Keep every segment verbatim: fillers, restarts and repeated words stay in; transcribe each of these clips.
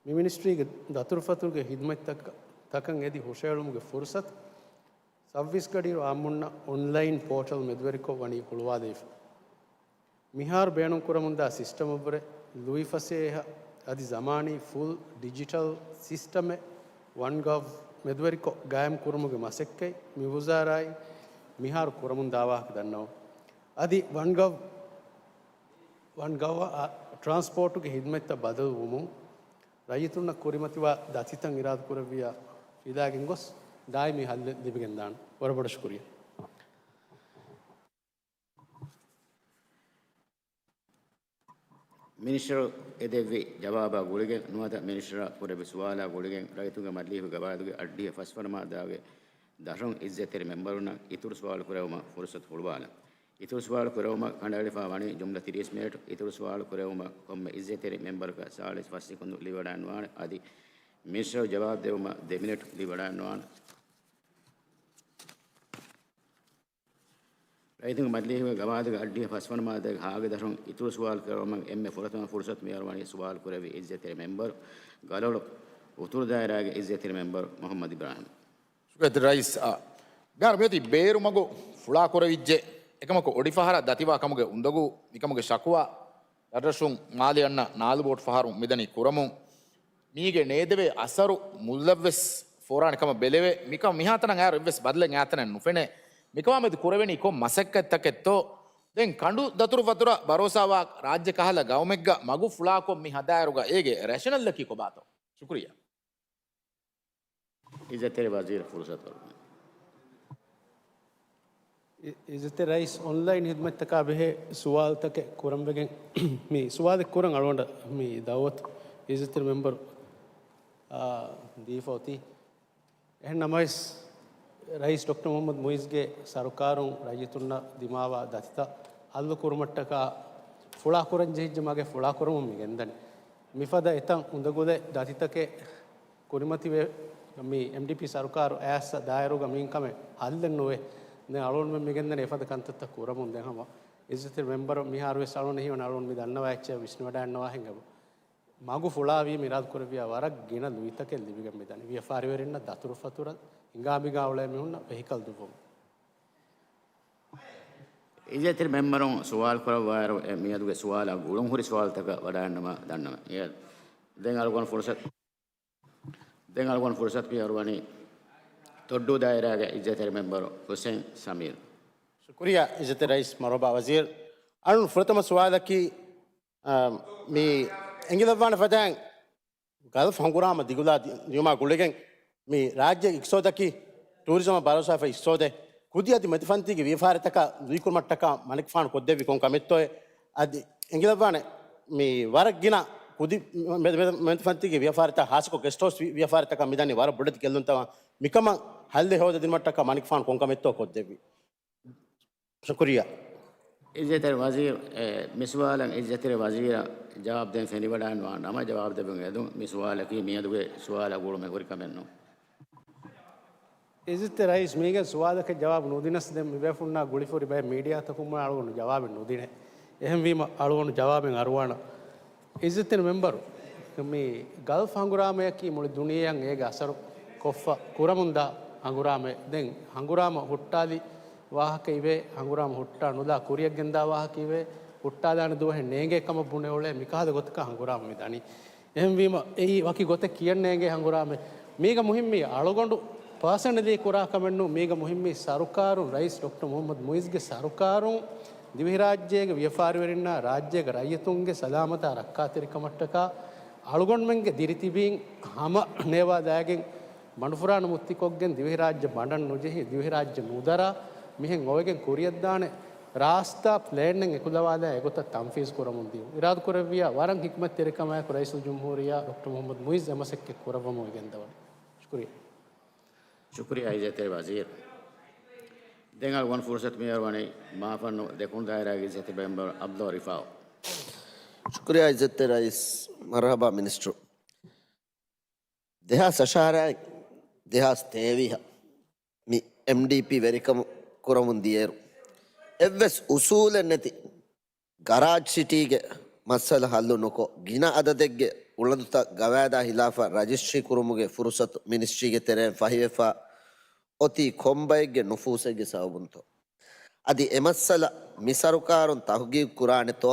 މި މިނިސްޓްރީގެ ދަތުރުފަތުރުގެ ހިދުމަތްތަކަށް އެދި ހުށައެޅުމުގެ ފުރުސަތު ސައްބީސް ގަޑިއިރު އާއްމުންނަށް އޮންލައިން ޕޯޓަލް މެދުވެރިކޮށް ވަނީ ހުޅުވާލައިފަ. މިހާރު ބޭނުންކުރަމުންދާ ސިސްޓަމަށްވުރެ ލުއިފަސޭހަ އަދި ޒަމާނީ ފުލް ޑިޖިޓަލް ސިސްޓަމެއް ވަން ގަވް މެދުވެރިކޮށް ގާއިމްކުރުމުގެ މަސައްކަތް މި ވުޒާރާއިން މިހާރު ކުރަމުންދާ ވާހަކަ ދަންނަވަން. އަދި ވަން ގަވް، ވަން ގަވް އަށް ޓްރާންސްޕޯޓުގެ ހިދުމަތްތައް ބަދަލުވުމުން ރައްޔިތުންނަށް ކުރިމަތިވާ ދަތިތައް އިރާދަކުރެއްވިޔާ ފިލާގެން ގޮސް ދާއިމީ ހައްލެއް ލިބިގެންދާނެ. ވަރަށް ބޮޑަށް ޝުކުރިއްޔާ. މިނިސްޓަރު އެދެއްވި ޖަވާބާ ގުޅިގެން ނުވަތަ މިނިސްޓަރަށް ކުރެއްވި ސުވާލާ ގުޅިގެން ރައްޔިތުންގެ މަޖިލީހުގެ ގަވާއިދުގެ އަށްޑިހަ ފަސްވަނަ މާއްދާގެ ދަށުން އިއްޒަތްތެރި މެމްބަރުންނަށް އިތުރު ސުވާލު ކުރެއްވުމަށް ފުރުސަތު ހުޅުވާލަން. އިތުރު ސުވާލު ކުރެއްވުމަށް ކަނޑައެޅިފަ ވަނީ ޖުމްލަ ތިރީސް މިނެޓް. އިތުރު ސުވާލު ކުރެއްވުމަށް ކޮންމެ އިއްޒަތްތެރި މެމްބަރަކަށް ސާޅީސް ފަސް ސެކުންދު ލިބިވަޑައިގަންނަވާނެ. އަދި މިނިސްޓަރު ޖަވާބު ދެއްވުމަށް ދެ މިނެޓް ލިބިވަޑައިގަންނަވާނެ. ރައްޔިތުންގެ މަޖިލީހުގެ ގަވާއިދުގެ އަށްޑިހަ ފަސް ވަނަ މާއްދާގެ ހާގެ ދަށުން އިތުރު ސުވާލު ކުރެއްވުމަށް އެންމެ ފުރަތަމަ ފުރުސަތު މިހާރު ވަނީ ސުވާލު ކުރެއްވި އިއްޒަތްތެރި މެމްބަރު ގަލޮޅު އުތުރު ދާއިރާގެ އިއްޒަތްތެރި މެމްބަރު މުހައްމަދު އިބްރާހިމް. ޝުކުރިއްޔާ ރައީސް. އާ، މިހާރު މިއޮތީ ބޭރު މަގު ފުޅާކުރެވިއްޖެ. އެކަމަކު އޮޑިފަހަރަށް ދަތިވާ ކަމުގެ އުނދަގޫ، މިކަމުގެ ޝަކުވާ، ދަށްރަށުން މާލެ އަންނަ ނާލު ބޯޓު ފަހަރު މިދަނީ ކުރަމުން. މީގެ ނޭދެވޭ އަސަރު މުއްލަށްވެސް ފޯރާނެ ކަމަށް ބެލެވޭ. މިކަމަށް މިހާތަނަށް އައިރު އެއްވެސް ބަދަލެއް އާތަނަށް ނުފެނޭ. މިކަމާމެދު ކުރެވެނީ ކޮން މަސައްކަތްތަކެއްތޯ؟ ދެން ކަނޑު ދަތުރުފަތުރަށް ބަރޯސާވާ ރާއްޖެ ކަހަލަ ގައުމެއްގަ މަގު ފުޅާކޮށް މި ހަދާއިރުގަ އޭގެ ރެޝަނަލްއަކީ ކޮބާތޯ؟ ޝުކުރިއްޔާ. އިއްޒަތްތެރި ވަޒީރަށް ފުރުސަތު އަރުވަން. އި-، އިއްޒަތްތެރި ރައީސް، އޮންލައިން ހިދުމަތްތަކާ ބެހޭ ސުވާލުތަކެއް ކުރަންވެގެން މި ސުވާލެއް ކުރަން އަޅުގަނޑަށް މި ދައުވަތު އިއްޒަތްތެރި މެމްބަރު، އާ، ދީފަ އޮތީ. އެހެން ނަމަވެސް، ރައީސް ޑޮކްޓަރ މުހައްމަދު މުއިޒްގެ ސަރުކާރުން ރައްޔިތުންނަށް ދިމާވާ ދަތިތައް ހައްލު ކުރުމަށްޓަކާ ފުޅާކުރަން ޖެހިއްޖެ މަގެއް ފުޅާކުރަމުން މި ގެންދަނީ. މިފަދަ އެތައް އުނދަގުލެއް ދަތިތަކެއް ކުރިމަތިވެ، މި އެމްޑީޕީ ސަރުކާރު އައިސް ދާއިރުގަ މިއިން ކަމެއް ހައްލެއް ނުވޭ. ދެން އަޅުގަނޑުމެން މި ގެންދަނީ އެފަދަ ކަންތައްތައް ކުރަމުން. ދެން ހަމަ އިއްޒަތްތެރި މެމްބަރު މިހާރުވެސް އަޅުގަނޑު ހީވަނީ އަޅުގަނޑު މި ދަންނަވާ އެއްޗެއް ވިސްނިވަޑައިގަންނަވާހެން އެބަ. މަގު ފުޅާވީ މިރާދު ކުރެއްވިޔާ ވަރަށް ގިނަ ލުއިތަކެއް ލިބިގެން މިދަނީ. ވިޔަފާރިވެރިންނަށް ދަތުރުފަތުރަށް ހިނގާމިގާ އުޅޭ މީހުންނަށް ވެހިކަލް ދުއްވަމުން. އިއްޒަތްތެރި މެމްބަރުން ސުވާލު ކުރައްވާއިރު، އެ މިއަދުގެ ސުވާލާ ގުޅުންހުރި ސުވާލުތަކަށް ވަޑައިގަންނަވާ ދަންނަވަން. އެ، ދެން އަޅުގަނޑު ފުރުސަތު، ދެން އަޅުގަނޑު ފުރުސަތު މިހާރު ވަނީ ތޮއްޑޫ ދާއިރާގެ އިއްޒަތްތެރި މެމްބަރު ހުސެން ސަމީރު. ޝުކުރިއްޔާ އިއްޒަތްތެރި ރައީސް. މަރުހަބާ ވަޒީރު. އަޅުގަނޑު ފުރަތަމަ ސުވާލަކީ، އާ، މި އެނގިލައްވާނެ ފަދައިން ގަލްފް ހަނގުރާމަ ދިގުލާ ދި-، ދިޔުމާ ގުޅިގެން މި ރާއްޖޭގެ އިޤްތިޞާދަކީ ޓޫރިޒަމަށް ބަރޯސާފައި އިޤްތިޞާދެއް. ކުދި އަދި މެދުފަންތީގެ ވިޔަފާރިތަކަށް ލުއިކުރުމަށްޓަކާ މަނިކުފާނު ކޮށްދެއްވި ކޮން ކަމެއްތޯއޭ؟ އަދި އެނގިލައްވާނެ މި ވަރަށް ގިނަ ކުދި މެ-، މެ-، މެދުފަންތީގެ ވިޔަފާރިތައް ހާއްސަކޮށް ގެސްޓް ހައުސް ވި-، ވިޔަފާރިތަކަށް މިދަނީ ވަރަށް ބޮޑެތި ގެއްލުންތައް. މިކަމަށް ހައްލެއް ހޯދަދިނުމަށްޓަކާ މަނިކުފާނު ކޮން ކަމެއްތޯ ކޮށްދެއްވީ؟ ޝުކުރިއްޔާ. އިއްޒަތްތެރި ވަޒީރު، އެ، މި ސުވާލަށް އިއްޒަތްތެރި ވަޒީރަށް ޖަވާބު ދޭން ފެނިވަޑައިގަންނަވާ ނަމަ، ޖަވާބު ދެއްވުން އެދުން. މި ސުވާލަކީ މިއަދުގެ ސުވާލާ ގުޅުމެއް ހުރި ކަމެއް ނޫން. އިއްޒަތްތެރި ރައީސް، މީގެން ސުވާލަކަށް ޖަވާބު ނުދިނަސް ދެން މިބޭފުންނާ ގުޅިފަ ހުރި ބައެއް މީޑިއާތަކުން އަޅުގަނޑު ޖަވާބެއް ނުދިނޭ. އެހެންވީމަ އަޅުގަނޑު ޖަވާބެއް އަރުވާނަން. އިއްޒަތްތެރި މެމްބަރު، މި ގަލްފް ހަނގުރާމަޔަކީ މުޅި ދުނިޔެއަށް އޭގެ އަސަރު ކޮށްފަ ކުރަމުންދާ ހަނގުރާމައެއް. ދެން ހަނގުރާމަ ހުއްޓާލި ވާހަކަ އިވޭ، ހަނގުރާމަ ހުއްޓާ ނުލާ ކުރިއަށް ގެންދާ ވާހަކަ އިވޭ، ހުއްޓާލާނެ ދުވަހެއް ނޭނގޭ ކަމަށް ބުނެ އުޅޭ، މިކަހަލަ ގޮތަކަށް ހަނގުރާމަ މި ދަނީ. އެހެންވީމަ، އެއީ ވަކި ގޮތެއް ކިޔަން ނޭނގޭ ހަނގުރާމަ. މީގަ މުހިއްމީ އަޅުގަނޑު ޕާސަނަލީ ކުރާ ކަމެއް ނޫން. މީގަ މުހިއްމީ ސަރުކާރުން، ރައީސް ޑޮކްޓަރ މުހައްމަދު މުއިޒްގެ ސަރުކާރުން ދިވެހިރާއްޖޭގެ ވިޔަފާރިވެރިންނާ ރާއްޖޭގެ ރައްޔިތުންގެ ސަލާމަތާ ރައްކާތެރިކަމަށްޓަކާ އަޅުގަނޑުމެންގެ ދިރިތިބީން ހަމަ ނޭވާލާގެން ބަނޑުފުރާނަ މުއްތިކޮށްގެން ދިވެހިރާއްޖެ ބަނޑަށް ނުޖެހި، ދިވެހިރާއްޖެ ނުދަރާ، މިހެން އޮވެގެން ކުރިއަށްދާނެ ރާސްތާ ޕްލޭނެއް އެކުލަވާލާ އެގޮތަށް ތަންފީޒް ކުރަމުން ދިޔުން. އިރާދަކުރެއްވިޔާ ވަރަށް ހިކްމަތްތެރިކަމާއެކު ރައީސުލްޖުމްހޫރިއްޔާ ޑޮކްޓަރ މުހައްމަދު މުއިޒް އެ މަސައްކަތް ކުރައްވަމުން އެ ގެންދަވަނީ. ޝުކުރިއްޔާ. ޝުކުރިއްޔާ އިއްޒަތްތެރި ވަޒީރު. ދެން އަޅުގަނޑު ފުރުސަތު މިހާރު ވަނީ މާފަންނު ދެކުނު ދާއިރާގެ އިއްޒަތްތެރި މެމްބަރު ޢަބްދުﷲ ރިފާޢު. ޝުކުރިއްޔާ އިއްޒަތްތެރި ރައީސް. މަރުޙަބާ މިނިސްޓަރު. ދެހާސް އަށާރައިން ދެހާސް ތޭވީހަށް މި އެމްޑީޕީ ވެރިކަމު ކުރަމުން ދިޔައިރު، އެއްވެސް އުސޫލެއް ނެތި ގަރާޖް ސިޓީގެ މައްސަލަ ހައްލު ނުކޮށް، ގިނަ އަދަދެއްގެ އުޅަނދުތައް ގަވާއިދާ ހިލާފަށް ރަޖިސްޓްރީ ކުރުމުގެ ފުރުސަތު މިނިސްޓްރީގެ ތެރެއިން ފަހިވެފަ އޮތީ ކޮންބައެއްގެ ނުފޫސެއްގެ ސަބަބުންތޯ؟ އަދި އެ މައްސަލަ މި ސަރުކާރުން ތަހުގީގު ކުރާނެތޯ؟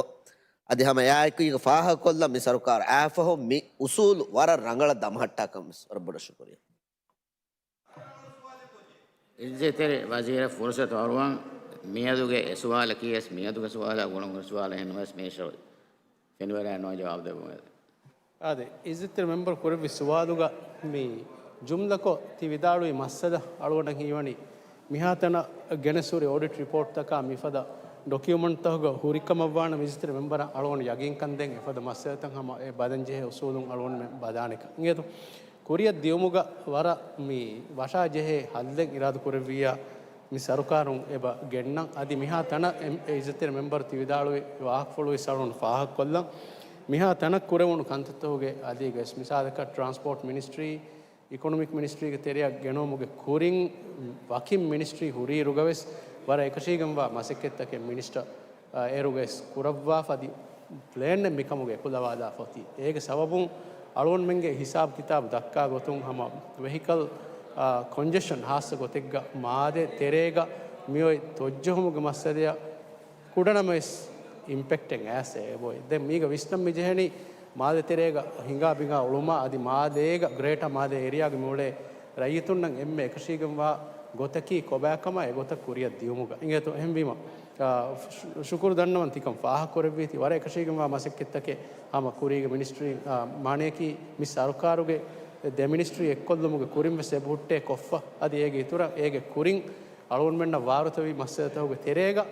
އަދި ހަމަ އެއާއެކީގަ ފާހަގަކޮށްލަން މި ސަރުކާރު އާފަހު މި އުސޫލު ވަރަށް ރަނގަޅަށް ދަމަހައްޓާކަން ވެސް ވަރަށް ބޮޑަށް ޝުކުރިއްޔާ. އިއްޒަތްތެރި ވަޒީރަށް ފުރުސަތު އަރުވަން. މިއަދުގެ އެ ސުވާލަކީ ވެސް މިއަދުގެ ސުވާލާ ގުޅުންހުރި ސުވާލެއް ނުވެސް މީ ޝޯ ފެނިވަޑައިނުވާ ޖަވާބު ދެއްވުމެވެ. އާދެ، އިއްޒަތްތެރި މެމްބަރު ކުރެއްވި ސުވާލުގަ މި ޖުމްލަކޮށް ތި ވިދާޅުވި މައްސަލަ އަޅުގަނޑަށް ހީވަނީ މިހާތަނަށް ގެނެސް ހުރި އޮޑިޓް ރިޕޯޓްތަކާ މިފަދަ ޑޮކިއުމަންޓްތަކުގަ ހުރިކަމަށްވާނަމަ އިއްޒަތްތެރި މެމްބަރަށް އަޅުގަނޑު ޔަގީންކަން ދޭން އެފަދަ މައްސަލަތައް ހަމަ އެ ބަލަން ޖެހޭ އުސޫލުން އަޅުގަނޑުމެން ބަލާނެކަން. އިނގޭތޯ؟ ކުރިއަށް ދިޔުމުގަ ވަރަށް މި ވަށާ ޖެހޭ ހައްލެއް އިރާދަ ކުރެއްވިއްޔާ މި ސަރުކާރުން އެބަ ގެންނަން. އަދި މިހާ ތަނަށް އެ، އެ އިއްޒަތްތެރި މެމްބަރު ތި ވިދާޅުވި ވާހަކަފުޅުވެސް އަޅުގަނޑު ފާހަގަކޮށްލަން. މިހާ ތަނަށް ކުރެވުނު ކަންތައްތަކުގެ އަލީގަވެސް މިސާލަކަށް ޓްރާންސްޕޯޓް މިނިސްޓްރީ، އިކޮނޮމިކް މިނިސްޓްރީގެ ތެރެއަށް ގެނައުމުގެ ކުރިން ވަކިން މިނިސްޓްރީ ހުރިއިރުގަވެސް ވަރަށް އެކަށީގެންވާ މަސައްކަތްތަކެއް މިނިސްޓަރ އޭރުގައި ކުރައްވާފަ އަދި ޕްލޭންއެއް މިކަމުގެ އެކުލަވާލާފަ އޮތީ. އޭގެ ސަބަބުން އަޅުގަނޑުމެންގެ ހިސާބު ކިތާބު ދައްކާ ގޮތުން ހަމަ ވެހިކަލް، އާ، ކޮންޖެޝަން ހާއްސަ ގޮތެއްގަ މާލެ ތެރޭގަ މިއޮތް ތޮއްޖެހުމުގެ މައްސަލަޔަށް ކުޑަނަމަވެސް އިމްޕެކްޓެއް އައިސް އެބޮތް. ދެން މީގަ ވިސްނަން މި ޖެހެނީ މާލެ ތެރޭގަ ހިނގާ ބިނގާ އުޅުމާ އަދި މާލޭގަ ގްރޭޓަ މާލޭ އޭރިއާގަ މިއުޅޭ ރައްޔިތުންނަށް އެންމެ އެކަށީގެންވާ ގޮތަކީ ކޮބާކަމާ އެގޮތަށް ކުރިއަށް ދިޔުމުގަ. އިނގޭތޯ އެހެންވީމަ، އާ، ޝު-، ޝުކުރު ދަންނަވަން ތިކަން ފާހަގަކުރެއްވީތީ ވަރަށް އެކަށީގެންވާ މަސައްކަތްތަކެއް ހަމަ ކުރީގެ މިނިސްޓްރީ، އާ، މާނަޔަކީ މި ސަރުކާރުގެ ދެ މިނިސްޓްރީ އެއްކޮށްލުމުގެ ކުރިން ވެސް އެބަހުއްޓޭ ކޮށްފަ އަދި އޭގެ އިތުރަށް އޭގެ ކުރިން އަޅުގަނޑުމެންނަށް ވާރުތަވި މައްސަލަތަކުގެ ތެރޭގަ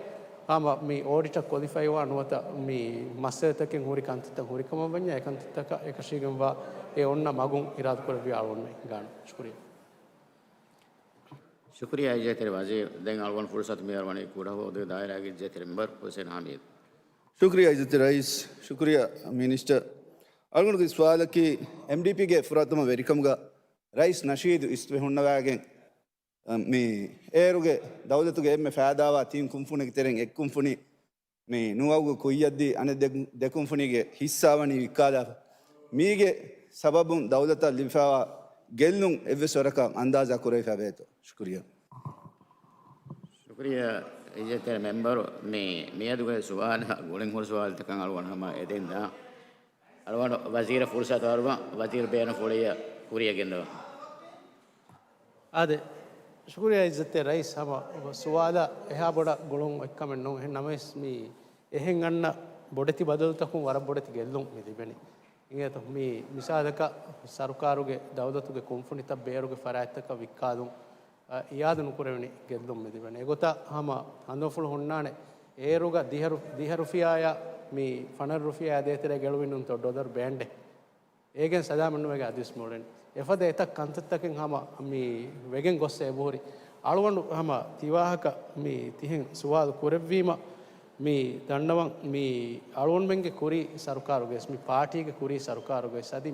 ހަމަ މި އޯޑިޓަށް ކޮލިފައިވާ ނުވަތަ މި މައްސަލަތަކެއް ހުރި ކަންތައްތައް ހުރިކަމަށްވަންޏާ އެކަންތައްތަކަށް އެކަށީގެންވާ އެ އޮންނަ މަގުން އިރާދަކުރެއްވިޔާ އަޅުގަނޑުމެން ހިނގާނެ. ޝުކުރިއްޔާ. ޝުކުރިއްޔާ އިއްޒަތްތެރި ވަޒީރު. ދެން އަޅުގަނޑު ފުރުސަތު މިއަރުވަނީ ކުޑަހުވަދޫ ދާއިރާގެ އިއްޒަތްތެރި މެމްބަރު ހުސެން ހަމީދު. ޝުކުރިއްޔާ އިއްޒަތްތެރި ރައީސް، ޝުކުރިއްޔާ މިނިސްޓަރ. އަޅުގަނޑުގެ ސުވާލަކީ އެމްޑީޕީގެ ފުރަތަމަ ވެރިކަމުގަ ރައީސް ނަޝީދު އިސްވެ ހުންނަވައިގެން، މި އޭރުގެ ދައުލަތުގެ އެންމެ ފައިދާވާ ތިން ކުންފުނީގެ ތެރެއިން އެއް ކުންފުނީ މި ނުވައުގެ ކުއްޔަށްދީ އަނެއް ދެ، ދެ ކުންފުނީގެ ހިއްސާ ވަނީ ވިއްކާލާފަ. މީގެ ސަބަބުން ދައުލަތަށް ލިބިފައިވާ ގެއްލުން އެއްވެސް ވަރަކަށް އަންދާޒާ ކުރެވިފަ ވޭތޯ؟ ޝުކުރިއްޔާ. ޝުކުރިއްޔާ އިއްޒަތްތެރި މެމްބަރު. މި، މިއަދުގެ ސުވާލަށް ގުޅެން ހުރި ސުވާލުތަކަށް އަޅުގަނޑު ހަމަ އެދެން ދާ. އަޅުގަނޑު ވަޒީރަށް ފުރުސަތު އަރުވަން، ވަޒީރު ބޭނުންފުޅިއަށް ކުރިއަށް ގެންދަވާ. އާދެ، ޝުކުރިއްޔާ އިއްޒަތްތެރި ރައީސް. ހަމަ ސުވާލަށް އެހާ ބޮޑަށް ގުޅުން އޮތްކަމެއް ނޫން. އެހެން ނަމަވެސް މި އެހެން އަންނަ ބޮޑެތި ބަދަލުތަކުން ވަރަށް ބޮޑެތި ގެއްލުން މި ލިބެނީ. އިނގޭތޯ މި މިސާލަކަށް ސަރުކާރުގެ ދައުލަތުގެ ކުންފުނިތައް ބޭރުގެ ފަރާތްތަކަށް ވިއްކާލުން، އާ، އިއާދަ ނުކުރެވެނީ ގެއްލުން މި ލިބެނީ. އެގޮތަށް ހަމަ ހަނދުމަފުޅު ހުންނާނެ އޭރުގަ ދިހަ ރު، ދިހަ ރުފިޔާއާ މި ފަނަރަ ރުފިޔާ ދޭތެރޭ ގެޅުވި ނޫންތޯ ޑޮލަރު ބޭންޑެއް. އޭގެން ސަލާމަތްނުވެގެން އަދިވެސް މިއުޅެނީ. އެފަދަ އެތައް ކަންތައްތަކެއް ހަމަ މި ވެގެން ގޮއްސަ އެބަހުރި. އަޅުގަނޑު ހަމަ ތިވާހަކަ މި ތިހެން ސުވާލު ކުރެއްވީމަ މި ދަންނަވަން މި އަޅުގަނޑުމެންގެ ކުރީ ސަރުކާރުގައި ވެސް، މި ޕާޓީގެ ކުރީ ސަރުކާރުގައި ވެސް އަދި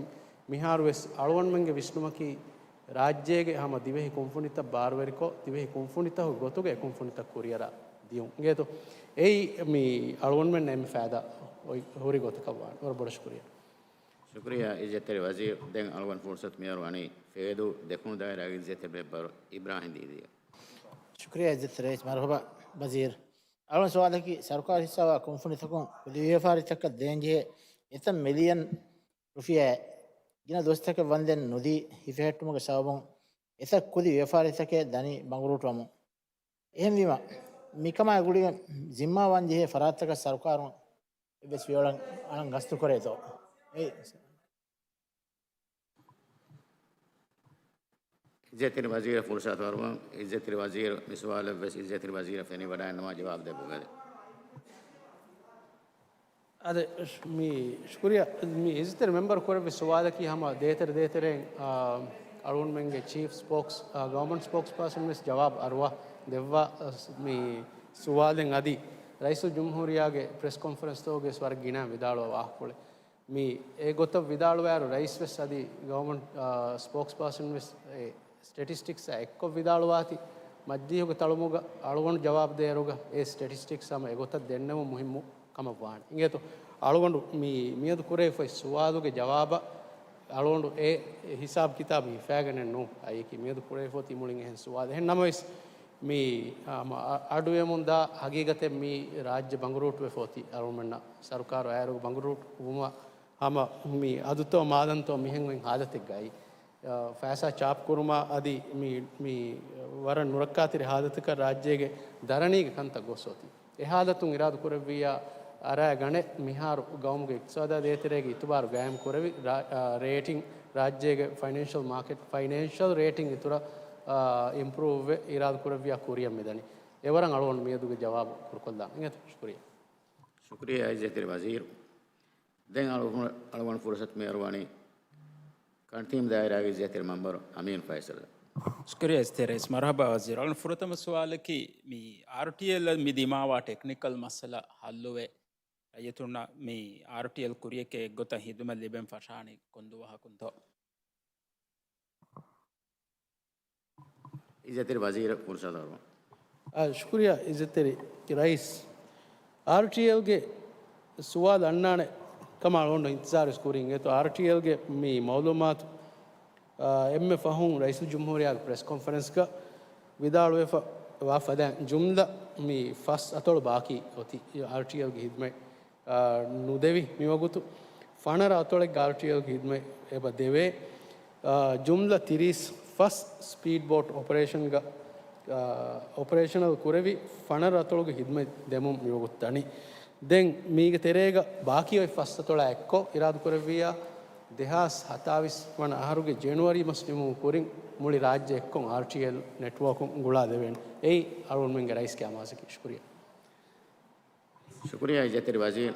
މިހާރު ވެސް އަޅުގަނޑުމެންގެ ވިސްނުމަކީ ރާއްޖޭގެ ހަމަ ދިވެހި ކުންފުނިތައް ބާރުވެރިކޮށް، ދިވެހި ކުންފުނިތަކުގެ ގޮތުގައި ކުންފުނިތައް ކުރިއަރާ ދިޔުން. އިނގޭތޯ އެއީ މި އަޅުގަނޑުމެންނަށް އެންމެ ފައިދާ އޮތް ހުރި ގޮތަކަށް ވާނެ. ވަރަށް ބޮޑަށް ޝުކުރިއްޔާ. ޝުކުރިއްޔާ އިއްޒަތްތެރި ވަޒީރު. ދެން އަޅުގަނޑު ފުރުސަތު މިއަރުވަނީ ފޭދޫ ދެކުނު ދާއިރާގެ އިއްޒަތްތެރި މެމްބަރު އިބްރާހިމް ދީދީއަށް. ޝުކުރިއްޔާ އިއްޒަތްތެރި ރައީސް. މަރުހަބާ ވަޒީރު. އަޅުގަނޑު ސުވާލަކީ ސަރުކާރު ހިއްސާވާ ކުންފުނިތަކުން ކުދި ވިޔަފާރިތަކަށް ދޭންޖެހޭ އެތައް މިލިއަން ރުފިޔާއެއް ގިނަ ދުވަސްތަކެއް ވަންދެން ނުދީ ހިފެހެއްޓުމުގެ ސަބަބުން އެތައް ކުދި ވިޔަފާރިތަކެއް ދަނީ ބަނގުރޫޓުވަމުން. އެހެންވީމަ، މިކަމާއި ގުޅިގެން ޒިންމާވާން ޖެހޭ ފަރާތްތަކަށް ސަރުކާރުން އެއްވެސް ފިޔަވަޅެއް އަޅަން ގަސްތުކުރޭތޯ؟ އެއީ. އިއްޒަތްތެރި ވަޒީރަށް ފުރުސަތު އަރުވަން. އިއްޒަތްތެރި ވަޒީރު މި ސުވާލަށް ވެސް އިއްޒަތްތެރި ވަޒީރަށް ފެނިވަޑައިނުވާ ޖަވާބު ދެއްވުމެވެ. އާދެ، މި ޝުކުރިއްޔާ، މި އިއްޒަތްތެރި މެމްބަރު ކުރެއްވި ސުވާލަކީ ހަމަ ދޭތެރެ ދޭތެރެއިން، އާ، އަޅުގަނޑުމެންގެ ޗީފް ސްޕޯކްސް، އާ، ގަވަރމަންޓް ސްޕޯކްސް ޕާސަން ވެސް ޖަވާބު އަރުވާ ދެއްވާ، އާ، މި ސުވާލެއް އަދި ރައީސުލްޖުމްހޫރިއްޔާގެ ޕްރެސް ކޮންފަރެންސްތަކުގައި ވެސް ވަރަށް ގިނަ ވިދާޅުވާ ވާހަކަފުޅެއް. މި އެ ގޮތަށް ވިދާޅުވާއިރު ރައީސް ވެސް އަދި ގަވަރމަންޓް، އާ، ސްޕޯކްސް ޕާސަން ވެސް އެ ސްޓެޓިސްޓިކްސް އާ އެއްކޮށް ވިދާޅުވާތީ، މަޖިލީހުގެ ތަޅުމުގަ އަޅުގަނޑު ޖަވާބު ދޭއިރުގަ އެ ސްޓެޓިސްޓިކްސް ހަމަ އެގޮތަށް ދެންނެވުން މުހިއްމު ކަމަށް ވާނެ. އިނގޭތޯ؟ އަޅުގަނޑު މި، މިއަދު ކުރެވިފައި ސުވާލުގެ ޖަވާބަށް އަޅުގަނޑު އެ ހިސާބު ކިތާބު ހިފާގެނެއް ނޫން. އައީކީ މިއަދު ކުރެވިފަ އޮތީ މުޅިން އެހެން ސުވާލެއް. އެހެން ނަމަވެސް، މި، އާ، މަ-، އަ-، އަޑުއެމުންދާ ހަގީގަތެއް މި ރާއްޖެ ބަނގުރޫޓުވެފަ އޮތީ. އަޅުމެންނަށް ސަރުކާރު އައިރު ބަނގުރޫޓު ވުމަށް ހަމަ މި އަދުތޯ މާދަންތޯ މިހެން އޮތް ހާލަތެއްގައި، އާ، ފައިސާ ޗާޕް ކުރުމާ އަދި މި، މި ވަރަށް ނުރައްކާތެރި ހާލަތަކަށް ރާއްޖޭގެ ދަރަނީގެ ކަންތައް ގޮސް އޮތީ. އެ ހާލަތުން އިރާދަ ކުރެއްވިއްޔާ، އަރާ ގަނެ މިހާރު ގައުމުގެ އިޤްތިޞާދާ ދޭތެރޭގެ އިތުބާރު ގާއިމް ކުރެވި، ރާ-، އާ، ރޭޓިން ރާއްޖޭގެ ފައިނޭންޝަލް މާކެޓް، ފައިނޭންޝަލް ރޭޓިން އިތުރަށް، އާ، އިމްޕްރޫވްވެ އިރާދަ ކުރެއްވިއްޔާ ކުރިއަށް މިދަނީ. އެވަރަށް އަޅުގަނޑު މިއަދުގެ ޖަވާބު ކުރުކޮށްލާން. އިނގޭތޯ؟ ޝުކުރިއްޔާ. ޝުކުރިއްޔާ އިއްޒަތްތެރި ވަޒީރު. ދެން އަޅު-، އަޅުގަނޑު ފުރުސަތު މި އަރުވާނީ ކަންތީމު ދާއިރާގެ އިއްޒަތްތެރި މެމްބަރު އަމީން ފައިސަލަށް. ޝުކުރިއްޔާ އިއްޒަތްތެރި ރައީސް. މަރުޙަބާ ވަޒީރު. އަޅުގަނޑު ފުރަތަމަ ސުވާލަކީ މި އާރްޓީއެލް މި ދިމާވާ ޓެކްނިކަލް މައްސަލަ ހައްލުވެ، ރައްޔިތުންނަށް މި އާރްޓީއެލް ކުރިޔަކޭ އެއްގޮތަށް ހިދުމަތް ލިބެން ފަށާނީ ކޮން ދުވަހަކުންތޯ؟ އިއްޒަތްތެރި ވަޒީރަށް ފުރުސަތު އަރުވަން. އާ، ޝުކުރިއްޔާ އިއްޒަތްތެރި ރައީސް. އާރްޓީއެލްގެ ސުވާލު އަންނާނެ ކަމަށް އަޅުގަނޑު އިންތިޒާރުވެސް ކުރިން. އެތޯ އާރްޓީއެލްގެ މި މައުލޫމާތު، އާ، އެންމެ ފަހުން ރައީސުލްޖުމްހޫރިއްޔާގެ ޕްރެސް ކޮންފަރެންސްގަ ވިދާޅުވެފަ ވާ ފަދައިން ޖުމްލަ މި ފަސް އަތޮޅު ބާކީ އޮތީ އާރްޓީއެލްގެ ހިދުމަތް، އާ، ނުދެވި މިވަގުތު. ފަނަރަ އަތޮޅެއްގަ އާރްޓީއެލްގެ ހިދުމަތް އެބަ ދެވޭ. އާ، ޖުމްލަ ތިރީސް ފަސް ސްޕީޑް ބޯޓް އޮޕަރޭޝަންގަ، އާ، އޮޕަރޭޝަނަލް ކުރެވި ފަނަރަ އަތޮޅުގެ ހިދުމަތް ދެމުން މިވަގުތު ދަނީ. ދެން މީގެ ތެރޭގަ ބާކީ އޮތް ފަސް އަތޮޅާ އެއްކޮށް އިރާދަ ކުރެއްވިއްޔާ، ދެހާސް ހަތާވީސް ވަނަ އަހަރުގެ ޖެނުއަރީ މަސް ނިމުމުގެ ކުރިން މުޅި ރާއްޖެ އެއްކޮށް އާރްޓީއެލް ނެޓްވޯކުން ގުޅާ ދެވޭނެ. އެއީ އަޅުގަނޑުމެންގެ ރައީސްގެ އަމާޒަކީ. ޝުކުރިއްޔާ. ޝުކުރިއްޔާ އިއްޒަތްތެރި ވަޒީރު.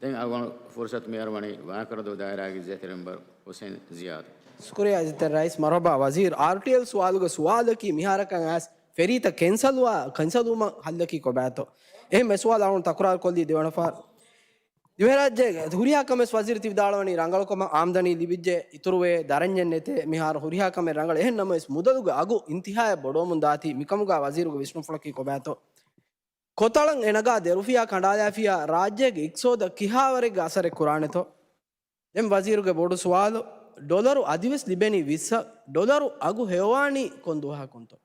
ދެން އަޅުގަނޑު ފުރުސަތު މި އަރުވަނީ ވާކަރަދޫ ދާއިރާގެ އިއްޒަތްތެރި މެމްބަރު ހުސެން ޒިޔާދު. ޝުކުރިއްޔާ އިއްޒަތްތެރި ރައީސް. މަރުޙަބާ ވަޒީރު. އާރްޓީއެލް ސުވާލުގެ ސުވާލަކީ މިހާރަކަށް އައިސް ފެރީތައް ކެންސަލްވާ، ކެންސަލްވުމަށް ހައްލަކީ ކޮބާތޯ؟ އެހެން މި ސުވާލު އަޅުގަނޑު ތަކުރާރުކޮށްލީ ދެވަނަ ފަހަރު. ދިވެހިރާއްޖޭގެ ހުރިހާ ކަމެއް ވަޒީރު ތި ވިދާޅުވަނީ ރަނގަޅުކަމަށް އާމްދަނީ ލިބިއްޖެ، އިތުރުވޭ، ދަރަންޏެއް ނެތޭ، މިހާރު ހުރިހާ ކަމެއް ރަނގަޅު. އެހެން ނަމަވެސް މުދަލުގެ އަގު އިންތިހާއަށް ބޮޑުވަމުން ދާތީ، މިކަމުގަ ވަޒީރުގެ ވިސްނުންފުޅަކީ ކޮބާތޯ؟ ކޮތަޅަށް އެނަގާ ދެ ރުފިޔާ ކަނޑާލާފިޔާ ރާއްޖޭގެ އިޤްތިޞާދަށް ކިހާވަރެއްގެ އަސަރެއް ކުރާނެތޯ؟ ދެން ވަޒީރުގެ ބޮޑު ސުވާލު، ޑޮލަރު އަދިވެސް ލިބެނީ ވިއްސަށް، ޑޮލަރު އަގު ހެޔޮވާނީ ކޮން ދުވަހަކުންތޯ؟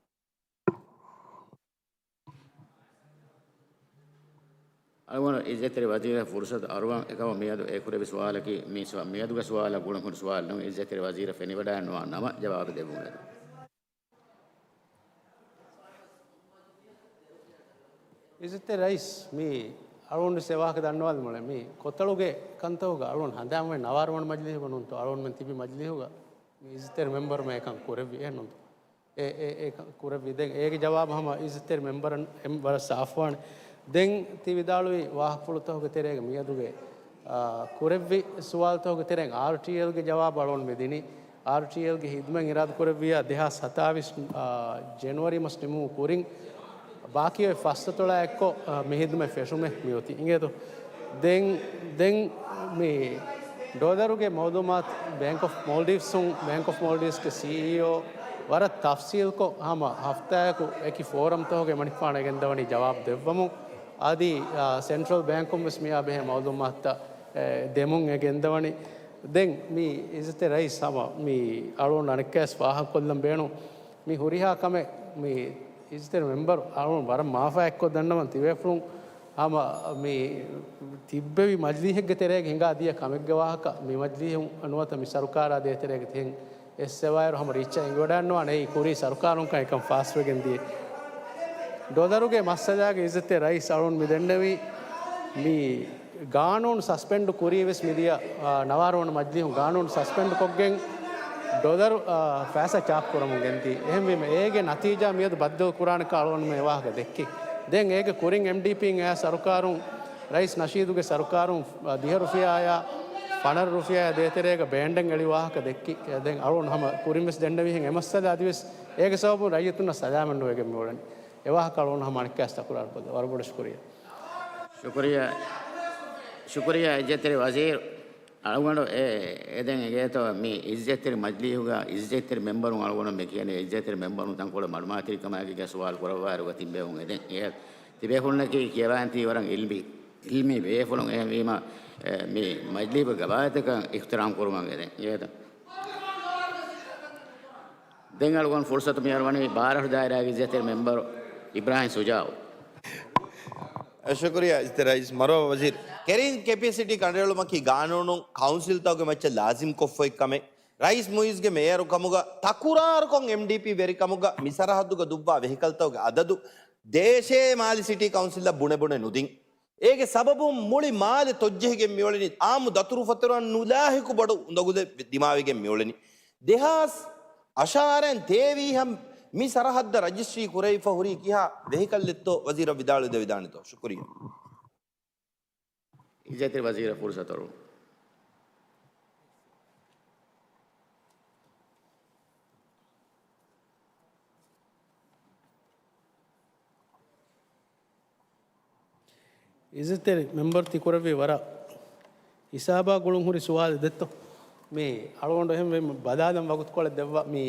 އަޅުގަނޑު އިއްޒަތްތެރި ވަޒީރަށް ފުރުސަތު އަރުވަން. އެކަމަށް މިއަދު އެ ކުރެއްވި ސުވާލަކީ މި ސުވާ-، މިއަދުގެ ސުވާލަށް ގުޅުން ހުރި ސުވާލެއް ނޫން، އިއްޒަތްތެރި ވަޒީރަށް ފެނިވަޑައިނުވާ ނަމަ ޖަވާބު ދެއްވުމެވެ. އިއްޒަތްތެރި ރައީސް، މި އަޅުގަނޑު ވެސް އެ ވާހަކަ ދަންނަވާލި މޮޅެ. މި ކޮތަޅުގެ ކަންތަކުގަ އަޅުގަނޑު ހަނދާންވަނީ ނަވާރަ ވަނަ މަޖިލީހުގަ ނޫންތޯ؟ އަޅުގަނޑުމެން ތިބި މަޖިލީހުގަ މި އިއްޒަތްތެރި މެމްބަރު މި އެކަން ކުރެއްވި އެއް ނޫންތޯ؟ އެ، އެ، އެ ކުރެއްވި. ދެން އޭގެ ޖަވާބު ހަމަ އިއްޒަތްތެރި މެމްބަރަށް އެން ވަރަށް ސާފުވާނެ. ދެން ތި ވިދާޅުވި ވާހަކަފުޅުތަކުގެ ތެރޭގަ މިއަދުގެ، އާ، ކުރެއްވި ސުވާލުތަކުގެ ތެރެއިން އާރްޓީއެލްގެ ޖަވާބު އަޅުގަނޑު މި ދިނީ. އާރްޓީއެލްގެ ހިދުމަތް އިރާދަ ކުރެއްވިއްޔާ ދެހާސް ހަތާވީސް، އާ، ޖެނުއަރީ މަސް ނިމުމުގެ ކުރިން ބާކީ އޮތް ފަސް އަތޮޅާ އެއްކޮށް، އާ، މި ހިދުމަތް ފެށުމެއް މިއޮތީ. އިނގޭތޯ؟ ދެން، ދެން މި ޑޮލަރުގެ މައުލޫމާތު ބޭންކް އޮފް މޯލްޑިވްސުން، ބޭންކް އޮފް މޯލްޑިވްސްގެ ސީއީއޯ ވަރަށް ތަފްސީލްކޮށް ހަމަ ހަފްތާއަކު އެކި ފޯރަމްތަކުގެ މަނިކުފާނަށް ގެންދަވަނީ ޖަވާބު ދެއްވަމުން. އަދި، އާ، ސެންޓްރަލް ބޭންކުން ވެސް މިއާ ބެހޭ މައުލޫމާތުތައް، އެ، ދެމުން އެ ގެންދަވަނީ. ދެން މި އިއްޒަތްތެރި ރައީސް ހަމަ މި އަޅުގަނޑު އަނެއްކާވެސް ފާހަގަކޮށްލަން ބޭނުން. މި ހުރިހާ ކަމެއް މި އިއްޒަތްތެރި މެމްބަރު އަޅުގަނޑު ވަރަށް މާފާ އެއްކޮށް ދަންނަވަން ތިބޭފުޅުން ހަމަ މި ތިއްބެވި މަޖިލީހެއްގެ ތެރޭގަ ހިނގާ ދިޔަ ކަމެއްގެ ވާހަކަ މި މަޖިލީހުން ނުވަތަ މި ސަރުކާރާ ދޭތެރޭގަ ތިހެން އެއްސެވާއިރު ހަމަ ރީއްޗަށް އެނގިވަޑައިންނަވާނެ. އެއީ ކުރީ ސަރުކާރުންކަން އެކަން ފާސްވެގެން ދިޔަ. ޑޮލަރުގެ މައްސަލާގެ އިއްޒަތްތެރި ރައީސް އަޅުން މި ދެންނެވީ މި ގާނޫނު ސަސްޕެންޑް ކުރީ ވެސް މިދިޔަ، އާ، ނަވާރަ ވަނަ މަޖިލީހުން ގާނޫނު ސަސްޕެންޑް ކޮށްގެން ޑޮލަރު، އާ، ފައިސާ ޗާޕް ކުރަމުން ގެންދީ. އެހެންވީމަ އޭގެ ނަތީޖާ މިއަދު ބައްދަލު ކުރާނެކާ އަޅުގަނޑުމެން އެ ވާހަކަ ދެއްކި. ދެން އޭގެ ކުރިން އެމްޑީޕީން އާ ސަރުކާރުން، ރައީސް ނަޝީދުގެ ސަރުކާރުން، އާ، ދިހަ ރުފިޔާއާ ފަނަރަ ރުފިޔާ ދޭތެރޭގަ ބޭންޑެއް އެޅި ވާހަކަ ދެއްކި. ދެން އަޅުގަނޑު ހަމަ ކުރިން ވެސް ދެންނެވިހެން އެ މައްސަލަ އަދިވެސް އޭގެ ސަބަބުން ރައްޔިތުންނަށް ސަލާމަތް ނުވެގެން މިއުޅެނީ. އެ ވާހަކަ އަޅުގަނޑު ހަމަ އަނެއްކާވެސް ތަކުރާރު ކޮށްލަ. ވަރަށް ބޮޑަށް ޝުކުރިއްޔާ. ޝުކުރިއްޔާ، ޝުކުރިއްޔާ އިއްޒަތްތެރި ވަޒީރު. އަޅުގަނޑު އެ، އެދެން އެގޭތޯ މި އިއްޒަތްތެރި މަޖިލީހުގަ އިއްޒަތްތެރި މެމްބަރުން އަޅުގަނޑު މި ކިޔަނީ އިއްޒަތްތެރި މެމްބަރުން ތަންކޮޅެއް މަޑުމާތެރިކަމާއެކީގަ ސުވާލު ކުރައްވާއިރުގަ ތިބޭފުޅުން އެދެން އެ ތިބޭފުޅުންނަކީ ކިޔަވާންތީ ވަރަށް އިލްމީ، އިލްމީ ބޭފުޅުން އެހެންވީމަ، އެ، މި މަޖިލީހުގެ ގަވާއިދުތަކަށް އިޙްތިރާމް ކުރުމަށް އެދެން އެ އެދެން. ދެން އަޅުގަނޑު ފުރުސަތު މިއަރުވަނީ ބާރަށު ދާއިރާގެ އިއްޒަތްތެރި މެމްބަރު އިބްރާހިމް ސުޖާއު. ޝުކުރިއްޔާ އިއްޒަތްތެރި ރައީސް. މަރުވާ ވަޒީރު. ކެރިން ކެޕޭސިޓީ ކަނޑައެޅުމަކީ ގާނޫނުން ކައުންސިލްތަކުގެ މައްޗަށް ލާޒިމްކޮށްފައި ކަމެއް. ރައީސް މުއިއްޒުގެ މޭޔަރު ކަމުގަ ތަކުރާރުކޮށް އެމްޑީޕީ ވެރިކަމުގަ މި ސަރަހައްދުގަ ދުއްވާ ވެހިކަލްތަކުގެ އަދަދު ދޭށޭ މާލެ ސިޓީ ކައުންސިލަށް ބުނެބުނެ ނުދިން. އޭގެ ސަބަބުން މުޅި މާލެ ތޮއްޖެހިގެން މިއުޅެނީ، އާއްމު ދަތުރުފަތުރަށް ނުލާހިކު ބޮޑު އުނދަގުލެއް ދިމާވެގެން މިއުޅެނީ. ދެހާސް އަށާރައިން ތޭވީހަ މި ސަރަހައްދަށް ރަޖިސްޓްރީ ކުރެވިފަ ހުރީ ކިހާ ވެހިކަލްއެއްތޯ ވަޒީރަށް ވިދާޅުވެދެވިދާނެތޯ؟ ޝުކުރިއްޔާ. އިއްޒަތްތެރި ވަޒީރަށް ފުރުސަތު އަރުވަން. އިއްޒަތްތެރި މެމްބަރު ތި ކުރެއްވީ ވަރަށް ހިސާބާ ގުޅުން ހުރި ސުވާލެއް ދެއްތޯ؟ މި އަޅުގަނޑު އެހެން ވެ ބަލާލަން ވަގުތުކޮޅެއް ދެއްވާ މި،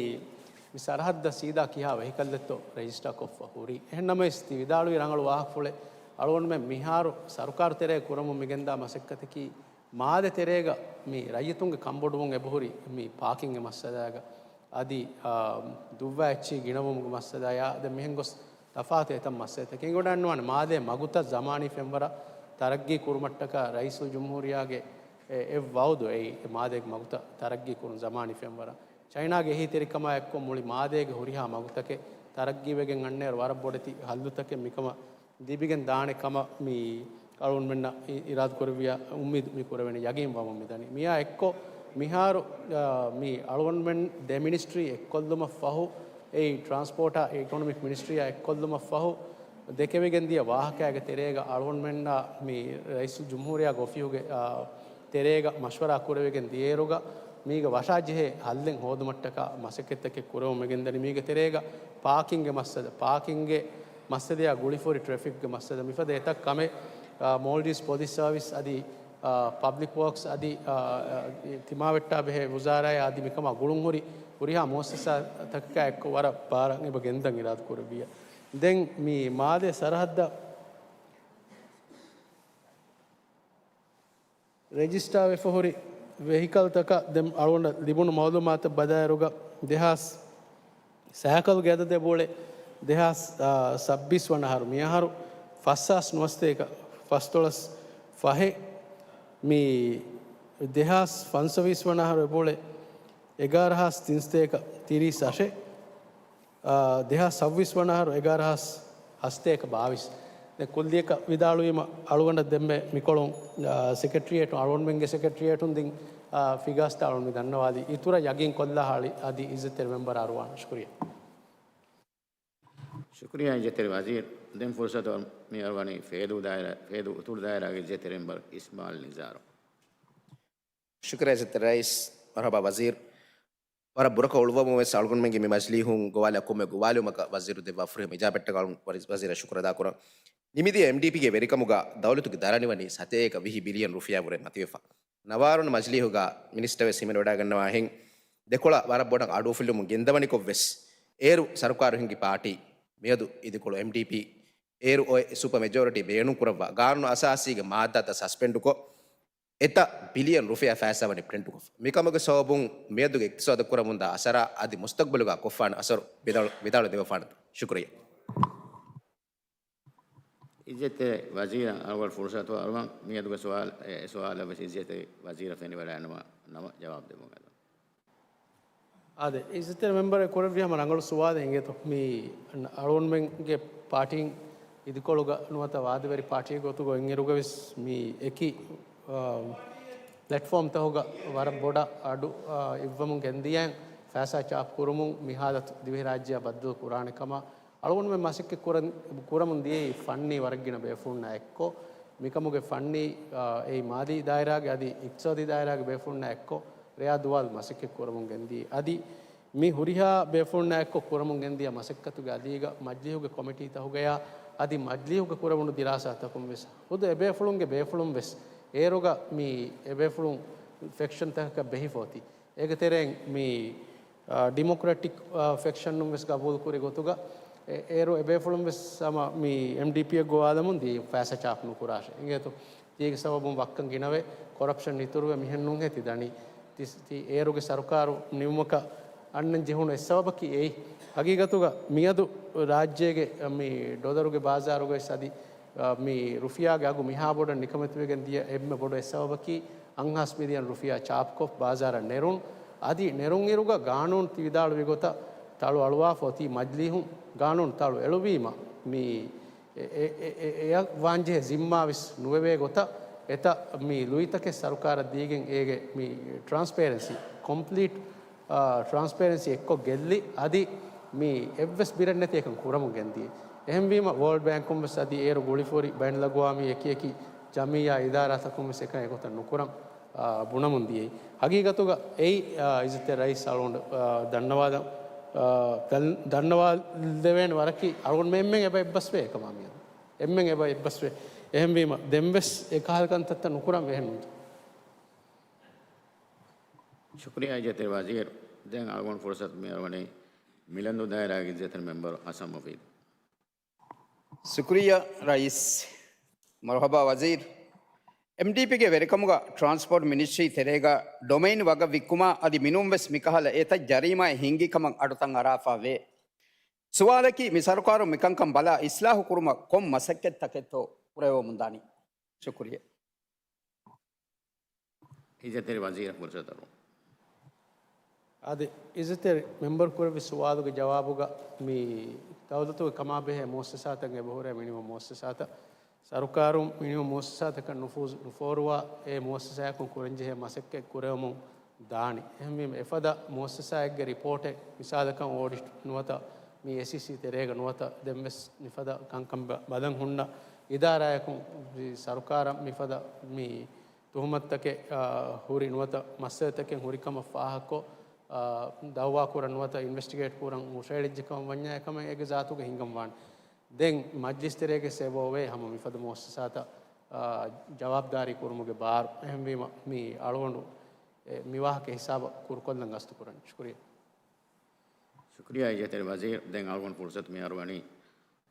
މި ސަރަހައްދަށް ސީދާ ކިހާ ވެހިކަލްއެއްތޯ ރަޖިސްޓާ ކޮށްފަ ހުރީ. އެހެން ނަމަވެސް ތި ވިދާޅުވި ރަނގަޅު ވާހަކަފުޅެއް. އަޅުގަނޑުމެން މިހާރު ސަރުކާރު ތެރޭ ކުރަމުން މިގެންދާ މަސައްކަތަކީ މާލެ ތެރޭގަ މި ރައްޔިތުންގެ ކަންބޮޑުވުން އެބަހުރި މި ޕާކިންގެ މައްސަލާގަ އަދި، އާ، ދުއްވާ އެއްޗިހި ގިނަވުމުގެ މައްސަލާޔާ ދެން މިހެން ގޮސް ތަފާތު އެތައް މައްސަލަތަކެއް އެނގިވަޑައިގަންނަވާނެ. މާލޭ މަގުތައް ޒަމާނީ ފެންވަރަށް ތަރައްގީ ކުރުމަށްޓަކާ ރައީސުލްޖުމްހޫރިއްޔާގެ އެ، އެއް ވައުދު އެއީ، މާލޭގެ މަގުތައް ތަރައްގީ ކުރުން ޒަމާނީ ފެންވަރަށް. ޗައިނާގެ އެހީތެރިކަމާ އެއްކޮށް މުޅި މާލޭގެ ހުރިހާ މަގުތަކެއް ތަރައްގީވެގެން އަންނައިރު ވަރަށް ބޮޑެތި ހައްލުތަކެއް މިކަމަށް ލިބިގެން ދާނެ ކަމަށް މި އަޅުގަނޑުމެންނަށް އި-، އިރާދަ ކުރެއްވިޔާ އުއްމީދު މި ކުރެވެނީ، ޔަގީން ވަމުން މިދަނީ. މިއާ އެއްކޮށް މިހާރު، އާ، މި އަޅުގަނޑުމެން ދެ މިނިސްޓްރީ އެއްކޮށްލުމަށް ފަހު، އެއީ ޓްރާންސްޕޯޓާ އިކޮނޮމިކް މިނިސްޓްރީއާ އެއްކޮށްލުމަށް ފަހު ދެކެވިގެން ދިޔަ ވާހަކައިގެ ތެރޭގަ އަޅުގަނޑުމެންނާ މި ރައީސުލްޖުމްހޫރިއްޔާގެ އޮފީހުގެ، އާ، ތެރޭގަ މަޝްވަރާ ކުރެވިގެން ދިޔައިރުގަ މީގަ ވަށާޖެހޭ ހައްލެއް ހޯދުމަށްޓަކާ މަސައްކަތްތަކެއް ކުރެވުމެގެންދަނީ. މީގެ ތެރޭގަ ޕާކިންގެ މައްސަލަ، ޕާކިންގެ މައްސަލަޔާ ގުޅިފަހުރި ޓްރެފިކްގެ މައްސަލަ މިފަދަ އެތައް ކަމެއް، އާ، މޯލްޑިވްސް ޕޮލިސް ސާވިސް އަދި، އާ، ޕަބްލިކް ވޯކްސް އަދި، އާ، އާ، ތިމާވެއްޓާ ބެހޭ ވުޒާރާޔާ އަދި މިކަމާ ގުޅުންހުރި ހުރިހާ މުއައްސަސާތަކަކާ އެއްކޮށް ވަރަށް ބާރަށް އެބަ ގެންދަން އިރާދަ ކުރެއްވިއްޔާ. ދެން މި މާލޭ ސަރަހައްދަށް ރެޖިސްޓާ ވެފަ ހުރި ވެހިކަލްތަކަށް ދެން އަޅުގަނޑަށް ލިބުނު މައުލޫމާތަށް ބަލާއިރުގަ، ދެހާސް ސައިކަލްގެ އަދަދެއް ބޯޅެ ދެހާސް، އާ، ސައްބީސް ވަނަ އަހަރު މިއަހަރު ފަސް ހާސް ނުވަސަތޭކަ ފަސްދޮޅަސް ފަހެއް، މި ދެހާސް ފަންސަވީސް ވަނަ އަހަރު އެބޯޅެ އެގާރަ ހާސް ތިންސަތޭކަ ތިރީސް އަށެއް. އާ، ދެހާސް ސައްބީސް ވަނަ އަހަރު އެގާރަ ހާސް ހަސަތޭކަ ބާވީސް. ދެން ކުއްލިއަކަށް ވިދާޅުވީމަ އަޅުގަނޑަށް ދެންމެ މިކޮޅުން، އާ، ސެކްރެޓަރިއޭޓުން، އަޅުގަނޑުމެންގެ ސެކްރެޓަރިއޭޓުން ދިން، އާ، ފިގާސްތައް އަޅުގަނޑު މި ދަންނަވާލީ. އިތުރަށް ޔަގީން ކޮށްލާ ހާޅި އަދި އިއްޒަތްތެރި މެމްބަރަށް އަރުވާނެ. ޝުކުރިއްޔާ. ޝުކުރިއްޔާ އިއްޒަތްތެރި ވަޒީރު. ދެން ފުރުސަތު މި އަރުވަނީ ފޭދޫ ދާއިރާ، ފޭދޫ އުތުރު ދާއިރާގެ އިއްޒަތްތެރި މެމްބަރު އިސްމާއިލް ނިޒާރު. ޝުކުރިއްޔާ އިއްޒަތްތެރި ރައީސް. މަރުހަބާ ވަޒީރު. ވަރަށް ބުރަކޮށް އުޅުއްވަމުން ވެސް އަޅުގަނޑުމެންގެ މި މަޖިލީހުން ގޮވާލާ ކޮންމެ ގޮވާލުމަކަށް ވަޒީރު ދެއްވާ ފުރިހަމަ އިޖާބައްޓަކަށް އަޅުގަނޑު ވަރި-، ވަޒީރަށް ޝުކުރު އަދާކުރަން. ނިމިދިޔަ އެމްޑީޕީގެ ވެރިކަމުގަ ދައުލަތުގެ ދަރަނިވަނީ ސަތޭކަ ވިހި ބިލިއަން ރުފިޔާ ވުރެ މަތިވެފަ. ނަވާރަ ވަނަ މަޖިލީހުގަ މިނިސްޓަރ ވެސް ހިމެނިވަޑައިގަންނަވާހެން، ދެކޮޅަށް ވަރަށް ބޮޑަށް އަޑު އުފުއްލުމުން ގެންދަވަނިކޮށް ވެސް، އޭރު ސަރުކާރު ހިންގި ޕާޓީ، މިއަދު އިދިކޮޅު އެމްޑީޕީ، އޭރު އޮތް ސުޕަ މެޖޯރިޓީ ބޭނުން ކުރައްވާ، ގާނޫނު އަސާސީގެ މާއްދާތައް ސަސްޕެންޑުކޮށް، އެތައް ބިލިއަން ރުފިޔާ ފައިސާ ވަނީ ޕްރިންޓުކޮށްފަ. މިކަމުގެ ސަބަބުން މިއަދުގެ އިޤްތިޞާދަށް ކުރަމުންދާ އަސަރާ އަދި މުސްތަޤްބަލުގަ ކޮށްފާނެ އަސަރު ވިދާޅު، ވިދާޅު ދެވިފާނެތޯ؟ ޝުކުރިއްޔާ. އިއްޒަތްތެރި ވަޒީރަށް އަޅުގަނޑު ފުރުޞަތު އަރުވަން. މިއަދުގެ ސުވާލު، އެ ސުވާލަށް ވެސް އިއްޒަތްތެރި ވަޒީރަށް ފެނިވަޑައިގަންނަވާ ނަމަ ޖަވާބު ދެމުން އެދުން. އާދެ، އިއްޒަތްތެރި މެމްބަރެއް ކުރެއްވި ހަމަ ރަނގަޅު ސުވާލެއް އިނގޭތޯ. މި އަޅުގަނޑުމެންގެ ޕާޓީން އިދިކޮޅުގަ ނުވަތަ ވާދަވެރި ޕާޓީގެ ގޮތުގަ އޮތްއިރުގަ ވެސް މި އެކި، އާ، ޕްލެޓްފޯމްތަކުގަ ވަރަށް ބޮޑަށް އަޑު، އާ، އިއްވަމުން ގެންދިޔައިން ފައިސާ ޗާޕް ކުރުމުން މި ހާލަތު ދިވެހިރާއްޖެއަށް ބައްދަލު ކުރާނެ ކަމަށް އަޅުގަނޑުމެން މަސައްކަތް ކުރަން، ކުރަމުން ދިޔައީ ފަންނީ ވަރަށްގިނަ ބޭފުޅުންނާ އެއްކޮށް، މިކަމުގެ ފަންނީ، އާ، އެއީ މާލީ ދާއިރާގެ އަދި އިޤްތިޞާދީ ދާއިރާގެ ބޭފުޅުންނާ އެއްކޮށް ރެޔާ ދުވާލު މަސައްކަތް ކުރަމުން ގެންދިޔައީ. އަދި މި ހުރިހާ ބޭފުޅުންނާ އެއްކޮށް ކުރަމުން ގެންދިޔަ މަސައްކަތުގެ އަލީގަ މަޖިލީހުގެ ކޮމިޓީތަކުގަޔާ އަދި މަޖިލީހުގަ ކުރެވުނު ދިރާސާތަކުން ވެސް ޚުދު އެބޭފުޅުންގެ ބޭފުޅުން ވެސް އޭރުގަ މި އެބޭފުޅުން ފެކްޝަންތަކަކަށް ބެހިފަ އޮތީ. އޭގެ ތެރެއިން މި، އާ، ޑިމޮކްރެޓިކް، އާ، ފެކްޝަނުން ވެސް ގަބޫލުކުރި ގޮތުގަ، އެ-، އޭރު އެބޭފުޅުން ވެސް ހަމަ މި އެމްޑީޕީއަށް ގޮވާލަމުން ދިޔައީ ފައިސާ ޗާޕް ނުކުރާށޭ. އިނގޭތޯ؟ ތީގެ ސަބަބުން ވައްކަން ގިނަވެ، ކޮރަޕްޝަން އިތުރުވެ މިހެން ނޫންހޭ ތި ދަނީ. ތި، ތި އޭރުގެ ސަރުކާރު ނިމުމަކަށް އަންނަން ޖެހުނު އެއްސަބަބަކީ އެއީ. ހަގީގަތުގަ މިއަދު ރާއްޖޭގެ މި ޑޮލަރުގެ ބާޒާރުގައި އަދި، އަ، މި ރުފިޔާގެ އަގު މިހާ ބޮޑަށް ނިކަމެތިވެގެން ދިޔަ އެންމެ ބޮޑު އެއްސަބަބަކީ އަށްހާސް މިލިއަން ރުފިޔާ ޗާޕްކޮށް ބާޒާރަށް ނެރުން. އަދި ނެރުން އިރުގަ ގާނޫނު ތި ވިދާޅުވި ގޮތަށް ތަޅު އަޅުވާފަ އޮތީ މަޖްލީހުން ގާނޫނު ތަޅު އެޅުވީމަ މި އެ، އެ، އެ، އެ، އެއަށް ވާންޖެހޭ ޒިންމާ ވެސް ނުވެވޭ ގޮތަށް އެތައް މި ލުއިތަކެއް ސަރުކާރަށް ދީގެން އޭގެ މި ޓްރާންސްޕޭރެންސީ، ކޮމްޕްލީޓް، އާ، ޓްރާންސްޕޭރެންސީ އެއްކޮށް ގެއްލި އަދި މި އެއްވެސް ބިރެއް ނެތި އެކަން ކުރަމުން ގެންދިޔަ. އެހެންވީމަ ވޯލްޑް ބޭންކުން ވެސް އަދި އޭރު ގުޅިފޯރި ބައިނަލްއަގުވާމީ އެކި އެކި ޖަމިއްޔާ އިދާރާތަކުން ވެސް އެކަން އެގޮތަށް ނުކުރަން، އާ، ބުނަމުން ދިޔައީ. ހަގީގަތުގަ އެއީ، އާ، އިއްޒަތްތެރި ރައީސް އަޅުގަނޑު، އާ، ދަންނަވާލަ-، އާ، ދަން-، ދަންނަވާލެވޭނެ ވަރަކީ އަޅުގަނޑު އެންމެން އެބަ އެއްބަސްވޭ އެކަމާ މިއަދު. އެންމެން އެބަ އެއްބަސްވޭ. އެހެންވީމަ ދެންވެސް އެކަހަލަ ކަންތައްތައް ނުކުރަން ވޭހެއްނުންތޯ؟ ޝުކުރިއްޔާ އިއްޒަތްތެރި ވަޒީރު. ދެން އަޅުގަނޑު ފުރުސަތު މި އަރުވަނީ މިލަންދޫ ދާއިރާގެ އިއްޒަތްތެރި މެމްބަރު ހަސަން މުފީދު. ޝުކުރިއްޔާ ރައީސް. މަރުހަބާ ވަޒީރު. އެމްޑީޕީގެ ވެރިކަމުގަ ޓްރާންސްޕޯޓް މިނިސްޓްރީ ތެރޭގަ ޑޮމެއިން ވަގަށް ވިއްކުމާ އަދި މިނޫން ވެސް މިކަހަލަ އެތައް ޖަރީމާއެއް ހިންގި ކަމަށް އަޑުތައް އަރާފަ ވޭ. ސުވާލަކީ، މި ސަރުކާރުން މިކަންކަން ބަލާ އިސްލާހު ކުރުމަށް ކޮން މަސައްކަތްތަކެއްތޯ ކުރެވެމުން ދާނީ؟ ޝުކުރިއްޔާ. އިއްޒަތްތެރި ވަޒީރަށް ފުރުސަތު އަރުވަން. އަދި އިއްޒަތްތެރި މެމްބަރު ކުރެއްވި ސުވާލުގެ ޖަވާބުގަ މި ދައުލަތުގެ ކަމާބެހޭ މުއައްސަސާތައް އެބަހުރޭ މިނިވަން މުއައްސަސާތައް. ސަރުކާރުން މިނިވަން މުއައްސަސާތަކަށް ނުފޫޒު ނުފޯރުވާ އެ މުއައްސަސާއަކުން ކުރަންޖެހޭ މަސައްކަތް ކުރެވެމުން ދާނީ. އެހެންވީމަ އެފަދަ މުއައްސަސާއެއްގެ ރިޕޯޓެއް މިސާލަކަށް އޯޑިޓް ނުވަތަ މި އޭސީސީ ތެރޭގަ ނުވަތަ ދެންވެސް މިފަދަ ކަންކަން ބަ-، ބަލަން ހުންނަ އިދާރާއަކުން ސަރުކާރަށް މިފަދަ މި ތުހުމަތުތަކެއް، އާ، ހުރި ނުވަތަ މައްސަލަތަކެއް ހުރިކަމަށް ފާހަގަކޮށް، އާ، ދައުވާ ކުރަން ނުވަތަ އިންވެސްޓިގޭޓް ކުރަން ހުށަހެޅިއްޖެ ކަމަށް ވަންޏާ އެކަމަށް އޭގެ ޒާތުގަ ހިނގަން ވާނެ. ދެން މަޖްލިސް ތެރޭގެ ސެބޯވޭ ހަމަ މިފަދަ މުއައްސަސާތައް، އާ، ޖަވާބުދާރީ ކުރުމުގެ ބާރު. އެހެންވީމަ މި އަޅުގަނޑު އެ މި ވާހަކަ ހިސާބަށް ކުރުކޮށްލަން ގަސްތު ކުރަން. ޝުކުރިއްޔާ. ޝުކުރިއްޔާ އިއްޒަތްތެރި ވަޒީރު. ދެން އަޅުގަނޑު ފުރުސަތު މި އަރުވަނީ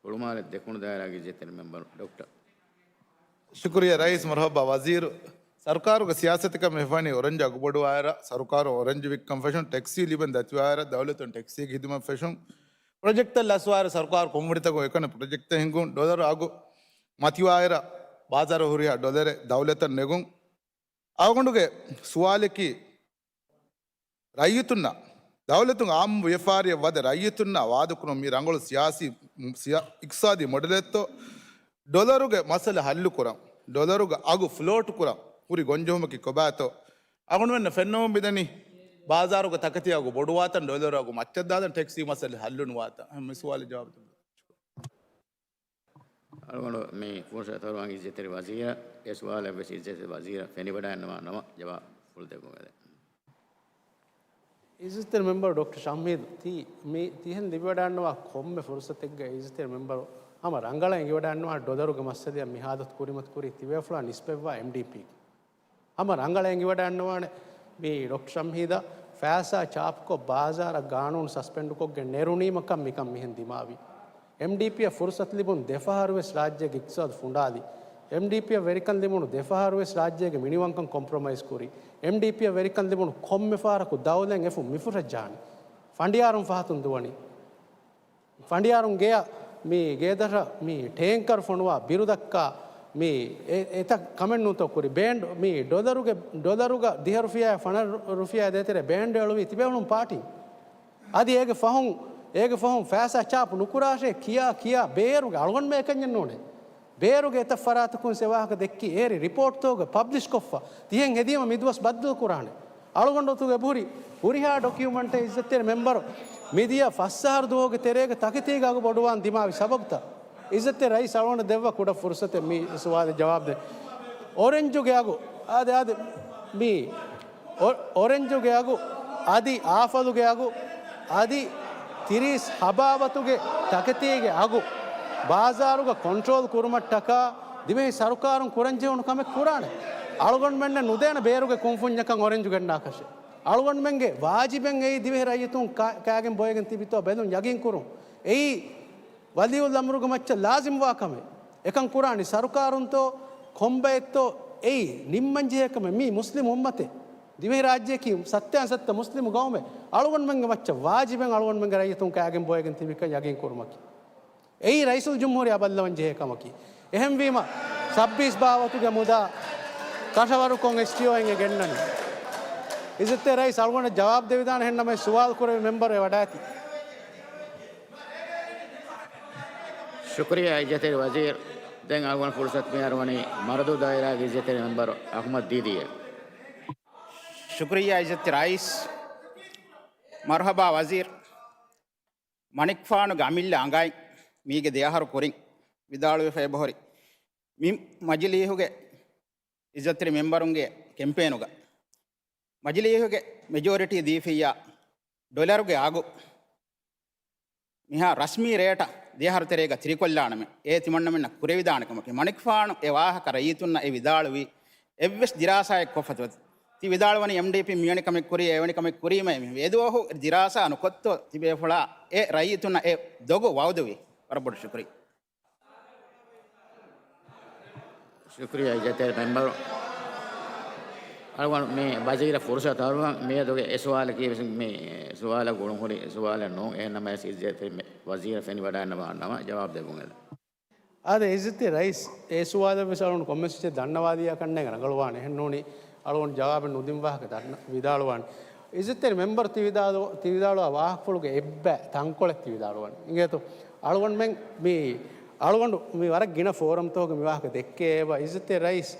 ހުޅުމާލެ ދެކުނު ދާއިރާގެ އިއްޒަތްތެރި މެމްބަރު ޑޮކްޓަރ. ޝުކުރިއްޔާ ރައީސް. މަރުހަބާ ވަޒީރު. ސަރުކާރުގެ ސިޔާސަތަކަށް މި ފަނީ އޮރެންޖު އަގުބޮޑުވާއިރަށް ސަރުކާރު އޮރެންޖު ވިއްކަން ފެށުން، ޓެކްސީ ލިބެން ދަތިވާއިރަށް ދައުލަތުން ޓެކްސީގެ ހިދުމަތް ފެށުން، ޕްރޮޖެކްޓްތައް ލަސްވާއިރަށް ސަރުކާރު ކޮންމެ ކުންފުނިތަކުން އެކަނި ޕްރޮޖެކްޓްތައް ހިންގުން، ޑޮލަރު އަގު މަތިވާއިރަށް ބާޒާރު ހުރިހާ ޑޮލަރެއް ދައުލަތަށް ނެގުން، އަޅުގަނޑުގެ ސުވާލަކީ، ރައްޔިތުންނަށް، ދައުލަތުން އާއްމު ވިޔަފާރިއަށް ވަދެ ރައްޔިތުންނާ ވާދަކުރުން މި ރަނގަޅު ސިޔާސީ، ސިޔާ-، އިޤްތިޞާދީ މޮޑެލެއްތޯ؟ ޑޮލަރުގެ މައްސަލަ ހައްލުކުރަން، ޑޮލަރުގެ އަގު ފްލޯޓް ކުރަން ހުރި ގޮންޖެހުމަކީ ކޮބާތޯ؟ އަޅުގަނޑުމެންނަށް ފެންނަމުން މިދަނީ ބާޒާރުގެ ތަކެތި އަގު ބޮޑުވާތަން، ޑޮލަރު އަގު މައްޗަށްދާތަން، ޓެކްސީ މައްސަލަ ހައްލުނުވާތަން. މި ސުވާލަށް ޖަވާބު ދެއްވާ. އަޅުގަނޑު މި ފުރުސަތު އަރުވަން އިއްޒަތްތެރި ވަޒީރަށް. އެ ސުވާލަށް ވެސް އިއްޒަތްތެރި ވަޒީރަށް ފެނިވަޑައިންނަވާ ނަމަ ޖަވާބު ފުޅު ދެއްވުމެވެ. އިއްޒަތްތެރި މެމްބަރު ޑޮކްޓަރ ޝަމްހީދު، ތި މި ތިހެން ލިބިވަޑައިންނަވާ ކޮންމެ ފުރުސަތެއްގަ އިއްޒަތްތެރި މެމްބަރު ހަމަ ރަނގަޅަށް އެނގިވަޑައިންނަވާ ޑޮލަރުގެ މައްސަލައަށް މި ހާލަތު ކުރިމަތި ކުރީ ތިބޭފުޅާ ނިސްބަތްވާ އެމްޑީޕީ. ހަމަ ރަނގަޅަށް އެނގިވަޑައިންނަވާނެ މި ޑޮކްޓަރ ޝަމްހީދަށް ފައިސާ ޗާޕްކޮށް ބާޒާރަށް ގާނޫނު ސަސްޕެންޑުކޮށްގެން ނެރުނީމަކަށް މިކަން މިހެން ދިމާވީ. އެމްޑީޕީއަށް ފުރުސަތު ލިބުނު ދެފަހަރުވެސް ރާއްޖޭގެ އިޤްތިޞާދު ފުނޑާލި. އެމްޑީޕީއަށް ވެރިކަން ލިބުނު ދެފަހަރުވެސް ރާއްޖޭގެ މިނިވަންކަން ކޮމްޕްރޮމައިޒް ކުރި. އެމްޑީޕީއަށް ވެރިކަން ލިބުނު ކޮންމެ ފަހަރަކު ދައުލަތް އެފުށް މިފުށަށް ޖާނީ. ފަނޑިޔާރުން ފަހަތުން ދުވަނީ. ފަނޑިޔާރުން ގެޔަށް މި ގޭދަށަށް މި ޓޭންކަރު ފޮނުވާ ބިރު ދައްކާ މި އެ-، އެތައް ކަމެއް ނޫންތޯ ކުރި. ބޭންޑް މި ޑޮލަރުގެ، ޑޮލަރުގަ ދިހަ ރުފިޔާ ފަނަރަ ރުފިޔާ ދޭތެރޭ ބޭންޑް އެޅުވީ ތިބޭފުޅުން ޕާޓީން. އަދި އޭގެ ފަހުން، އޭގެ ފަހުން ފައިސާ ޗާޕު ނުކުރާށޭ ކިޔާ ކިޔާ ބޭރުގެ އަޅުގަނޑުމެ އެކަންޏެއް ނޫނޭ. ބޭރުގެ އެތައް ފަރާތަކުން އެ ވާހަކަ ދެއްކި އޭރި ރިޕޯޓްތޯގަ ޕަބްލިޝް ކޮށްފަ. ތިހެން ހެދީމަ މިދުވަސް ބައްދަލު ކުރާނެ. އަޅުގަނޑު އޮތުގެ އެބަހުރި ހުރިހާ ޑޮކިއުމަންޓެއް އިއްޒަތްތެރި މެމްބަރު މިދިޔަ ފަސް އަހަރު ދުވަހުގެ ތެރޭގަ ތަކެތީގަ އަގު ބޮޑުވާން ދިމާވި ސަބަބުތައް އިއްޒަތްތެރި ރައީސް އަޅުގަނޑަށް ދެއްވާ ކުޑަ ފުރުސަތެއް މި ސުވާލަށް ޖަވާބު ދޭން. އޮރެންޖުގެ އަގު، އާދެ، އާދެ، މި އޮ-، އޮރެންޖުގެ އަގު، އަދި އާފަލުގެ އަގު، އަދި ތިރީސް ހަބާވަތުގެ ތަކެތީގެ އަގު ބާޒާރުގަ ކޮންޓްރޯލް ކުރުމަށްޓަކާ ދިވެހި ސަރުކާރުން ކުރަންޖެހުނު ކަމެއް ކުރާނެ. އަޅުގަނޑުމެންނަށް ނުދޭނެ ބޭރުގެ ކުންފުންޏަކަށް އޮރެންޖު ގެންނާކަށެއް. އަޅުގަނޑުމެންގެ ވާޖިބެއް އެއީ ދިވެހި ރައްޔިތުން ކާ-، ކާގެން ބޮއެގެން ތިބިތޯ ބެލުން ޔަގީން ކުރުން. އެއީ ވަލިއުލްއަމްރުގެ މައްޗަށް ލާޒިމްވާ ކަމެއް. އެކަން ކުރާނީ ސަރުކާރުންތޯ ކޮންބައެއްތޯ އެއީ ނިންމަންޖެހޭ ކަމެއް. މީ މުސްލިމު އުއްމަތެއް. ދިވެހިރާއްޖެއަކީ ސައްތައިން ސައްތަ މުސްލިމު ގައުމެއް. އަޅުގަނޑުމެންގެ މައްޗަށް ވާޖިބެއް އަޅުގަނޑުމެންގެ ރައްޔިތުން ކާގެން ބޮއެގެން ތިބިކަން ޔަގީން ކުރުމަކީ. އެއީ ރައީސުލްޖުމްހޫރިއްޔާ ބައްލަވަން ޖެހޭ ކަމަކީ. އެހެންވީމަ، ސައްބީސް ބާވަތުގެ މުދާ ކަށަވަރުކޮށް އެސްޓީއޯއިން އެ ގެންނަނީ. އިއްޒަތްތެރި ރައީސް އަޅުގަނޑަށް ޖަވާބު ދެވިދާނެ ހެންނަމަ ސުވާލު ކުރެވި މެމްބަރު އެ ވަޑައިތި. ޝުކުރިއްޔާ އިއްޒަތްތެރި ވަޒީރު. ދެން އަޅުގަނޑު ފުރުސަތު މި އަރުވަނީ މަރަދޫ ދާއިރާގެ އިއްޒަތްތެރި މެމްބަރު އަޙްމަދު ދީދީއަށް. ޝުކުރިއްޔާ އިއްޒަތްތެރި ރައީސް. މަރުޙަބާ ވަޒީރު. މަނިކުފާނުގެ އަމިއްލަ އަނގައިން މީގެ ދެއަހަރު ކުރިން ވިދާޅުވެފަ އެބަހުރި މި މަޖިލީހުގެ އިއްޒަތްތެރި މެމްބަރުންގެ ކެމްޕޭނުގަ މަޖިލީހުގެ މެޖޯރިޓީ ދީފިއްޔާ ޑޮލަރުގެ އަގު މިހާ ރަސްމީ ރޭޓަށް ދެއަހަރު ތެރޭގަ ތިރިކޮށްލާނަމޭ. އޭ ތިމަންނަމެންނަށް ކުރެވިދާނެ ކަމަކީ. މަނިކުފާނު އެ ވާހަކަ ރައްޔިތުންނަށް އެ ވިދާޅުވީ އެއްވެސް ދިރާސާއެއް ކޮށްފަތު ތި ވިދާޅުވަނީ އެމްޑީޕީ މިވެނި ކަމެއް ކުރީ، އެވެނި ކަމެއް ކުރީމަ އެ ދުވަހު ދިރާސާ ނުކޮށްތޯ ތިބޭފުޅާ އެ ރައްޔިތުންނަށް އެ ދޮގު ވައުދުވީ. ވަރަށް ބޮޑު ޝުކުރިއްޔާ. ޝުކުރިއްޔާ އިއްޒަތްތެރި މެމްބަރު. އަޅުގަނޑު މި ވަޒީރަށް ފުރުސަތު އަރުވަން މިއަދުގެ އެ ސުވާލަކީ ވެސް މި ސުވާލަށް ގުޅުންހުރި ސުވާލެއް ނޫން. އެހެންނަމަވެސް އިއްޒަތްތެރި މެ-، ވަޒީރަށް ފެނިވަޑައިންނަވާނަމަ ޖަވާބު ދެއްވުން އެދާ. އާދެ، އިއްޒަތްތެރި ރައީސް، އެ ސުވާލަށް ވެސް އަޅުގަނޑު ކޮންމެސް އެއްޗެއް ދަންނަވާލިޔާ ކަންނޭނގެ ރަނގަޅުވާނެ. އެހެން ނޫނީ އަޅުގަނޑު ޖަވާބެއް ނުދިން ވާހަކަ ދަންނަ-، ވިދާޅުވާނެ. އިއްޒަތްތެރި މެމްބަރު ތި ވިދާޅު-، ތި ވިދާޅުވާ ވާހަކަފުޅުގެ އެއްބައި ތަންކޮޅެއް ތި ވިދާޅުވާނެ. އިނގޭތޯ؟ އަޅުގަނޑުމެން މި، އަޅުގަނޑު މި ވަރަށް ގިނަ ފޯރަމްތަކުގަ މި ވާހަކަ ދެއްކެ އެބަ. އިއްޒަތްތެރި ރައީސް،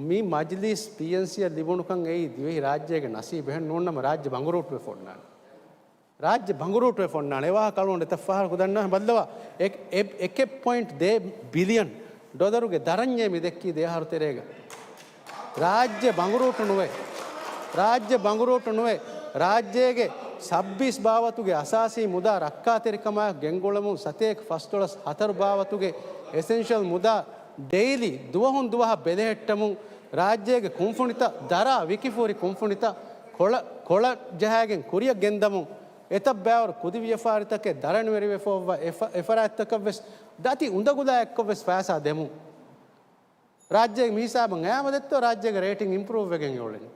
މި މަޖިލީސް ޕީއެންސީއަށް ލިބުނުކަން އެއީ ދިވެހި ރާއްޖޭގެ ނަސީބެއް. އެހެން ނޫންނަމަ ރާއްޖެ ބަނގުރޫޓުވެފަ އޮންނާނެ. ރާއްޖެ ބަނގުރޫޓުވެފަ އޮންނާނެ. އެ ވާހަކަ އަޅުގަނޑު އެތައް ފަހަރަކު ދަންނަވަން ބައްލަވާ. އެ، އެ، އެކެއް ޕޮއިންޓް ދޭއް ބިލިއަން ޑޮލަރުގެ ދަރަންޏޭ މި ދެއްކީ ދެއަހަރު ތެރޭގަ. ރާއްޖެ ބަނގުރޫޓު ނުވޭ. ރާއްޖެ ބަނގުރޫޓު ނުވޭ. ރާއްޖޭގެ ސައްބީސް ބާވަތުގެ އަސާސީ މުދާ ރައްކާތެރިކަމާއެކު ގެންގުޅެމުން ސަތޭކަ ފަސްދޮޅަސް ހަތަރު ބާވަތުގެ އެސެންޝަލް މުދާ ޑެއިލީ ދުވަހުން ދުވަހަށް ބެލެހެއްޓެމުން ރާއްޖޭގެ ކުންފުނިތައް ދަރާ ވިކިފުރި ކުންފުނިތައް ކޮޅަށް، ކޮޅަށް ޖަހައިގެން ކުރިއަށް ގެންދަމުން އެތައް ބައިވަރު ކުދި ވިޔަފާރިތަކެއް ދަރަނިވެރިވެފަ އޮއްވާ އެ ފަ-، އެ ފަރާތްތަކަށް ވެސް ދަތި އުނދަގުލާ އެއްކޮށް ވެސް ފައިސާ ދެމުން. ރާއްޖޭގެ މި ހިސާބަށް އައިމަ ދެއްތޯ ރާއްޖޭގެ ރޭޓިން އިމްޕްރޫވް ވެގެން އެ އުޅެނީ.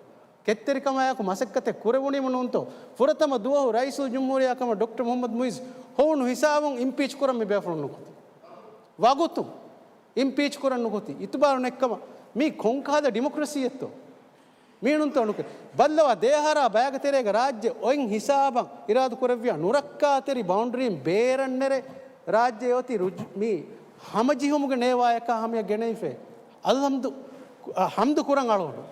ކެތްތެރިކަމާއެކު މަސައްކަތެއް ކުރެވުނީމަ ނޫންތޯ؟ ފުރަތަމަ ދުވަހު ރައީސުލްޖުމްހޫރިއްޔާ ކަމަށް ޑޮކްޓަރ މުޙައްމަދު މުޢިއްޒު ހޮވުނު ހިސާބުން އިމްޕީޗް ކުރަން މި ބޭފުޅުން ނުކުތީ. ވަގުތު އިމްޕީޗް ކުރަން ނުކުތީ. އިތުބާރު ނެއްކަމަށް މީ ކޮންކަހަލަ ޑިމޮކްރަސީއެއްތޯ؟ މީނުންތޯ ނުކުތީ. ބައްލަވާ ދެއަހަރާ ބަޔަކަށް ތެރޭގަ ރާއްޖެ އޮތް ހިސާބަށް އިރާދަ ކުރެއްވިޔާ ނުރައްކާތެރި ބައުންޑަރީން ބޭރަށް ނެރެ ރާއްޖެ އޮތީ ރުޖު-، މީ ހަމަޖެހުމުގެ ނޭވާޔަކާ ހަމަޔަށް ގެނައިފަ. އަލްހަމްދު، އަ، ހަމްދު ކުރަން އަޅުގަނޑު.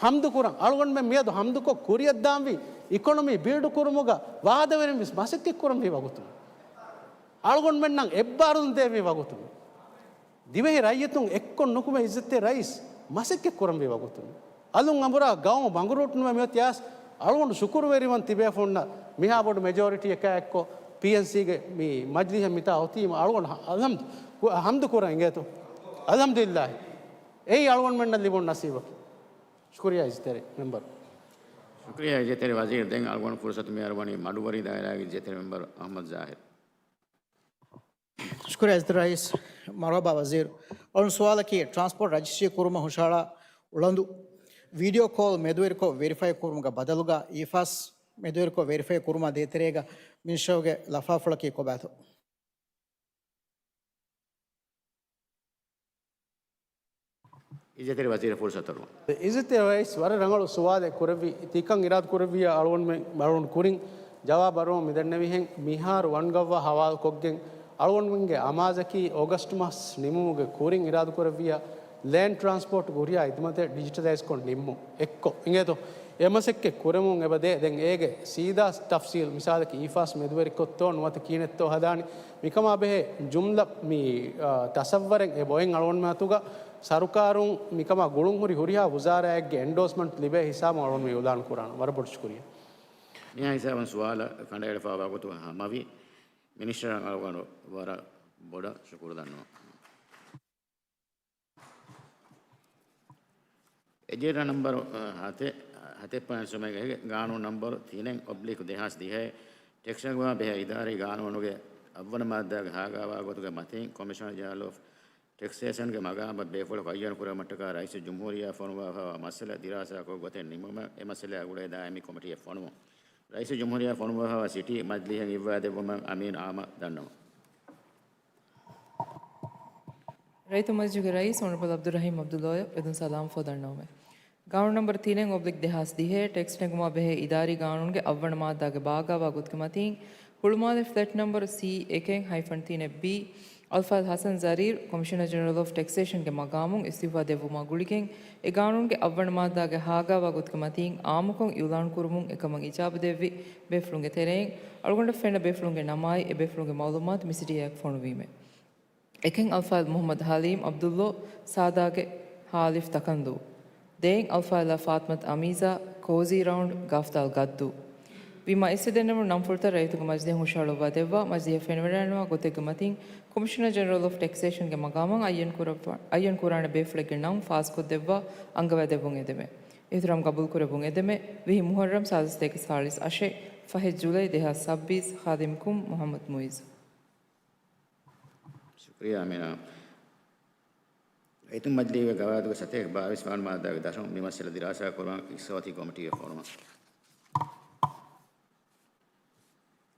ހަމްދު ކުރަން. އަޅުގަނޑުމެން މިއަދު ހަމްދުކޮށް ކުރިއަށްދާންވީ އިކޮނޮމީ ބިލްޑް ކުރުމުގަ ވާދަވެރިން ވެސް މަސައްކަތް ކުރަންވީ ވަގުތު. އަޅުގަނޑުމެންނަށް އެއްބާރުލުން ދޭންވީ ވަގުތު. ދިވެހި ރައްޔިތުން އެއްކޮށް ނުކުމެ އިއްޒަތްތެރި ރައީސް މަސައްކަތް ކުރަންވީ ވަގުތު. އަލުން އަނބުރާ ގައުމު ބަނގުރޫޓުނުވެ މިއޮތީ އާސް އަޅުގަނޑު ޝުކުރުވެރިވަން ތިބޭފުޅުންނަށް މިހާ ބޮޑު މެޖޯރިޓީއަކާ އެއްކޮށް ޕީއެންސީގެ މި މަޖިލީހަށް މިތާ އޮތީމަ އަޅުގަނޑު ހަ-، އަލްހަމްދު، ކު-، ހަމްދު ކުރަން އިނގޭތޯ. އަލްހަމްދުލިއްލާހި. އެއީ އަޅުގަނޑުމެންނަށް ލިބުނު ނަސީބަކީ. ޝުކުރިއްޔާ އިއްޒަތްތެރި މެމްބަރު. ޝުކުރިއްޔާ އިއްޒަތްތެރި ވަޒީރު. ދެން އަޅުގަނޑު ފުރުސަތު މި އަރުވަނީ މަޑުވަރި ދާއިރާގެ އިއްޒަތްތެރި މެމްބަރު އަޙްމަދު ޒާހިރު. ޝުކުރިއްޔާ އިއްޒަތްތެރި ރައީސް. މަރުޙަބާ ވަޒީރު. އަޅުން ސުވާލަކީ ޓްރާންސްޕޯޓް ރަޖިސްޓްރީ ކުރުމަށް ހުށަހަޅާ އުޅަނދު ވީޑިއޯ ކޯލް މެދުވެރިކޮށް ވެރިފައި ކުރުމުގެ ބަދަލުގަ އީފާސް މެދުވެރިކޮށް ވެރިފައި ކުރުމާ ދޭތެރޭގަ މިނިސްޓަރުގެ ލަފާފުޅަކީ ކޮބާތޯ؟ އިއްޒަތްތެރި ވަޒީރަށް ފުރުސަތު އަރުވަން. އިއްޒަތްތެރި ރައީސް ވަރަށް ރަނގަޅު ސުވާލެއް ކުރެއްވި. ތިކަން އިރާދަ ކުރެއްވިއްޔާ އަޅުގަނޑުމެން އަޅުގަނޑު ކުރިން ޖަވާބު އަރުވަމުން މިދެންނެވިހެން މިހާރު ވަންގައްވާ ހަވާލުކޮށްގެން އަޅުގަނޑުމެންގެ އަމާޒަކީ އޮގަސްޓް މަސް ނިމުމުގެ ކުރިން އިރާދަ ކުރެއްވިއްޔާ ލޭންޑް ޓްރާންސްޕޯޓްގެ ހުރިހާ ހިދުމަތެއް ޑިޖިޓަލައިޒްކޮށް ނިންމުން. އެއްކޮށް އިނގޭތޯ؟ އެ މަސައްކަތް ކުރެމުން އެބަ ދޭ. ދެން އޭގެ ސީދާ ތަފްސީލް މިސާލަކީ އީފާސް މެދުވެރިކޮށްތޯ ނުވަތަ ކިހިނެއްތޯ ހަދާނީ. މިކަމާ ބެހޭ ޖުމްލަ މި، އާ، ތަސައްވަރެއް އެބަ އޮތް އަޅުގަނޑުމެން އަތުގަ ސަރުކާރުން މިކަމާ ގުޅުންހުރި ހުރިހާ ވުޒާރާއެއްގެ އެންޑޯސްމަންޓް ލިބޭ ހިސާބުން އަޅުގަނޑު މި އިޢުލާން ކުރާނަން. ވަރަށް ބޮޑު ޝުކުރިއްޔާ. މިހާ ހިސާބުން ސުވާލަށް ކަނޑައެޅިފައިވާ ވަގުތު ހަމަވި. މިނިސްޓަރަށް އަޅުގަނޑު ވަރަށް ބޮޑަށް ޝުކުރު ދަންނަވަން. އެޖެންޑާ ނަމްބަރު، އަ، ހަތެއް، ހަތެއް ޕޮއިންޓް ސުމެއްގެ ގާނޫނު ނަމްބަރު ތިނެއް އޮބްލިކް ދެހާސް ދިހައެއް، ޓެކްސް ނެގުމާ ބެހޭ އިދާރީ ގާނޫނުގެ އަށްވަނަ މާއްދާގެ ހާގާވާ ގޮތުގެ މަތީން، ކޮމިޝަނަރ ޖެނެރަލް އޮފް ޓެކްސޭޝަންގެ މަގާމަށް ބޭފުޅަކު އައްޔަން ކުރެވުމަށްޓަކާ ރައީސުލްޖުމްހޫރިއްޔާ ފޮނުވާފައިވާ މައްސަލަ ދިރާސާކޮށް ގޮތެއް ނިމުމަށް އެ މައްސަލައާ ގުޅޭ ދާއިމީ ކޮމިޓީއެއް ފޮނުވުން. ރައީސުލްޖުމްހޫރިއްޔާ ފޮނުވާފައިވާ ސިޓީ މަޖިލީހަށް އިއްވާ ދެއްވުމަށް އަމީން އާއްމަށް ދަންނަވަން. ރައްޔިތުން މަޖިލީހުގެ ރައީސް އޮނަރަބަލް އަބްދުއްރަހީމް އަބްދުއްލާއަށް ވެދުން ސަލާމް ފޯދަންނަވަމެވެ. ގާނޫނު ނަމްބަރު ތިނެއް އޮބްލިކް ދެހާސް ދިހައެއް، ޓެކްސް ނެގުމާ ބެހޭ އިދާރީ ގާނޫނުގެ އަށްވަނަ މާއްދާގެ ބާގާވާ ގޮތުގެ މަތީން، ހުޅުމާލެ ފްލެޓް ނަމްބަރު ސީ އެކެއް ހައިފަން ތިނެއް ބީ، އަލްފާޟިލް ހަސަން ޒަރީރް، ކޮމިޝަނަރ ޖެނެރަލް އޮފް ޓެކްސޭޝަންގެ މަގާމުން އިސްތިއުފާ ދެއްވުމާ ގުޅިގެން، އެ ގާނޫނުގެ އަށްވަނަ މާއްދާގެ ހާގާވާ ގޮތުގެ މަތީން އާއްމުކޮށް އިއުލާނު ކުރުމުން އެކަމަށް އިޖާބަ ދެއްވި ބޭފުޅުންގެ ތެރެއިން، އަޅުގަނޑަށް ފެންނަ ބޭފުޅުންގެ ނަމާއި އެ ބޭފުޅުންގެ މައުލޫމާތު މި ސިޓީއަށް ފޮނުވީމެވެ. އެކެއް އަލްފާޟިލް މުޙައްމަދު ޙަލީމް ޢަބްދުﷲ، ސާދާގެ ހާލިފް ތަކަންދޫ. ދެއެއް އަލްފާޟިލާ ފާޠިމަތު އަމީޒާ، ކޯޒީ ރައުންޑް، ގާފްދާލް ގައްދޫ. ވީމާ އިސްއެދެންނެވުނު ނަންފުޅުތައް ރައްޔިތުންގެ މަޖިލީހަށް ހުށަހަޅުއްވާ ދެއްވާ، މަޖިލީހަށް ފެނިވަޑައިގަންނަވާ ގޮތެއްގެ މަތިން، ކޮމިޝަނަރ ޖެނެރަލް އޮފް ޓެކްސޭޝަންގެ މަގާމަށް އައްޔަން ކުރައްވާ، އައްޔަން ކުރާނެ ބޭފުޅެއްގެ ނަން ފާސްކޮށްދެއްވާ، އަންގަވައިދެއްވުން އެދެމެ. އިޙްތިރާމް ގަބޫލުކުރެއްވުން އެދެމެ. ވިހި މުޙައްރަމް ސާދަ ސަތޭކަ ސާޅީސް އަށެއް، ފަހެއް ޖުލައި ދެހާސް ސައްބީސް، ޚާދިމްކުމް މުޙައްމަދު މުޢިއްޒު. ޝުކުރިއްޔާ އަމީނާ. ރައްޔިތުން މަޖިލީހުގެ ގަވާއިދުގެ ސަތޭކަ ބާވީސް ވާން މާއްދާގެ ދަށުން މި މައްސަލަ ދިރާސާ ކުރުމަށް އިޚްތިޞާޞީ ކޮމިޓީއެއް ފޮނުވަން.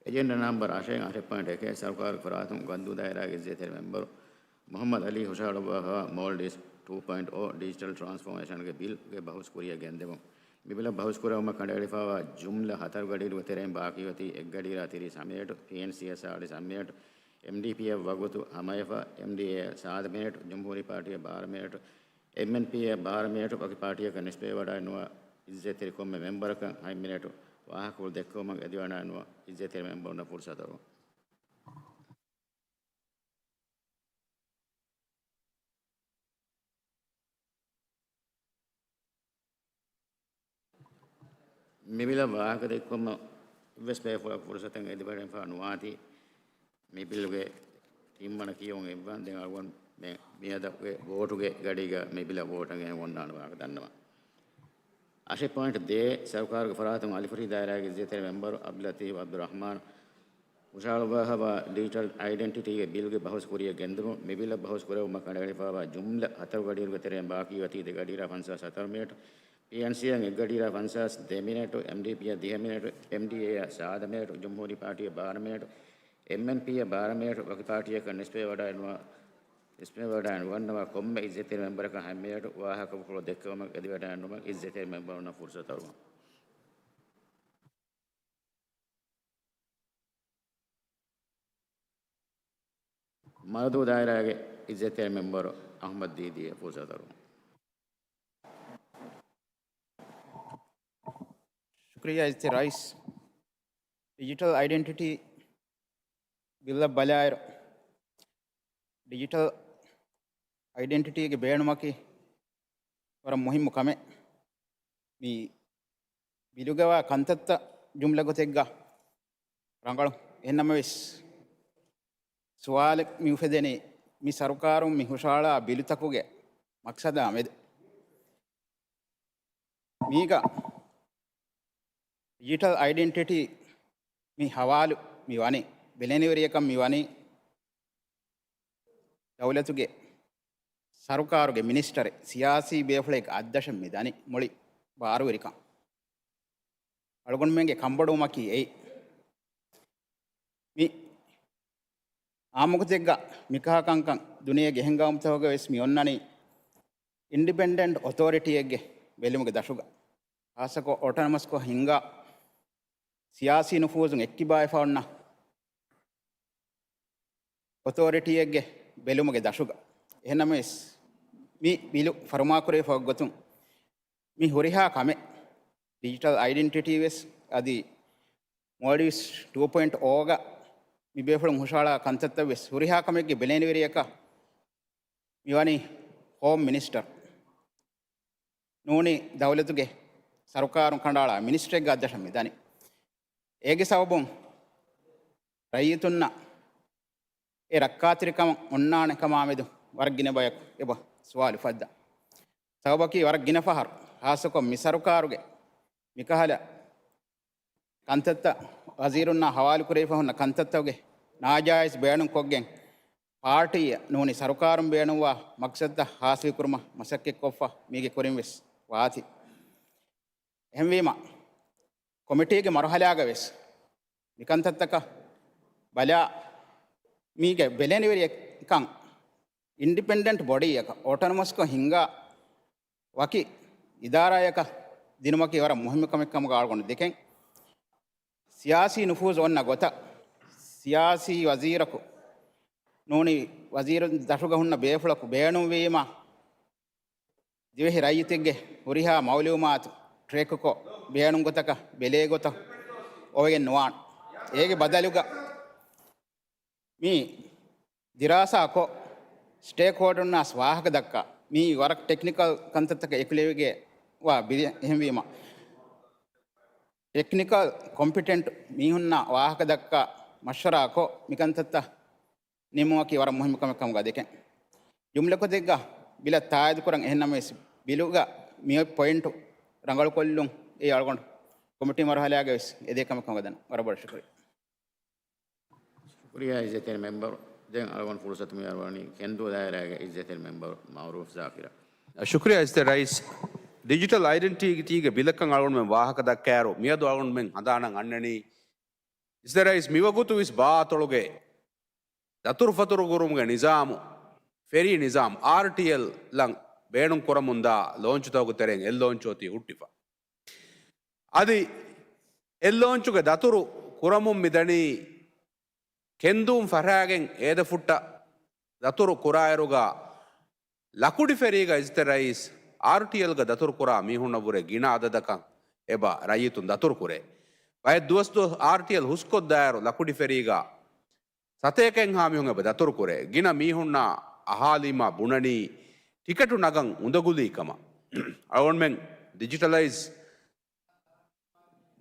އެޖެންޑާ ނަމްބަރު އަށެއް އަށެއް ޕޮއިންޓް އެކެއް، ސަރުކާރުގެ ފަރާތުން ގަންދޫ ދާއިރާގެ އިއްޒަތްތެރި މެމްބަރު މުޙައްމަދު ޢަލީ ހުށަހަޅުއްވާފައިވާ މޯލްޑިވްސް ޓޫ ޕޮއިންޓް އޯ ޑިޖިޓަލް ޓްރާންސްފޯމޭޝަންގެ ބިލްގެ ބަހުސް ކުރިއަށް ގެންދެވުން. މި ބިލަށް ބަހުސް ކުރެވުމަށް ކަނޑައެޅިފައިވާ ޖުމްލަ ހަތަރު ގަޑިއިރުގެ ތެރެއިން ބާކީ އޮތީ އެއްގަޑިއިރާ ތިރީސް ހަ މިނެޓު، ޕީއެންސީއަށް ސާޅީސް ހަ މިނެޓު، އެމްޑީޕީއަށް ވަގުތު ހަމަޔަށްފަ، އެމްޑީއޭއަށް ސާދަ މިނެޓު، ޖުމްހޫރީ ޕާޓީއަށް ބާރަ މިނެޓު، އެމްއެންޕީއަށް ބާރަ މިނެޓު، ވަކި ޕާޓީއަކަށް ނިސްބަތްވެވަޑައިނުވާ އިއްޒަތްތެރި ކޮންމެ މެމްބަރަކަށް ހަތް މިނެޓު، ވާހަކަފުޅު ދެއްކެވުމަށް އެދިވަޑައިނުވާ އިއްޒަތްތެރި މެމްބަރުންނަށް ފުރުސަތު އަރުވަން. މި ބިލަށް ވާހަކަ ދެއްކުމަށް އެއްވެސް ބޭފުޅަކު ފުރުސަތެއް އެދިވަޑައިގެންފާ ނުވާތީ، މި ބިލުގެ ތިންވަނަ ކިޔެވުން އިއްވަން. ދެން އަޅުގަނޑު މި، މިއަދުގެ ވޯޓުގެ ގަޑީގަ މި ބިލަށް ވޯޓަށް ގެން އޮންނާނެ ވާހަކަ ދަންނަވަން. އަށެއް ޕޮއިންޓް ދޭއް، ސަރުކާރުގެ ފަރާތުން އަލިފުށި ދާއިރާގެ އިއްޒަތްތެރި މެމްބަރު އަބްދުލްލަތީފް އަބްދުއްރަޙްމާން ހުށަހަޅުއްވާފައިވާ ޑިޖިޓަލް އައިޑެންޓިޓީގެ ބިލްގެ ބަހުސް ކުރިއަށް ގެންދެވުން. މި ބިލަށް ބަހުސް ކުރެވުމަށް ކަނޑައެޅިފައިވާ ޖުމްލަ ހަތަރު ގަޑިއިރުގެ ތެރެއިން ބާކީ އޮތީ ދެ ގަޑިއިރާ ފަންސާސް ހަތަރު މިނެޓު، ޕީއެންސީއަށް އެއްގަޑިއިރާ ފަންސާސް ދެ މިނެޓު، އެމްޑީޕީއަށް ދިހަ މިނެޓު، އެމްޑީއޭއަށް ސާދަ މިނެޓު، ޖުމްހޫރީ ޕާޓީއަށް ބާރަ މިނެޓު، އެމްއެންޕީއަށް ބާރަ މިނެޓު، ވަކި ޕާޓީއަކަށް ނިސްބަތްވެވަޑައިނުވާ، ނިސްބަތްވެވަޑައިނުވަންނަވާ ކޮންމެ އިއްޒަތްތެރި މެމްބަރަކަށް ހަތް މިނެޓު ވާހަކަފުޅު ދެއްކެވުމަށް އެދިވަޑައިނުވުމަށް އިއްޒަތްތެރި މެމްބަރުންނަށް ފުރުސަތު އަރުވަން. މަރަދޫ ދާއިރާގެ އިއްޒަތްތެރި މެމްބަރު އަޙްމަދު ދީދީއަށް ފުރުސަތު އަރުވަން. ޝުކުރިއްޔާ އިއްޒަތްތެރި ރައީސް. ޑިޖިޓަލް އައިޑެންޓިޓީ ބިލަށް ބަލާއިރު، ޑިޖިޓަލް އައިޑެންޓިޓީގެ ބޭނުމަކީ ވަރަށް މުހިއްމު ކަމެއް. މި ބިލުގަވާ ކަންތައްތައް ޖުމްލަ ގޮތެއްގަ ރަނގަޅު. އެހެންނަމަވެސް، ސުވާލެއް މި އުފެދެނީ، މި ސަރުކާރުން މި ހުށަހަޅާ ބިލުތަކުގެ މަޤްޞަދާ މެދު. މީގަ ޑިޖިޓަލް އައިޑެންޓިޓީ މި ހަވާލު މި ވަނީ، ބެލެނިވެރިޔަކަށް މި ވަނީ ދައުލަތުގެ ސަރުކާރުގެ މިނިސްޓަރެއް، ސިޔާސީ ބޭފުޅެއްގެ އަތްދަށަށް މި ދަނީ މުޅި ބާރުވެރިކަން. އަޅުގަނޑުމެންގެ ކަންބޮޑުވުމަކީ އެއީ. މި އާއްމުގޮތެއްގަ މިކަހަލަ ކަންކަން ދުނިޔޭގެ އެހެން ގައުމުތަކުގަ ވެސް މި އޮންނަނީ އިންޑިޕެންޑެންޓް އޮތޯރިޓީއެއްގެ ބެލުމުގެ ދަށުގަ. ޚާއްޞަކޮށް އޮޓޮނަމަސްކޮށް ހިންގާ ސިޔާސީ ނުފޫޒުން އެއްކިބާވެފަ އޮންނަ އޮތޯރިޓީއެއްގެ ބެލުމުގެ ދަށުގަ. އެހެންނަމަވެސް، މި ބިލު ފަރުމާކުރެވިފަ ގޮތުން، މި ހުރިހާ ކަމެއް، ޑިޖިޓަލް އައިޑެންޓިޓީ ވެސް އަދި މޯލްޑިވްސް ޓޫ ޕޮއިންޓް އޯގަ މި ބޭފުޅުން ހުށަހަޅާ ކަންތައްތައް ވެސް، ހުރިހާ ކަމެއްގެ ބެލެނިވެރިޔަކަށް މިވަނީ ހޯމް މިނިސްޓަރު. ނޫނީ ދައުލަތުގެ ސަރުކާރުން ކަނޑައަޅާ މިނިސްޓަރެއްގެ އަތްދަށަށް މިދަނީ. އޭގެ ސަބަބުން ރައްޔިތުންނަށް އެ ރައްކާތެރިކަމަށް އޮންނާނެ ކަމާމެދު ވަރަށް ގިނަ ބަޔަކު އެބަ ސުވާލު ފައްދާ. ސަބަބަކީ ވަރަށް ގިނަ ފަހަރު ހާއްސަކޮށް މި ސަރުކާރުގެ މިކަހަލަ ކަންތައްތައް، ވަޒީރުންނާ ހަވާލުކުރެވިފަ ހުންނަ ކަންތައްތަކުގެ ނާޖާއިޒް ބޭނުންކޮށްގެން، ޕާޓީއަށް ނޫނީ ސަރުކާރުން ބޭނުންވާ މަޤްޞަދުތައް ހާސިލްކުރުމަށް މަސައްކަތްކޮށްފަ މީގެ ކުރިން ވެސް ވާތީ. އެހެންވީމަ، ކޮމިޓީގެ މަރުހަލާގަ ވެސް މިކަންތައްތަކަށް ބަލާ، މީގެ ބެލެނިވެރި ކަން އިންޑިޕެންޑެންޓް ބޮޑީއަކަށް އޮޓޮނަމަސްކޮށް ހިންގާ ވަކި އިދާރާއަކަށް ދިނުމަކީ ވަރަށް މުހިއްމު ކަމެއް ކަމުގަ އަޅުގަނޑު ދެކެން. ސިޔާސީ ނުފޫޒު އޮންނަ ގޮތަށް، ސިޔާސީ ވަޒީރަކު ނޫނީ ވަޒީރު ދަށުގަ ހުންނަ ބޭފުޅަކު ބޭނުންވީމަ، ދިވެހި ރައްޔިތެއްގެ ހުރިހާ މައުލޫމާތު ޓްރެކްކޮށް، ބޭނުން ގޮތަކަށް ބެލޭ ގޮތަށް އޮވެގެން ނުވާން. އޭގެ ބަދަލުގަ މި ދިރާސާކޮށް، ސްޓޭކްހޯލްޑަރުންނާސް ވާހަކަ ދައްކާ، މީ ވަރަށް ޓެކްނިކަލް ކަންތައްތަކަށް އެކުލެވިގެ ވާ ބިލި އެހެންވީމަ، ޓެކްނިކަލް ކޮމްޕިޓެންޓް މީހުންނާ ވާހަކަ ދައްކާ މަޝްވަރާކޮށް، މިކަންތައްތައް ނިމުމަކީ ވަރަށް މުހިއްމު ކަމެއް ކަމުގަ ދެކެން. ޖުމްލަކޮށް ދެއްގަ ބިލަށް ތާއީދުކުރަން އެހެންނަމަވެސް، ބިލުގަ މިއޮތް ޕޮއިންޓު ރަނގަޅުކޮށްލުން އެއީ އަޅުގަނޑު ކޮމިޓީ މަރުހަލާގަ ވެސް އެދޭ ކަމެއް ކަމުގަ ދަން. ވަރަށް ބޮޑަށް ޝުކުރިއްޔާ. ޝުކުރިއްޔާ އިއްޒަތްތެރި މެމްބަރު. ދެން އަޅުގަނޑު ފުރުސަތު މިއަރުވަނީ ކެންދޫ ދާއިރާގެ އިއްޒަތްތެރި މެމްބަރު މައުރޫފް ޒާކިރަށް. ޝުކުރިއްޔާ އިއްޒަތްތެރި ރައީސް. ޑިޖިޓަލް އައިޑެންޓިޓީގެ ބިލަކަށް އަޅުގަނޑުމެން ވާހަކަ ދައްކާއިރު، މިއަދު އަޅުގަނޑުމެން ހަނދާނަށް އަންނަނީ، އިއްޒަތްތެރި ރައީސް، މިވަގުތު ވެސް ބާ އަތޮޅުގެ ދަތުރުފަތުރު ކުރުމުގެ ނިޒާމު، ފެރީ ނިޒާމް، އާރްޓީއެލް އަށް ބޭނުން ކުރަމުންދާ ލޯންޗުތަކުގެ ތެރެއިން އެއް ލޯންޗު އޮތީ ހުއްޓިފަ. އަދި އެއް ލޯންޗުގެ ދަތުރު ކުރަމުން މިދަނީ ކެންދޫން ފަށާގެން އޭދަފުއްޓަށް ދަތުރު ކުރާއިރުގަ، ލަކުޑި ފެރީގަ އިއްޒަތްތެރި ރައީސް، އާރްޓީއެލްގަ ދަތުރު ކުރާ މީހުންނަށް ވުރެ ގިނަ އަދަދަކަށް އެބަ ރައްޔިތުން ދަތުރު ކުރޭ. ބައެއް ދުވަސް ދުވަސް އާރްޓީއެލް ހުސްކޮށްދާއިރު، ލަކުޑި ފެރީގަ ސަތޭކައެއްހާ މީހުން އެބަ ދަތުރު ކުރޭ. ގިނަ މީހުންނާ އަހާލީމާ ބުނަނީ ޓިކެޓު ނަގަން އުނދަގުލީ ކަމަށް. އަޅުގަނޑުމެން ޑިޖިޓަލައިޒް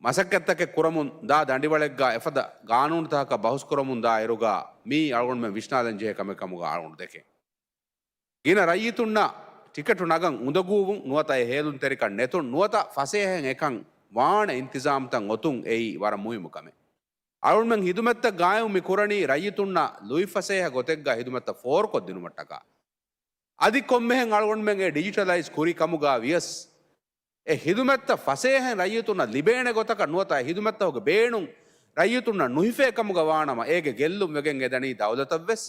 މަސައްކަތްތަކެއް ކުރަމުން ދާ ދަނޑިވަޅެއްގަ އެފަދަ ގާނޫނުތަކަކަށް ބަހުސް ކުރަމުން ދާ އިރުގަ، މީ އަޅުގަނޑުމެން ވިސްނާލަން ޖެހޭ ކަމެއް ކަމުގަ އަޅުގަނޑު ދެކެން. ގިނަ ރައްޔިތުންނަށް ޓިކެޓު ނަގަން އުނދަގޫވުން ނުވަތަ އެ ހޭލުންތެރިކަން ނެތުން ނުވަތަ ފަސޭހައިން އެކަން ވާނެ އިންތިޒާމްތައް އޮތުން އެއީ ވަރަށް މުހިއްމު ކަމެއް. އަޅުގަނޑުމެން ހިދުމަތްތައް ގާއިމު މި ކުރަނީ ރައްޔިތުންނަށް ލުއިފަސޭހަ ގޮތެއްގަ ހިދުމަތްތައް ފޯރުކޮށްދިނުމަށްޓަކާ. އަދި ކޮންމެހެން އަޅުގަނޑުމެން އެ ޑިޖިޓަލައިޒް ކުރި ކަމުގަ ވިޔަސް، އެ ހިދުމަތްތައް ފަސޭހައިން ރައްޔިތުންނަށް ލިބޭނެ ގޮތަކަށް ނުވަތަ އެ ހިދުމަތްތަކުގެ ބޭނުން ރައްޔިތުންނަށް ނުހިފޭ ކަމުގަ ވާނަމަ، އޭގެ ގެއްލުން ވެގެން އެދަނީ ދައުލަތަށްވެސް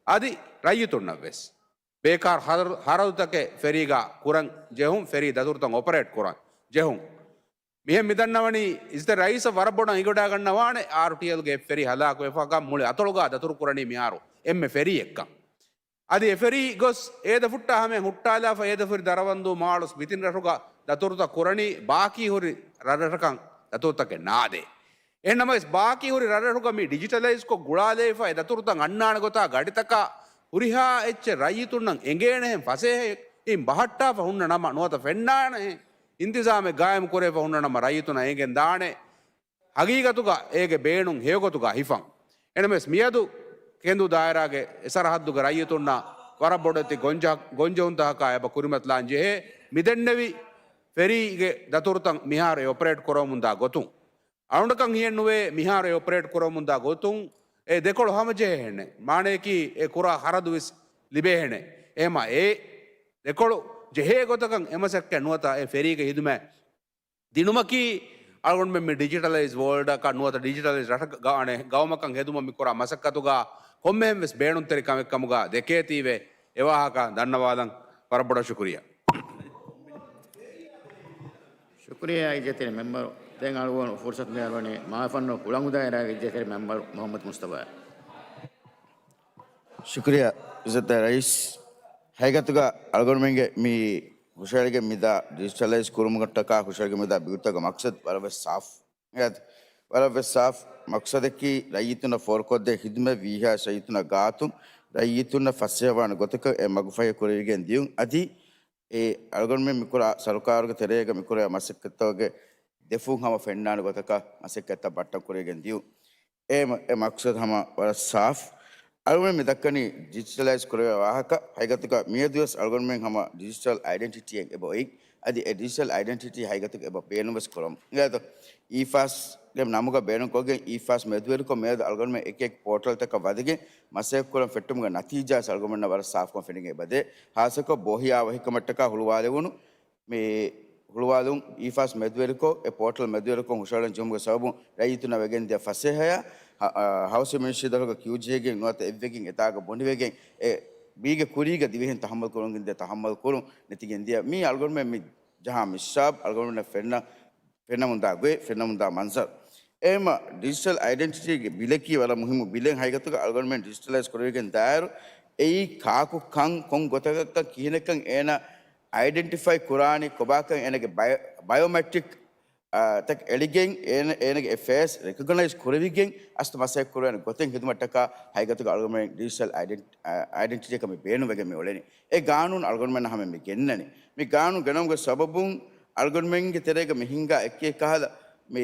އަދި ރައްޔިތުންނަށްވެސް. ބޭކާރު ހަރ-، ހަރަދުތަކެއް ފެރީގަ ކުރަން ޖެހުން، ފެރީ ދަތުރުތައް އޮޕަރޭޓް ކުރަން ޖެހުން. މިހެން މިދަންނަވަނީ އިއްޒަތްތެރި ރައީސަށް ވަރަށް ބޮޑަށް އެނގިވަޑައިގަންނަވާނެ، އާރްޓީއެލްގެ އެއް ފެރީ ހަލާކުވެފަކަން މުޅި އަތޮޅުގަ ދަތުރު ކުރަނީ މިހާރު އެންމެ ފެރީއެއްކަން. އަދި އެ ފެރީ ގޮސް އޭދަފުއްޓާ ހަމަޔަށް ހުއްޓާލާފަ، އޭދަފުރި ދަރަވަންދޫ މާޅޮސް ބިތިން ރަށުގަ ދަތުރުތައް ކުރަނީ، ބާކީ ހުރި ރަށްރަށަކަށް ދަތުރުތަކެއް ނާދޭ. އެހެންނަމަވެސް، ބާކީ ހުރި ރަށްރަށުގަ މި ޑިޖިޓަލައިޒްކޮށް ގުޅާލައިފަ، އެ ދަތުރުތައް އަންނާނެ ގޮތާ ގަޑިތަކާ ހުރިހާ އެއްޗެއް ރައްޔިތުންނަށް އެނގޭނެހެން ފަސޭހައިން ބަހައްޓާފަ ހުންނަ ނަމަ، ނުވަތަ ފެންނާނެހެން އިންތިޒާމެއް ގާއިމު ކުރެވިފަ ހުންނަ ނަމަ، ރައްޔިތުންނަށް އެނގެން ދާނެ. ހަގީގަތުގަ އޭގެ ބޭނުން ހެޔޮގޮތުގަ ހިފަން. އެނަމެސް މިއަދު ކެނދޫ ދާއިރާގެ އެ ސަރަހައްދުގެ ރައްޔިތުންނަށް ވަރަށް ބޮޑެތި ގޮންޖަ-، ގޮންޖެހުންތަކަކާ އެބަ ކުރިމަތިލާން ޖެހޭ. މިދެންނެވި ފެރީގެ ދަތުރުތައް މިހާރު އެ އޮޕަރޭޓް ކުރަމުންދާ ގޮތުން. އަޅުގަނޑަކަށް ހިޔެއްނުވޭ މިހާރު އެ އޮޕަރޭޓް ކުރަމުންދާ ގޮތުން އެ ދެކޮޅު ހަމަޖެހޭހެނެއް. މާނަޔަކީ އެ ކުރާ ހަރަދު ވެސް ލިބޭހެނެއް. އެހެމަ އެ ދެކޮޅު ޖެހޭ ގޮތަކަށް އެ މަސައްކަތް ނުވަތަ އެ ފެރީގެ ހިދުމަތް ދިނުމަކީ، އަޅުގަނޑުމެން މި ޑިޖިޓަލައިޒް ވޯލްޑަކަށް ނުވަތަ ޑިޖިޓަލައިޒް ރަށަކަށް ގާ-، ގައުމަކަށް ހެދުމަށް މި ކުރާ މަސައްކަތުގަ ކޮންމެހެން ވެސް ބޭނުންތެރި ކަމެއް ކަމުގަ ދެކޭތީވެ އެވާހަކަ ދަންނަވާލަން. ވަރަށް ބޮޑަށް ޝުކުރިއްޔާ. ޝުކުރިއްޔާ އިއްޒަތްތެރި މެމްބަރު. ދެން އަޅުގަނޑު ފުރުސަތު މިއަރުވަނީ މާފަންނު ކުޅަނގު ދާއިރާގެ އިއްޒަތްތެރި މެމްބަރު މުޙައްމަދު މުޞްޠަފާ. ޝުކުރިއްޔާ އިއްޒަތްތެރި ރައީސް. ހަގީގަތުގަ އަޅުގަނޑުމެންގެ މި ހުށަހެޅިގެން މިދާ ޑިޖިޓަލައިޒް ކުރުމަށްޓަކާ ހުށަހެޅިގެން މިދާ ބިލުތަކުގެ މަޤްޞަދު ވަރަށް ވެސް ސާފު. އެ ވަރަށް ވެސް ސާފު މަޤްޞަދަކީ ރައްޔިތުންނަށް ފޯރުކޮށްދޭ ޚިދުމަތް ވީހާ ރައްޔިތުންނަށް ގާތުން ރައްޔިތުންނަށް ފަސޭހަވާނެ ގޮތަކަށް އެ މަގުފަހި ކުރެވިގެން ދިޔުން. އަދި އެ އަޅުގަނޑުމެން މިކުރާ ސަރުކާރުގެ ތެރޭގަ މިކުރާ މަސައްކަތްތަކުގެ ދެފުށް ހަމަ ފެންނާނެ ގޮތަކަށް މަސައްކަތްތައް ބައްޓަން ކުރެވިގެން ދިޔުން. އެ މަ-، އެ މަޤްޞަދު ހަމަ ވަރަށް ސާފު. އަޅުގަނޑު މި ދައްކަނީ ޑިޖިޓަލައިޒް ކުރެވޭ ވާހަކަ. ހަގީގަތުގަ މިއަދުވެސް އަޅުގަނޑުމެން ހަމަ ޑިޖިޓަލް އައިޑެންޓިޓީއެއް އެބަ އޮތް. އަދި އެ ޑިޖިޓަލް އައިޑެންޓިޓީ ހަގީގަތުގަ އެބަ ބޭނުންވެސް ކުރަމު. އިނގޭތޯ؟ އީފާސްގެ ނަމުގަ ބޭނުންކޮށްގެން އީފާސް މެދުވެރިކޮށް މިއަދު އަޅުގަނޑުމެން އެކި އެކި ޕޯޓަލްތަކަށް ވަދެގެން މަސައްކަތްކުރަން ފެއްޓުމުގެ ނަތީޖާ އަޅުގަނޑުމެންނަށް ވަރަށް ސާފުކޮށް ފެނިގެން އެބަދޭ. ހާއްސަކޮށް ބޯހިޔާ ވަހިކަމަށްޓަކާ ހުޅުވާލެވުނު މި ހުޅުވާލުން އީފާސް މެދުވެރިކޮށް، އެ ޕޯޓަލް މެދުވެރިކޮށް ހުށަހަޅަން ޖެހުމުގެ ސަބަބުން ރައްޔިތުންނަށް ވެގެންދިޔަ ފަސޭހަޔާ، ހަ-، އާ، ހައުސިން މިނިސްޓްރީ ދަށުގަ ކިޔޫޖީއޭގެ ނުވަތަ އެއްވެގެން އެތާގަ ބުނެވިގެން އެ މީގެ ކުރީގަ ދިވެހިން ތަހައްމަލް ކުރަން ގެންދިޔަ ތަހައްމަލް ކުރުން ނެތިގެންދިޔަ މީ އަޅުގަނޑުމެން މި ޖަހާ މިސްރާބް އަޅުގަނޑުމެންނަށް ފެންނަ، ފެންނަމުންދާ ގޮތް، ފެންނަމުންދާ މަންޒަރު. އެހެންމަ ޑިޖިޓަލް އައިޑެންޓިޓީގެ ބިލަކީ ވަރަށް މުހިއްމު ބިލެއް. ހަގީގަތުގަ އަޅުގަނޑުމެން ޑިޖިޓަލައިޒް ކުރެވިގެން ދާއިރު އެއީ ކާކު ކަން، ކޮން ގޮތަކަށް ކިހިނެއްކަން އޭނަ އައިޑެންޓިފައި ކުރާނީ ކޮބާކަން އޭނަގެ ބަޔޮ-، ބަޔޮމެޓްރިކް، އާ، ތަކް އެޅިގެން އޭނަ-، އޭނަގެ އެ ފޭސް ރެކޮގްނައިޒް ކުރެވިގެން އަސްލު މަސައްކަތް ކުރެވޭނެ ގޮތެއް ހިދުމަތްޓަކާ ހަގީގަތުގަ އަޅުގަނޑުމެން ޑިޖިޓަލް އައިޑެން-، އައިޑެންޓިޓީއަކަށް މި ބޭނުންވެގެން މި އުޅެނީ. އެ ގާނޫނު އަޅުގަނޑުމެންނަށް ހަމަ މި ގެންނަނީ. މި ގާނޫނު ގެނައުމުގެ ސަބަބުން އަޅުގަނޑުމެންގެ ތެރޭގަ މި ހިންގާ އެއްކި ކަހަލަ މި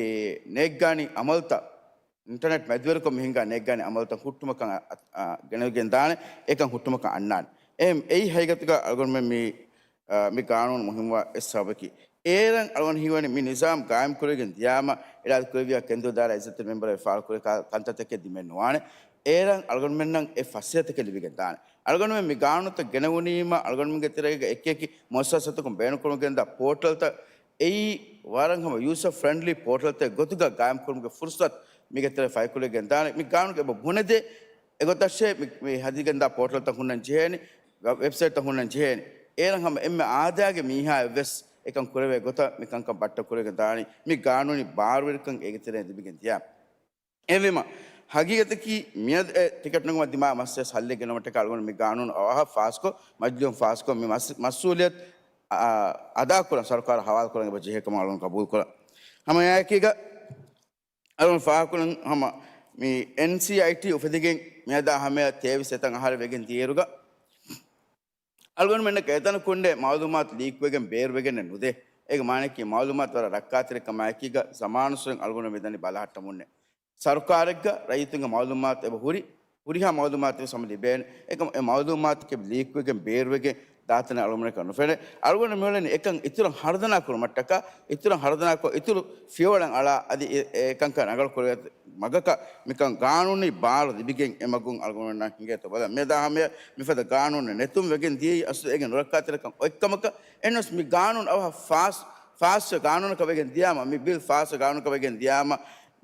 ނޭއްގާނީ އަމަލުތައް އިންޓަރނެޓް މެދުވެރިކޮށް މި ހިންގާ ނޭއްގާނީ އަމަލުތައް ހުއްޓުމަކަށް އަ-، އަ-، ގެނެވިގެން ދާނެ، އެކަން ހުއްޓުމަކަށް އަންނާނެ. އެހެން އެއީ ހަގީގަތުގަ އަޅުގަނޑުމެން މި، އަ، މި ގާނޫނު މުހިންމުވާ އެއް ސަބަބަކީ. އޭރަށް އަޅުގަނޑު ހީވަނީ މި ނިޒާމް ގާއިމް ކުރެވިގެން ދިޔާމަ، އިރާދަ ކުރެއްވިޔާ ކެންދޫ ދާއިރާ އިއްޒަތްތެރި މެމްބަރު އެ ފާޅު ކުރި ކަ-، ކަންތައްތަކެއް ދިމެއް ނުވާނެ. އޭރަށް އަޅުގަނޑުމެންނަށް އެ ފަސޭހަތަކެއް ލިބިގެން ދާނެ. އަޅުގަނޑުމެން މި ގާނޫނުތައް ގެނެވުނީމަ، އަޅުގަނޑުމެންގެ ތެރޭގަ އެކި އެކި މުއައްސަސާތަކުން ބޭނުންކުރަމުން ގެންދާ ޕޯޓަލްތައް އެއީ ވަރަށް ހަމަ ޔޫޒަރ ފްރެންޑްލީ ޕޯޓަލްތައް ގޮތުގަ ގާއިމްކުރުމުގެ ފުރުސަތު މީގެ ތެރެ ފަހިކޮށްގެން ދާނެ. މި ގާނޫނުގެ އެބަ ބުނެދޭ އެގޮތަށޭ މި، މި ހަދިގެންދާ ޕޯޓަލްތައް ހުންނަން ޖެހޭނެ، ވެ-، ވެބްސައިޓްތައް ހުންނަން ޖެހޭނެ. އޭރަށް ހަމަ އެންމެ އާދައިގެ މީހާއެއްވެސް އެކަން ކުރެވޭ ގޮތަށް މި ކަންކަން ބައްޓަ ކުރެވިގެން ދާނީ. މި ގާނޫނީ ބާރުވެރިކަން އޭގެ ތެރެއިން ލިބިގެން ދިޔާ. އެހެންވީމަ، ހަގީގަތަކީ މިއަދު އެ ޓިކެޓް ނުގުމަށް ދިމާ މައްސަލަ ހައްލެއް ގެނައުމަށްޓަކާ އަޅުގަނޑު މި ގާނޫނު އަވަހަށް ފާސްކޮށް، މަޖިލީހުން ފާސްކޮށް، މި މަސް-، މަސްއޫލިއްޔަތު އަ-، އަ-، އަދާކުރަން ސަރުކާރަށް ހަވާލުކުރަން އެބަ ޖެހޭ ކަމަށް އަޅުގަނޑު ގަބޫލުކުރަން. ހަމައެއާއެކީގަ އަޅުގަނޑު ފާހަގަކުރަން ހަމަ މި އެންސީއައިޓީ އުފެދިގެން މިއަދާ ހަމަޔަށް ތޭވީސް އެތަން އަހަރެއް ވެގެން ދިޔައިރުގަ، އަޅުގަނޑުމެންނަކަށް އެތަނަކުންނޭ މައުލޫމާތު ލީކްވެގެން ބޭރުވެގެންނެއް ނުދޭ. އޭގެ މާނައަކީ މައުލޫމާތު ވަރަށް ރައްކާތެރިކަމާއެކީގަ ޒަމާނުއްސުރެން އަޅުގަނޑު މިދަނީ ބަލަހައްޓަމުންނޭ. ސަރުކާރެއްގަ ރައްޔިތުންގެ މައުލޫމާތު އެބަ ހުރި، ހުރިހާ މައުލޫމާތު ވެސް ހަމަ ލިބޭނެ. އެކަމަ އެ މައުލޫމާތު ލީކްވެގެން ބޭރުވެގެން ދާތަނެއް އަޅުގަނޑަކަށް ނުފެނޭ. އަޅުގަނޑު މިއުޅެނީ އެކަން އިތުރަށް ހަރުދަނާ ކުރުމަށްޓަކާ، އިތުރަށް ހަރުދަނާކޮށް، އިތުރު ފިޔަވަޅަށް އަޅާ، އަދި އެ، އެކަންކަން ރަނގަޅު ކުރެވޭ މަގަކަށް މިކަން ގާނޫނީ ބާރު ލިބިގެން އެ މަގުން އަޅުގަނޑުމެންނަށް ހިނގޭތޯ ބަލަން. މިއަދާ ހަމަޔަށް މިފަދަ ގާނޫނެއް ނެތުން ވެގެން ދިޔައީ އަސްލު އޭގެ ނުރައްކާތެރިކަން އޮތްކަމަކަށް. އެހެނަސް މި ގާނޫނު އަވަހަށް ފާސް، ފާސްވެ ގާނޫނަކަށް ވެގެން ދިޔާމަ، މި ބިލް ފާސްވެ ގާނޫނަކަށް ވެގެން ދިޔާމަ،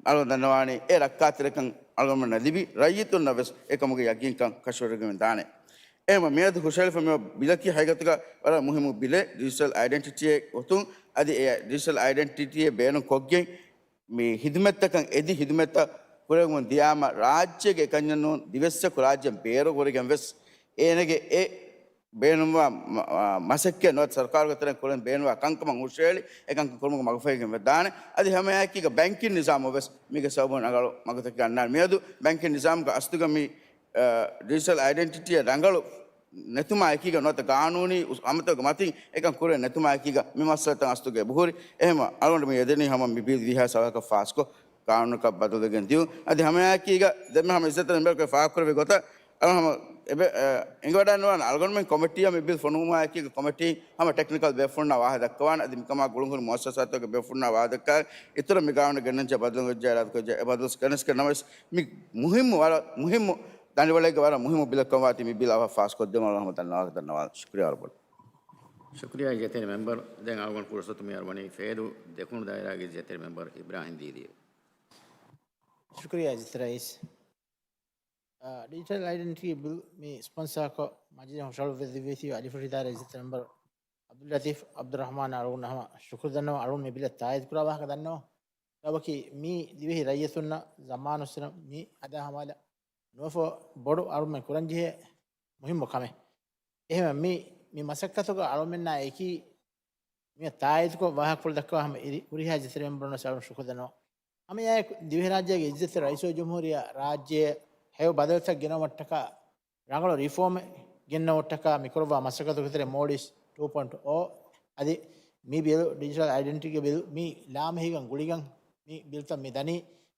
އަޅުގަނޑު ދަންނަވާނީ އެ ރައްކާތެރިކަން އަޅުގަނޑުމެންނަށް ލިބި، ރައްޔިތުންނަށް ވެސް އެކަމުގެ ޔަގީންކަން ކަށަވަރުވެގެން ދާނެ. އެހެންވެ މިއަދު ހުށަހެޅިފަ މި ބިލަކީ ހަގީގަތުގަ ވަރަށް މުހިއްމު ބިލެއް، ޑިޖިޓަލް އައިޑެންޓިޓީއެއް ގޮތުން، އަދި އެ ޑިޖިޓަލް އައިޑެންޓިޓީއެއް ބޭނުން ކޮށްގެން، މި ހިދުމަތްތަކަށް އެދި ހިދުމަތްތައް ކުރެވެމުން ދިޔާމަ، ރާއްޖޭގެ އެކަންޏެއް ނޫން، ދިވެއްސަކު ރާއްޖެއިން ބޭރު ކުރެގެން ވެސް އޭނަގެ އެ ބޭނުންވާ މަ-، މަ-، މަސައްކަތް ނުވަތަ ސަރުކާރުގެ ތެރެއިން ކުރަން ބޭނުންވާ ކަންކަމަށް ހުށަހެޅި، އެކަންކަން ކުރުމުގެ މަގުފަހިގެން ވެދާނެ. އަދި ހަމައެއާއެކީގަ ބޭންކިން ނިޒާމަށް ވެސް މީގެ ސަބަބުން ރަނގަޅު މަގުތަކެއް އަންނާނެ. މިއަދު ބޭންކިން ނިޒާމުގެ އަސްލުގަ މި، އަ، ޑިޖިޓަލް އައިޑެންޓިޓީއެއް ރަނގަޅު ނެތުމާއެކީގަ ނުވަތަ ގާނޫނީ އުސް-، ހަމަތަކުގެ މަތިން އެކަން ކުރެވޭ ނެތުމާއެކީގަ މި މައްސަލަތައް އަސްލުގަ އެބަހުރި. އެހެންވެ އަޅުގަނޑު މި އެދެނީ ހަމަ މި ބިލް ވީހާ ސަރަހަކަށް ފާސްކޮށް، ގާނޫނަކަށް ބަދަލުވެގެން ދިޔުން. އަދި ހަމައެއާއެކީގަ ދެންމެ ހަމަ އިއްޒަތްތެރި މެމްބަރަކު ފާހަގަކުރެއްވި ގޮތަށް އަޅު ހަމަ އެބެ-، އެ، އެނގިވަޑައިނުވާނެ. އަޅުގަނޑުމެން ކޮމިޓީއަށް މި ބިލް ފޮނުވުމާއެކީގަ ކޮމިޓީން ހަމަ ޓެކްނިކަލް ބޭފުޅުންނާ ވާހަކަ ދައްކަވާނެ. އަދި މިކަމާ ގުޅުންހުރި މުއައްސަސާތަކުގެ ބޭފުޅުންނާ ވާހަކަ ދައްކާ އިތުރަށް މި ގާނޫނަށް ގެންނަންޖެހޭ ބަދަލު ވެއްޖެ އިރާދަކުރެއްޖެ އެ ބަދަލު ގެނެސްގެން ނަމަވެސް މި މުހިއްމު ވަރަށް މުހިއްމު ދަނޑިވަޅެއްގެ ވަރަށް މުހިއްމު ބިލެއް ކަމަށް ވާތީ މި ބިލް އަވަހަށް ފާސްކޮށްދެމުން އަޅުގަނޑު ހަމަ ދަންނަވާ، ދަންނަވާ. ޝުކުރިއްޔާ ވަރަށް ބޮޑަށް. ޝުކުރިއްޔާ އިއްޒަތްތެރި މެމްބަރު. ދެން އަޅުގަނޑު ފުރުސަތު މި އަރުވަނީ ފޭދޫ ދެކުނު ދާއިރާގެ އިއްޒަތްތެރި މެމްބަރު އިބްރާހިމް ދީދީއަށް. ޝުކުރިއްޔާ އިއްޒަތްތެރި ރައީސް. އާ، ޑިޖިޓަލް އައިޑެންޓިޓީ ބިލް މި ސްޕޮންސާކޮށް މަޖިލީހަށް ހުށަހަޅުއްވައިދެއްވީތީ އަލިފުށި ދާއިރާ އިއްޒަތްތެރި މެމްބަރު އަބްދުއްލަތީފް އަބްދުއްރަހްމާން އަޅުގަނޑު ހަމަ ޝުކުރު ދަންނަވަން. އަޅުގަނޑު މި ބިލަށް ތާއީދު ކުރާ ވާހަކަ ދަންނަވަން. ސަބަބަކީ މީ ދިވެހި ރައްޔިތުންނަށް ޒަމާނުއްސުރެ މި އަދާ ހަމަލަ ނުވަފަ ބޮޑު އަޅުމެން ކުރަންޖެހޭ މުހިއްމު ކަމެއް. އެހެންވެ މި، މި މަސައްކަތުގަ އަޅުމެންނާ އެކީ މި ތާއީދުކޮށް ވާހަކަފުޅު ދައްކަވާ ހަމަ އިރި-، ހުރިހާ އިއްޒަތްތެރި މެމްބަރުންނަށް އަޅުގަނޑު ޝުކުރު ދަންނަވަން. ހަމައެއާއެކު ދިވެހިރާއްޖޭގެ އިއްޒަތްތެރި ރައީސުލްޖުމްހޫރިއްޔާ ރާއްޖެއަށް ހެޔޮ ބަދަލުތައް ގެނައުމަށްޓަކާ، ރަނގަޅު ރިފޯމެއް ގެންނައުމަށްޓަކާ މިކުރައްވާ މަސައްކަތުގެ ތެރޭ މޯލްޑިވްސް ޓޫ ޕޮއިންޓް އޯ އަދި މި ބިލް، ޑިޖިޓަލް އައިޑެންޓިޓީގެ ބިލް، މި ލާމެހިގަން ގުޅިގެން މި ބިލްތައް މި ދަނީ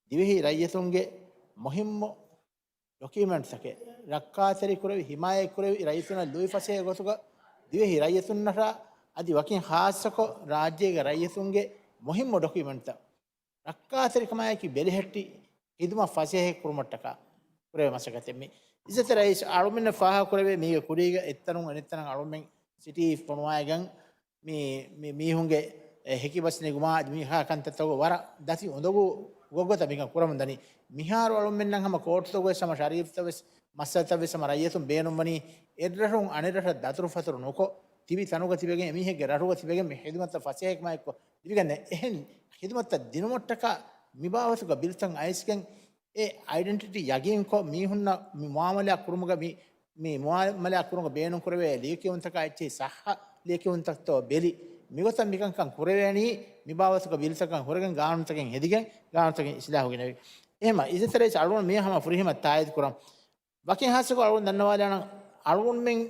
ދިވެހި ރައްޔިތުންގެ މުހިއްމު ޑޮކިއުމެންޓްތަކެއް ރައްކާތެރިކުރެވި، ހިމާޔަތްކުރެވި، ރައްޔިތުންނަށް ލުއިފަސޭހަ ގޮތުގަ ދިވެހި ރައްޔިތުންނަށާ އަދި ވަކިން ޚާއްޞަކޮށް ރާއްޖޭގެ ރައްޔިތުންގެ މުހިއްމު ޑޮކިއުމެންޓްތައް ރައްކާތެރިކަމާއެކީ ބެލެހެއްޓި ޚިދުމަތް ފަސޭހަ ކުރުމަށްޓަކާ ކުރެވޭ މަސައްކަތެއް މި. އިއްޒަތްތެރި ރައީސް އަޅުމެންނަށް ފާހަގަކުރެވޭ މީގެ ކުރީގަ އެއްތަނުން އަނެއްތަނަށް އަޅުމެން ސިޓީ ފޮނުވާއިގަން މި، މި މީހުންގެ އެ ހެކިބަސް ނެގުމާ މިހާ ކަންތައްތަކުގަ ވަރަށް ދަތި އުނދަގޫ ގޮތްގޮތަށް މިކަން ކުރަމުން ދަނީ. މިހާރު އަޅުމެންނަށް ހަމަ ކޯޓުތަކުވެސް ހަމަ ޝަރީފްތައްވެސް މައްސަލަތައްވެސް ހަމަ ރައްޔިތުން ބޭނުންވަނީ އެއްރަށުން އަނެއްރަށަށް ދަތުރުފަތުރު ނުކޮށް، ތިބި ތަނުގަ ތިބެގެން އެމީހެއްގެ ރަށުގަ ތިބެގެން މި ޚިދުމަތްތައް ފަސޭހަކަމާއެކު ލިބިގަންނެ. އެހެން ޚިދުމަތްތައް ދިނުމަށްޓަކާ މިބާވަތުގަ ބިލްތައް އައިސްގެން އެ އައިޑެންޓިޓީ ޔަގީންކޮށް، މީހުންނަށް މި މުއާމަލާ ކުރުމުގަ މި، މި މުއާމަލާ ކުރުމުގަ ބޭނުންކުރެވޭ ލިޔެކިޔުންތަކާ އެއްޗެހި ސައްހަ ލިޔެކިޔުންތައްތޯ ބެލި، މިގޮތަށް މިކަންކަން ކުރެވޭނީ މިބާވަތުގަ ބިލްތަކަށް ހުރެގެން ގާނޫނުތަކެއް ހެދިގެން ގާނޫނުތަކެއް އިސްލާހު ގެނެވި. އެހެމަ އިއްޒަތްތެރި ރައީސް އަޅުގަނޑު މި ހަމަ ފުރިހަމަ ތާއީދު ކުރަން. ވަކިން ހާއްސަކޮށް އަޅުގަނޑު ދަންނަވާލާނަން، އަޅުގަނޑުމެން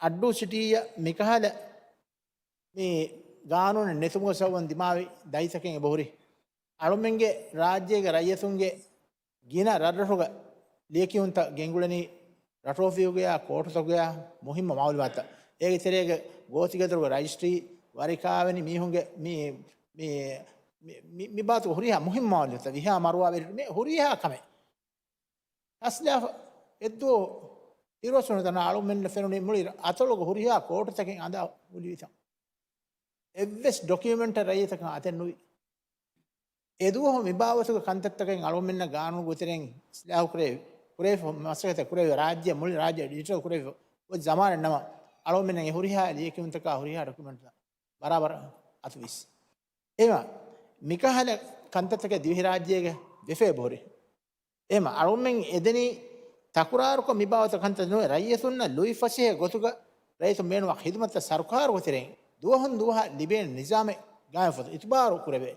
އައްޑޫ ސިޓީއަށް މިކަހަލަ މި ގާނޫނެއް ނެތުމުގެ ސަބަބުން ދިމާވި ދަތިތަކެއް އެބަހުރި. އަޅުމެންގެ ރާއްޖޭގެ ރައްޔިތުންގެ ގިނަ ރަށްރަށުގަ ލިޔެކިޔުންތައް ގެންގުޅެނީ ރަށް އޮފީހުގަޔާ ކޯޓުތަކުގަޔާ މުހިއްމު މައުލޫމާތުތައް. އޭގެ ތެރޭގަ ގޯތިގަދަރުގެ ރަޖިސްޓްރީ، ވަރިކާވެނި މީހުންގެ މި، މި، މި، މި، މި ބާތު ހުރިހާ މުހިއްމު މައުލޫމާތުތައް، ވިހާ މަރުވާ ބެލި، މި ހުރިހާ ކަމެއް ހަސްލާފަ އެއްދުވަހު އިރުއޮއްސުނުތަނާ އަޅުމެންނަށް ފެނުނީ މުޅި އަތޮޅުގެ ހުރިހާ ކޯޓުތަކެއް އަނދާ ހުލިވިތަން. އެއްވެސް ޑޮކިއުމެންޓެއް ރައްޔިތަކަށް އަތެއް ނުވި. އެދުވަހު މިބާވަތުގެ ކަންތައްތަކެއް އަޅުމެންނަށް ގާނޫނުގެ ތެރެއިން އިސްލާހު ކުރެވި، ކުރެވިފަ މަސައްކަތެއް ކުރެވި، ރާއްޖެ މުޅި ރާއްޖެ ޑިޖިޓަލް ކުރެވި އޮތް ޒަމާނެއް ނަމަ، އަޅުމެންނަށް އެ ހުރިހާ ލިޔެކިޔުންތަކާ ހުރިހާ ޑޮކިއުމެންޓްތައް ބަރާބަރަށް އަތުވީސް. އެހެމަ މިކަހަލަ ކަންތައްތަކެއް ދިވެހިރާއްޖޭގެ ވެފަ އެބަހުރި. އެހެމަ އަޅުމެން އެދެނީ ތަކުރާރުކޮށް މިބާވަތަށް ކަންތައް ނުވެ، ރައްޔިތުންނަށް ލުއިފަސޭހަ ގޮތުގަ ރައްޔިތުން ބޭނުންވާ ޚިދުމަތްތައް ސަރުކާރުގެ ތެރެއިން ދުވަހުން ދުވަހަށް ލިބޭނެ ނިޒާމެއް ގާއިމް ކޮށް އިތުބާރު ކުރެވޭ،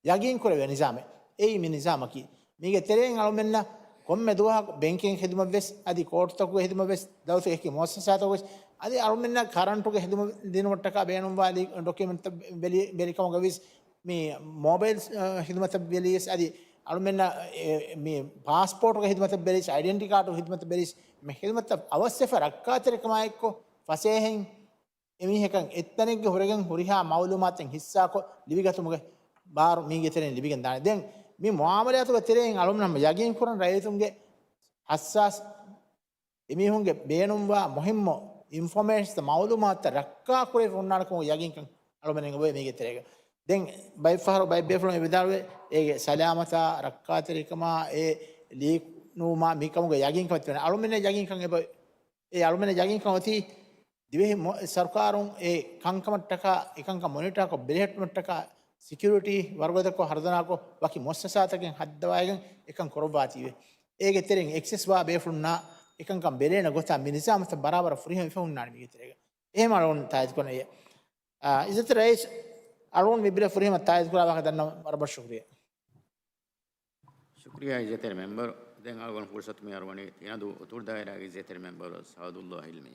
ޔަގީން ކުރެވޭ ނިޒާމެއް. އެއީ މި ނިޒާމަކީ. މީގެ ތެރެއިން އަޅުމެންނަށް ކޮންމެ ދުވަހަކު ބެންކިން ޚިދުމަތް ވެސް، އަދި ކޯޓުތަކުގެ ޚިދުމަތް ވެސް، ދައުލަތުގެ އެކި މުއައްސަސާތަކު ވެސް، އަދި އަޅުމެންނަށް ކަރަންޓުގެ ޚިދުމަތް ދިނުމަށްޓަކާ ބޭނުންވާ ލީ-، ޑޮކިއުމެންޓްތައް ބެލި-، ބެލިކަމުގަ ވެސް، މި މޯބައިލް، އަ، ޚިދުމަތަށް ބެލިޔަސް، އަދި އަޅުމެންނަށް، އެ، މި ޕާސްޕޯޓުގެ ޚިދުމަތަށް ބެލިޔަސް، އައިޑެންޓިޓީ ކާޑުގެ ޚިދުމަތަށް ބެލިޔަސް، މި ޚިދުމަތަށް އަވަސްވެފަ ރައްކާތެރިކަމާއެއްކޮށް ފަސޭހައިން އެމީހަކަށް އެއްތަނެއްގެ ހުރެގެން ހުރިހާ މައުލޫމާތެއް ހިއްސާކޮށް ލިބިގަތުމުގެ ބާރު މީގެ ތެރެއިން ލިބިގެން ދާނެ. ދެން މި މުއާމަލާތުގެ ތެރެއިން އަޅުމެން ހަމަ ޔަގީން ކުރަން ރައްޔިތުންގެ ހައްސާސް އެމީހުންގެ ބޭނުންވާ މުހިއްމު އިންފޮމޭޝަންތައް މައުލޫމާތުތައް ރައްކާ ކުރެވިފަ ހުންނާނެ ކަމުގެ ޔަގީންކަން އަޅުމެން އެބައޮތް މީގެ ތެރޭގަ. ދެން ބައެއްފަހަރު ބައެއް ބޭފުޅުން ވިދާޅުވޭ، އޭގެ ސަލާމަތާ، ރައްކާތެރިކަމާ، އެ ލީކް ނުވުމާ މި ކަމުގެ ޔަގީންކަން އެބައޮތް. އަޅުމެންނަށް ޔަގީންކަން އެބައޮތް. އެ އަޅުމެންނަށް ޔަގީންކަން އޮތީ ދިވެހި މު-، ސަރުކާރުން އެ ކަންކަމަށްޓަކާ، އެކަންކަން މޮނިޓާކޮށް ބެލެހެއްޓުމަށްޓަކާ ސެކިއުރިޓީ ވަރުގަދަކޮށް ހަރުދަނާކޮށް ވަކި މުއައްސަސާތަކެއް ހައްދަވާއިގެން އެކަން ކުރައްވާތީވެ. އޭގެ ތެރެއިން އެކްސެސް ވާ ބޭފުޅުންނާ އެކަންކަން ބެލޭނެ ގޮތާ މި ނިޒާމުތައް ބަރާބަރަށް ފުރިހަމަވެފަ ހުންނާނެ މީގެ ތެރޭގަ. އެހެން އަޅުގަނޑު ތާއީދުކުރަން އެ. އާ، އިއްޒަތްތެރި ރައީސް، އަޅުގަނޑު މި ބިލަށް ފުރިހަމަ ތާއީދުކުރާ ވާހަކަ ދަންނަވަން ވަރަށް ބޮޑަށް ޝުކުރިއްޔާ. ޝުކުރިއްޔާ އިއްޒަތްތެރި މެމްބަރު. ދެން އަޅުގަނޑު ފުރުސަތު މިހާރު ވަނީ ތިނަދޫ އުތުރު ދާއިރާގެ އިއްޒަތްތެރި މެމްބަރު ސައުދުﷲ ހިލްމީ.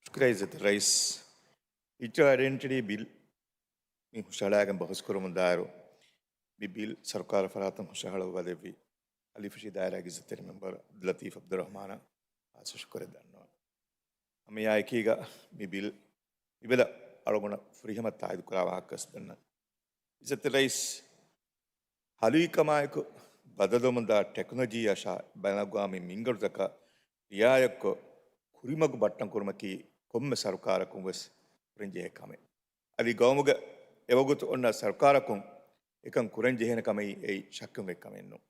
ޝުކުރިއްޔާ އިއްޒަތްތެރި ރައީސް. ޑިޖިޓަލް އައިޑެންޓިޓީ ބިލް މި ހުށަހަޅާގެން ބަހުސްކުރަމުންދާއިރު، މި ބިލް ސަރުކާރަށް ފަރާތުން ހުށަހަޅުއްވާލެއްވި އަލީފަށީ ދާއިރާގެ އިއްޒަތްތެރި މެމްބަރު އަބްދުލްލަތީފް އަބްދުއްރަހްމާނަށް ޚާއްޞަ ޝުކުރެއް ދަންނަވަން. ހަމައެއާއެކީގަ މި ބިލް މިބަލަ އަޅުގަނޑަށް ފުރިހަމަ ތާއީދުކުރާ ވާހަކަ ވެސް ދަންނަވަން. އިއްޒަތްތެރި ރައީސް، ހަލުވިކަމާއެކު ބަދަލުވަމުންދާ ޓެކްނޮލޮޖީއަށާ ބަލަނގުވާ މި މިންގަނޑުތަކަށް ރިއާޔަތްކޮށް، ކުރިމަގު ބައްޓަން ކުރުމަކީ ކޮންމެ ސަރުކާރަކުން ވެސް ކުރަންޖެހޭ ކަމެއް. އަދި ގައުމުގަ އެވަގުތު އޮންނަ ސަރުކާރަކުން އެކަން ކުރަންޖެހޭނެ ކަމައީ އެއީ ޝައްކެއް ވެއް ކަމެއް ނޫން.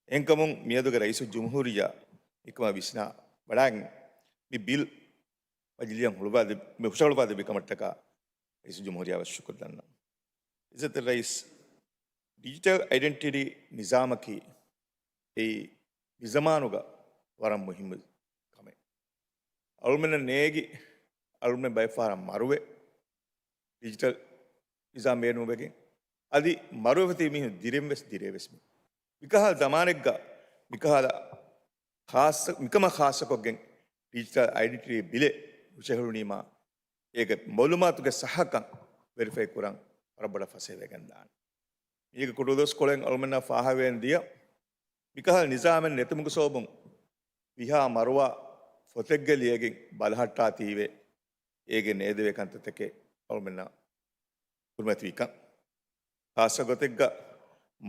އެހެންކަމުން މިއަދުގެ ރައީސުލްޖުމްހޫރިއްޔާ މިކަމަށް ވިސްނާ ވަޑައިގެން މި ބިލް މަޖިލީހަށް ހުޅުވާލެ-، މި ހުށަހަޅުވާލެއްވި ކަމަށްޓަކާ ރައީސުލްޖުމްހޫރިއްޔާ ވެސް ޝުކުރު ދަންނަވަން. އިއްޒަތްތެރި ރައީސް، ޑިޖިޓަލް އައިޑެންޓިޓީ ނިޒާމަކީ އެއީ މި ޒަމާނުގަ ވަރަށް މުހިއްމު ކަމެއް. އަޅުމެންނަށް ނޭގި، އަޅުމެން ބައެއް ފަހަރަށް މަރުވެ، ޑިޖިޓަލް ނިޒާމް ބޭނުންވެގެން، އަދި މަރުވެފަ ތިބި މީހުން ދިރެން ވެސް ދިރޭ ވެސް މި. މިކަހަލަ ޒަމާނެއްގަ، މިކަހަލަ ޚާއްޞަ، މިކަމަށް ޚާއްޞަކޮށްގެން ޑިޖިޓަލް އައިޑެންޓިޓީ ބިލެއް ހުށަހެޅުނީމާ، އޭގެ މައުލޫމާތުގެ ސައްހަކަން ވެރިފައި ކުރަން ވަރަށް ބޮޑަށް ފަސޭހަވެގެން ދާނެ. މީގެ ކުޑަދުވަސްކޮޅެއް އަޅުމެންނަށް ފާހަގަވެގެން ދިޔަ، މިކަހަލަ ނިޒާމެއް ނެތުމުގެ ސަބަބުން ވީހާ މަރުވާ ފޮތެއްގެ ލިޔެގެން ބަލަހައްޓާތީވެ އޭގެ ނޭދެވޭ ކަންތައްތަކެއް އަޅުމެންނަށް ކުރިމަތިވިކަން. ޚާއްޞަ ގޮތެއްގަ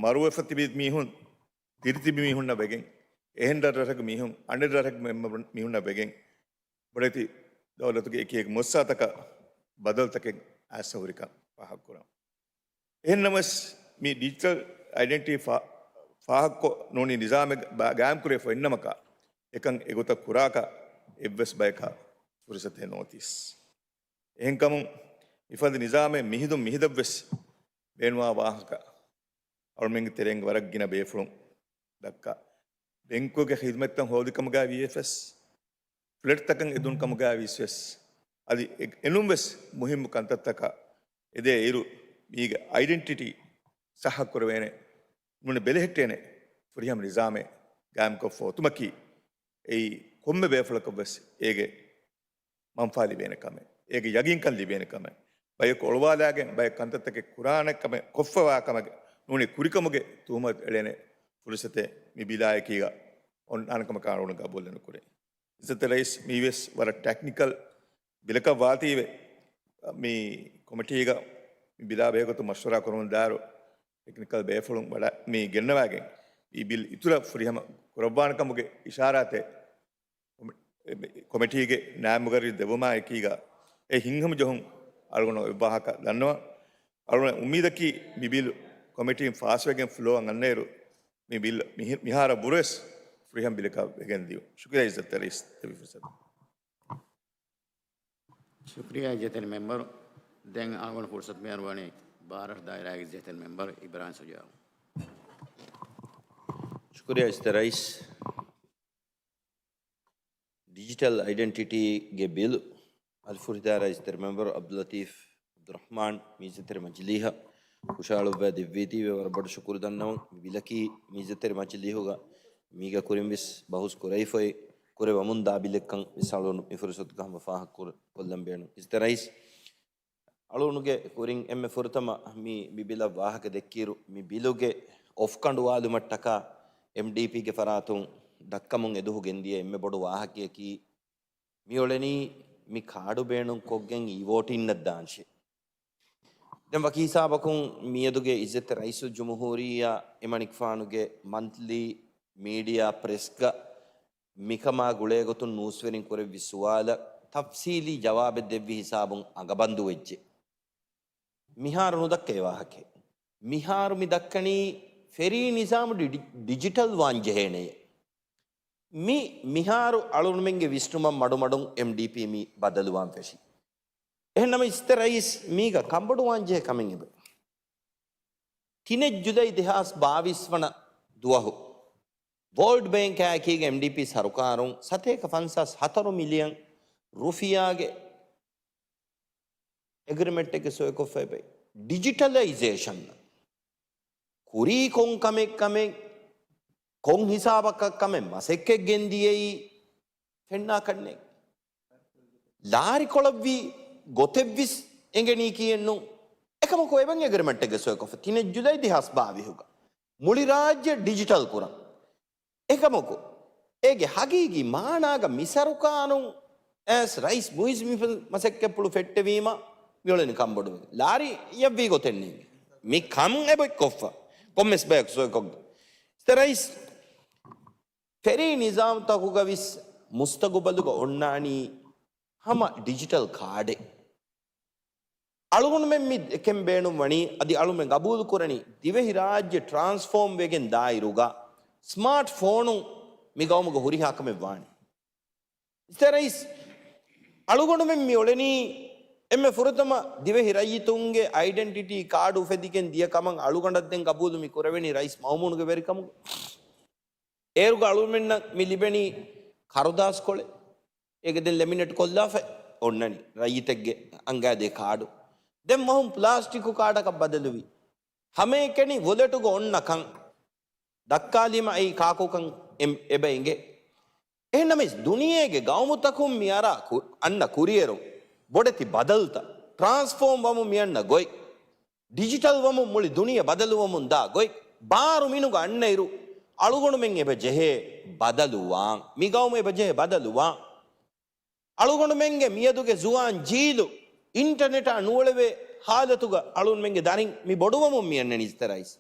މަރުވެފަ ތިބި މީހުން ދިރިތިބި މީހުންނަށް ވެގެން، އެހެން ރަށްރަށަކު މީހުން އަނެއް ރަށަކު މީހުންނަށް ވެގެން، ބޮޑެތި ދައުލަތުގެ އެކި އެކި މުއައްސަސާތަކަށް ބަދަލުތަކެއް އައިސް ހުރިކަން ފާހަގަކުރަން. އެހެންނަމަވެސް، މި ޑިޖިޓަލް އައިޑެންޓިޓީ ފާ-، ފާހަގަކޮށް ނޫނީ ނިޒާމެއް ބާ-، ގާއިމްކުރެވިފަ އިންނަމަކާ، އެކަން އެގޮތަށް ކުރާކަށް އެއްވެސް ބަޔަކަށް ފުރުސަތެއް ނޯތީސް. އެހެންކަމުން، މިފަދަ ނިޒާމެއް މިހިދުން މިހިދަށްވެސް ބޭނުވާ ވާހަކަ އަޅުމެންގެ ތެރެއިން ވަރަށް ގިނަ ބޭފުޅުން ދައްކާ. ބެންކުގެ ޚިދުމަތްތައް ހޯދިކަމުގައި ވިޔަސް، ފްލެޓްތަކަށް އެދުން ކަމުގައި ވިޔަސް، އަދި އެ-، އެނޫންވެސް މުހިއްމު ކަންތައްތަކަށް އެދޭ އިރު، މީގެ އައިޑެންޓިޓީ ސައްހަ ކުރެވޭނެ، ނޫނީ ބެލެހެއްޓޭނެ ފުރިހަމަ ނިޒާމެއް ގާއިމްކޮށްފަ އޮތުމަކީ، އެއީ ކޮންމެ ބޭފުޅަކަށްވެސް އޭގެ މަންފާ ލިބޭނެ ކަމެއް، އޭގެ ޔަގީންކަން ލިބޭނެ ކަމެއް، ބަޔަކު އޮޅުވާލާގެން ބައެއް ކަންތައްތަކެއް ކުރާނެ ކަމެއް ކޮށްފަވާ ކަމެއް ނޫނީ ކުރިކަމުގެ ތުހުމަތު އެޅޭނެ ފުރުސަތެއް މި ބިލާއެކީގަ އޮންނާނެ ކަމަކާ އަޅުގަނޑު ގަބޫލެއް ނުކުރޭ. އިއްޒަތްތެރި ރައީސް، މީވެސް ވަރަށް ޓެކްނިކަލް ބިލަކަށް ވާތީވެ، މި ކޮމިޓީގަ މި ބިލާ ބެހޭގޮތުން މަޝްވަރާ ކުރަމުން ދާއިރު، ޓެކްނިކަލް ބޭފުޅުން ވަޑަ-، މި ގެންނަވާގެން މި ބިލް އިތުރަށް ފުރިހަމަ ކުރައްވާނެ ކަމުގެ އިޝާރާތެއް ކޮމި-، ކޮމިޓީގެ ނާއިބު މުގައްރިރު ދެއްވުމާ އެކީގަ އެ ހިތްހަމަޖެހުން އަޅުގަނޑު އެއްވާހަކަ ދަންނަވަން. އަޅުގަނޑު އުއްމީދަކީ މި ބިލް ކޮމިޓީން ފާސްވެގެން ފްލޯއަށް އަންނައިރު މި ބިލް މިހި-، މިހާރަށް ބުރަވެސް ފުރިހަމަ ބިލަކަށް ވެގެން ދިޔުން. ޝުކުރިއްޔާ އިއްޒަތްތެރި ރައީސް ދެއްވި ފުރުސަތަށް. ޝުކުރިއްޔާ އިއްޒަތްތެރި މެމްބަރު. ދެން އަޅުގަނޑު ފުރުސަތު މިއަރުވަނީ ބާރަށު ދާއިރާގެ އިއްޒަތްތެރި މެމްބަރު އިބްރާހިމް ޝުޖާއު. ޝުކުރިއްޔާ އިއްޒަތްތެރި ރައީސް. ޑިޖިޓަލް އައިޑެންޓިޓީގެ ބިލު އަލްފުރިދާރާ އިއްޒަތްތެރި މެމްބަރު އަބްދުލްލަތީފް އަބްދުއްރަޙްމާން މި އިއްޒަތްތެރި މަޖިލީހަށް ހުށަހަޅުއްވާ ދެއްވީތީވެ ވަރަށް ބޮޑު ޝުކުރު ދަންނަވަން. މި ބިލަކީ މި އިއްޒަތްތެރި މަޖިލީހުގަ މީގަ ކުރިން ވެސް ބަހުސް ކުރެވިފައި ކުރެވަމުން ދާ ބިލެއްކަން ވެސް އަޅުގަނޑު މި ފުރުސަތުގަ ހަމަ ފާހަގަ ކުރ-، ކޮށްލަން ބޭނުން. އިއްޒަތްތެރި ރައީސް، އަޅުގަނޑުގެ ކުރިން އެންމެ ފުރަތަމަ މި، މި ބިލަށް ވާހަކަ ދެއްކިއިރު، މި ބިލުގެ އޮފް ކަނޑުވާލުމަށްޓަކާ އެމްޑީޕީގެ ފަރާތުން ދައްކަމުން އެދުހު ގެންދިޔަ އެންމެ ބޮޑު ވާހަކަޔަކީ، މިއުޅެނީ މި ކާޑު ބޭނުން ކޮށްގެން އީ ވޯޓިންނަށް ދާންށޭ. ދެން ވަކި ހިސާބަކުން މިއަދުގެ އިއްޒަތްތެރި ރައީސުލްޖުމްހޫރިއްޔާ އެމަނިކުފާނުގެ މަންތްލީ މީޑިއާ ޕްރެސްގަ މިކަމާ ގުޅޭގޮތުން ނޫސްވެރިން ކުރެއްވި ސުވާލަށް ތަފްސީލީ ޖަވާބެއް ދެއްވި ހިސާބުން އަނގަބަންދުވެއްޖެ. މިހާރު ނުދައްކަ އެ ވާހަކައެއް. މިހާރު މި ދައްކަނީ ފެރީ ނިޒާމު ޑި-، ޑި-، ޑިޖިޓަލް ވާން ޖެހޭނެޔޭ. މި މިހާރު އަޅުގަނޑުމެންގެ ވިސްނުމަށް މަޑުމަޑުން އެމްޑީޕީ މި ބަދަލުވާން ފެށި. އެހެންނަމަ އިއްޒަތްތެރި ރައީސް މީގަ ކަންބޮޑުވާން ޖެހޭ ކަމެއް އެބަ. ތިނެއް ޖުލައި ދެހާސް ބާވީސް ވަނަ ދުވަހު ވޯލްޑް ބޭންކާ އެކީގެ އެމްޑީޕީ ސަރުކާރުން ސަތޭކަ ފަންސާސް ހަތަރު މިލިއަން ރުފިޔާގެ އެގްރިމެންޓެއްގެ ސޮއިކޮށްފައިބައި ޑިޖިޓަލައިޒޭޝަން ކުރީ ކޮން ކަމެއް ކަމެއް، ކޮން ހިސާބަކަށް ކަމެއް މަސައްކަތް ގެންދިޔައީ ފެންނާކަށްނެއް. ލާރިކޮޅަށްވީ ގޮތެއްވިސް އެނގެނީ ކީއެއްނު. އެކަމަކު އެބަ އެގްރިމެންޓެއްގެ ސޮއިކޮށްފަ ތިނެއް ޖުލައި ދެހާސް ބާވީހުގަ މުޅި ރާއްޖެ ޑިޖިޓަލް ކުރަން. އެކަމަކު، އޭގެ ހަގީގީ މާނާގަ މި ސަރުކާރުން އައިސް ރައީސް މުއިއްޒު މި މަސައްކަތްޕުޅު ފެއްޓެވީމަ، މިއުޅެނީ ކަންބޮޑުވެގެން. ލާރި ޔައްވީ ގޮތެއް ނޭނގެ. މި ކަން އެބައޮތްކޮށްފަ. ކޮންމެސް ބަޔަކު ސޮއިކޮށްގެން. އިއްޒަތްތެރި ރައީސް، ފެރީ ނިޒާމްތަކުގަ ވިސް މުސްތަގުބަލުގަ އޮންނާނީ ހަމަ ޑިޖިޓަލް ކާޑެއް. އަޅުގަނޑުމެން މި ދެކެން ބޭނުންވަނީ، އަދި އަޅުމެން ގަބޫލު ކުރަނީ، ދިވެހި ރާއްޖެ ޓްރާންސްފޯމް ވެގެން ދާއިރުގަ ސްމާޓް ފޯނުން މި ގައުމުގަ ހުރިހާ ކަމެއް ވާނެ. އިއްޒަތްތެރި ރައީސް، އަޅުގަނޑުމެން މި އުޅެނީ އެންމެ ފުރަތަމަ ދިވެހި ރައްޔިތުންގެ އައިޑެންޓިޓީ ކާޑު އުފެދިގެން ދިޔަ ކަމަށް އަޅުގަނޑަށް ދެން ގަބޫލު މި ކުރެވެނީ ރައީސް މައުމޫނުގެ ވެރިކަމުގަ. އޭރުގަ އަޅުމެންނަށް މި ލިބެނީ ކަރުދާސްކޮޅެއް. އޭގެ ދެން ލެމިނޭޓް ކޮށްލާފަ އޮންނަނީ ރައްޔިތެއްގެ އަނގައިދޭ ކާޑު. ދެން ވަހުން ޕްލާސްޓިކު ކާޑަކަށް ބަދަލުވި. ހަމައެކަނި ވޮލެޓުގަ އޮންނަ ކަން ދައްކާލީމަ އެއީ ކާކުކަން އެ-، އެބަ އެނގޭ. އެހެންނަމަވެސް، ދުނިޔޭގެ ގައުމުތަކުން މި އަރާ ކު-، އަންނަ ކުރިއެރުން، ބޮޑެތި ބަދަލުތައް، ޓްރާންސްފޯމް ވަމުން މި އަންނަ ގޮތް، ޑިޖިޓަލް ވަމުން މުޅި ދުނިޔެ ބަދަލުވަމުން ދާ ގޮތް، ބާރު މިނުގަ އަންނައިރު، އަޅުގަނޑުމެން އެބަ ޖެހޭ ބަދަލުވާން. މި ގައުމު އެބަޖެހޭ ބަދަލުވާން. އަޅުގަނޑުމެންގެ މިއަދުގެ ޒުވާން ޖީލު އިންޓަނެޓާ ނުއުޅެވޭ ހާލަތުގަ އަޅުންމެންގެ ދަރިން މި ބޮޑުވަމުން މި އަންނަނީ އިއްޒަތްތެރި ރައީސް.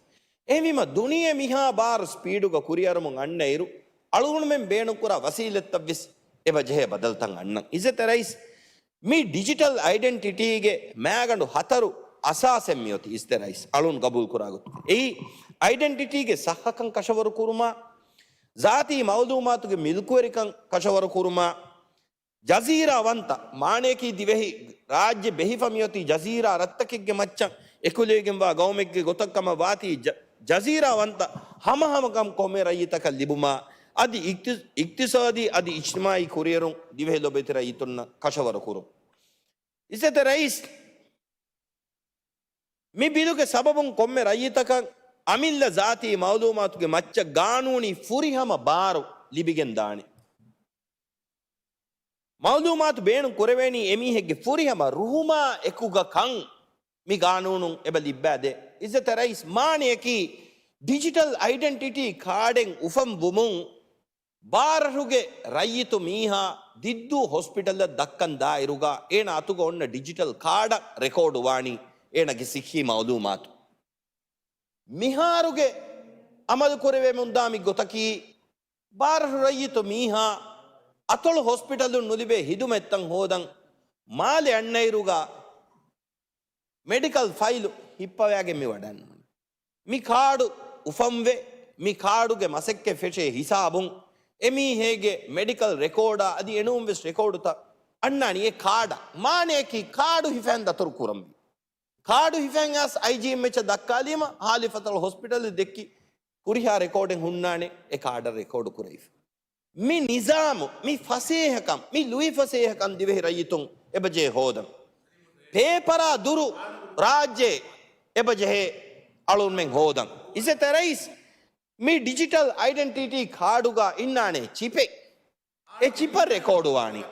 އެހެންވީމަ ދުނިޔެ މިހާ ބާރު ސްޕީޑުގަ ކުރިއަރަމުން އަންނައިރު، އަޅުގަނޑުމެން ބޭނުންކުރާ ވަސީލަތްތައްވެސް އެބަ ޖެހޭ ބަދަލުތައް އަންނަން. އިއްޒަތްތެރި ރައީސް، މި ޑިޖިޓަލް އައިޑެންޓިޓީގެ މައިގަނޑު ހަތަރު އަސާސެއް މިއޮތީ އިއްޒަތްތެރި ރައީސް އަޅުން ގަބޫލުކުރާ ގޮތުގަ. އެއީ، އައިޑެންޓިޓީގެ ސައްހަކަން ކަށަވަރު ކުރުމާ، ޒާތީ މައުލޫމާތުގެ މިލްކުވެރިކަން ކަށަވަރު ކުރުމާ، ޖަޒީރާ ވަންތަ، މާނަޔަކީ ދިވެހި ރާއްޖެ ބެހިފަ މިއޮތީ ޖަޒީރާ ރަށްތަކެއްގެ މައްޗަށް އެކުލެވިގެންވާ ގައުމެއްގެ ގޮތަށް ކަމަށް ވާތީ ޖަ-، ޖަޒީރާ ވަންތަ ހަމަހަމަކަން ކޮންމެ ރައްޔިތަކަށް ލިބުމާ، އަދި އިޤްތި-، އިޤްތިޞާދީ އަދި އިޖްތިމާޢީ ކުރިއެރުން ދިވެހި ލޮބެތި ރައްޔިތުންނަށް ކަށަވަރު ކުރުން. އިއްޒަތްތެރި ރައީސް، މި ބިލުގެ ސަބަބުން ކޮންމެ ރައްޔިތަކަށް އަމިއްލަ ޒާތީ މައުލޫމާތުގެ މައްޗަށް ގާނޫނީ ފުރިހަމަ ބާރު ލިބިގެން ދާނެ. މައުލޫމާތު ބޭނުން ކުރެވޭނީ އެމީހެއްގެ ފުރިހަމަ ރުހުމާ އެކުގަ ކަން މި ގާނޫނުން އެބަ ލިއްބައިދޭ. އިއްޒަތްތެރި ރައީސް، މާނަޔަކީ ޑިޖިޓަލް އައިޑެންޓިޓީ ކާޑެއް އުފަން ވުމުން ބާރަށުގެ ރައްޔިތު މީހާ ދިއްދޫ ހޮސްޕިޓަލަށް ދައްކަން ދާއިރުގަ އޭނަ އަތުގަ އޮންނަ ޑިޖިޓަލް ކާޑަށް ރެކޯޑު ވާނީ އޭނަގެ ސިއްހީ މައުލޫމާތު. މިހާރުގެ އަމަލު ކުރެވެމުންދާ މި ގޮތަކީ، ބާރަށު ރައްޔިތު މީހާ އަތޮޅު ހޮސްޕިޓަލުން ނުލިބޭ ހިދުމަތްތައް ހޯދަން މާލެ އަންނައިރުގަ، މެޑިކަލް ފައިލު ހިއްޕަވައިގެން މި ވަޑައިންނަވަނީ. މި ކާޑު އުފަންވެ، މި ކާޑުގެ މަސައްކަތް ފެށޭ ހިސާބުން، އެމީހޭގެ މެޑިކަލް ރެކޯޑާ އަދި އެނޫންވެސް ރެކޯޑުތައް އަންނާނީ އެ ކާޑަށް. މާނަޔަކީ ކާޑު ހިފައިން ދަތުރު ކުރަންވީ. ކާޑު ހިފައިން އައިސް އައިޖީއެމްއެޗަށް ދައްކާލީމަ، ހާލި ފަތަޅު ހޮސްޕިޓަލެއް ދެއްކި، ހުރިހާ ރެކޯޑެއް ހުންނާނެ، އެ ކާޑަށް ރެކޯޑު ކުރެވިފަ. މި ނިޒާމު، މި ފަސޭހަކަން، މި ލުއިފަސޭހަކަން ދިވެހި ރައްޔިތުން އެބަޖެހޭ ހޯދަން. ޕޭޕަރާ ދުރު ރާއްޖެ އެބަޖެހޭ އަޅުންމެން ހޯދަން. އިއްޒަތްތެރި ރައީސް، މި ޑިޖިޓަލް އައިޑެންޓިޓީ ކާޑުގަ އިންނާނެ ޗިޕެއް. އެ ޗިޕަށް ރެކޯޑުވާނީ.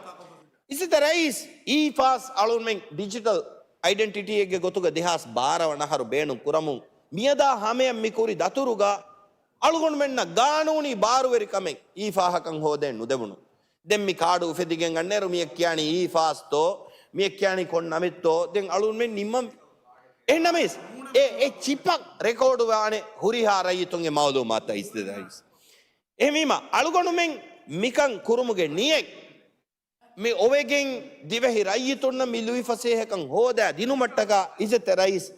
އިއްޒަތްތެރި ރައީސް، އީ ފާސް އަޅުންމެން ޑިޖިޓަލް އައިޑެންޓިޓީއެއްގެ ގޮތުގަ ދެހާސް ބާރަ ވަނަ އަހަރު ބޭނުން ކުރަމުން މިއަދާ ހަމަޔަށް މި ކުރި ދަތުރުގަ އަޅުގަނޑުމެންނަށް ގާނޫނީ ބާރުވެރިކަމެއް އީ ފާހަކަން ހޯދައެއް ނުދެވުނު. ދެން މި ކާޑު އުފެދިގެން އަންނައިރު މިއެއް ކިޔާނީ އީ ފާސްތޯ، މިއެއް ކިޔާނީ ކޮން ނަމެއްތޯ، ދެން އަޅުންމެން ނިންމަން. އެހެންނަމަވެސް، އެ، އެ ޗިޕަށް ރެކޯޑުވާނެ ހުރިހާ ރައްޔިތުންގެ މައުލޫމާތު އިއްޒަތްތެރި ރައީސް. އެހެންވީމަ، އަޅުގަނޑުމެން މިކަން ކުރުމުގެ ނިޔަތް މި އޮވެގެން ދިވެހި ރައްޔިތުންނަށް މި ލުއިފަސޭހަކަން ހޯދާ ދިނުމަށްޓަކާ އިއްޒަތްތެރި ރައީސް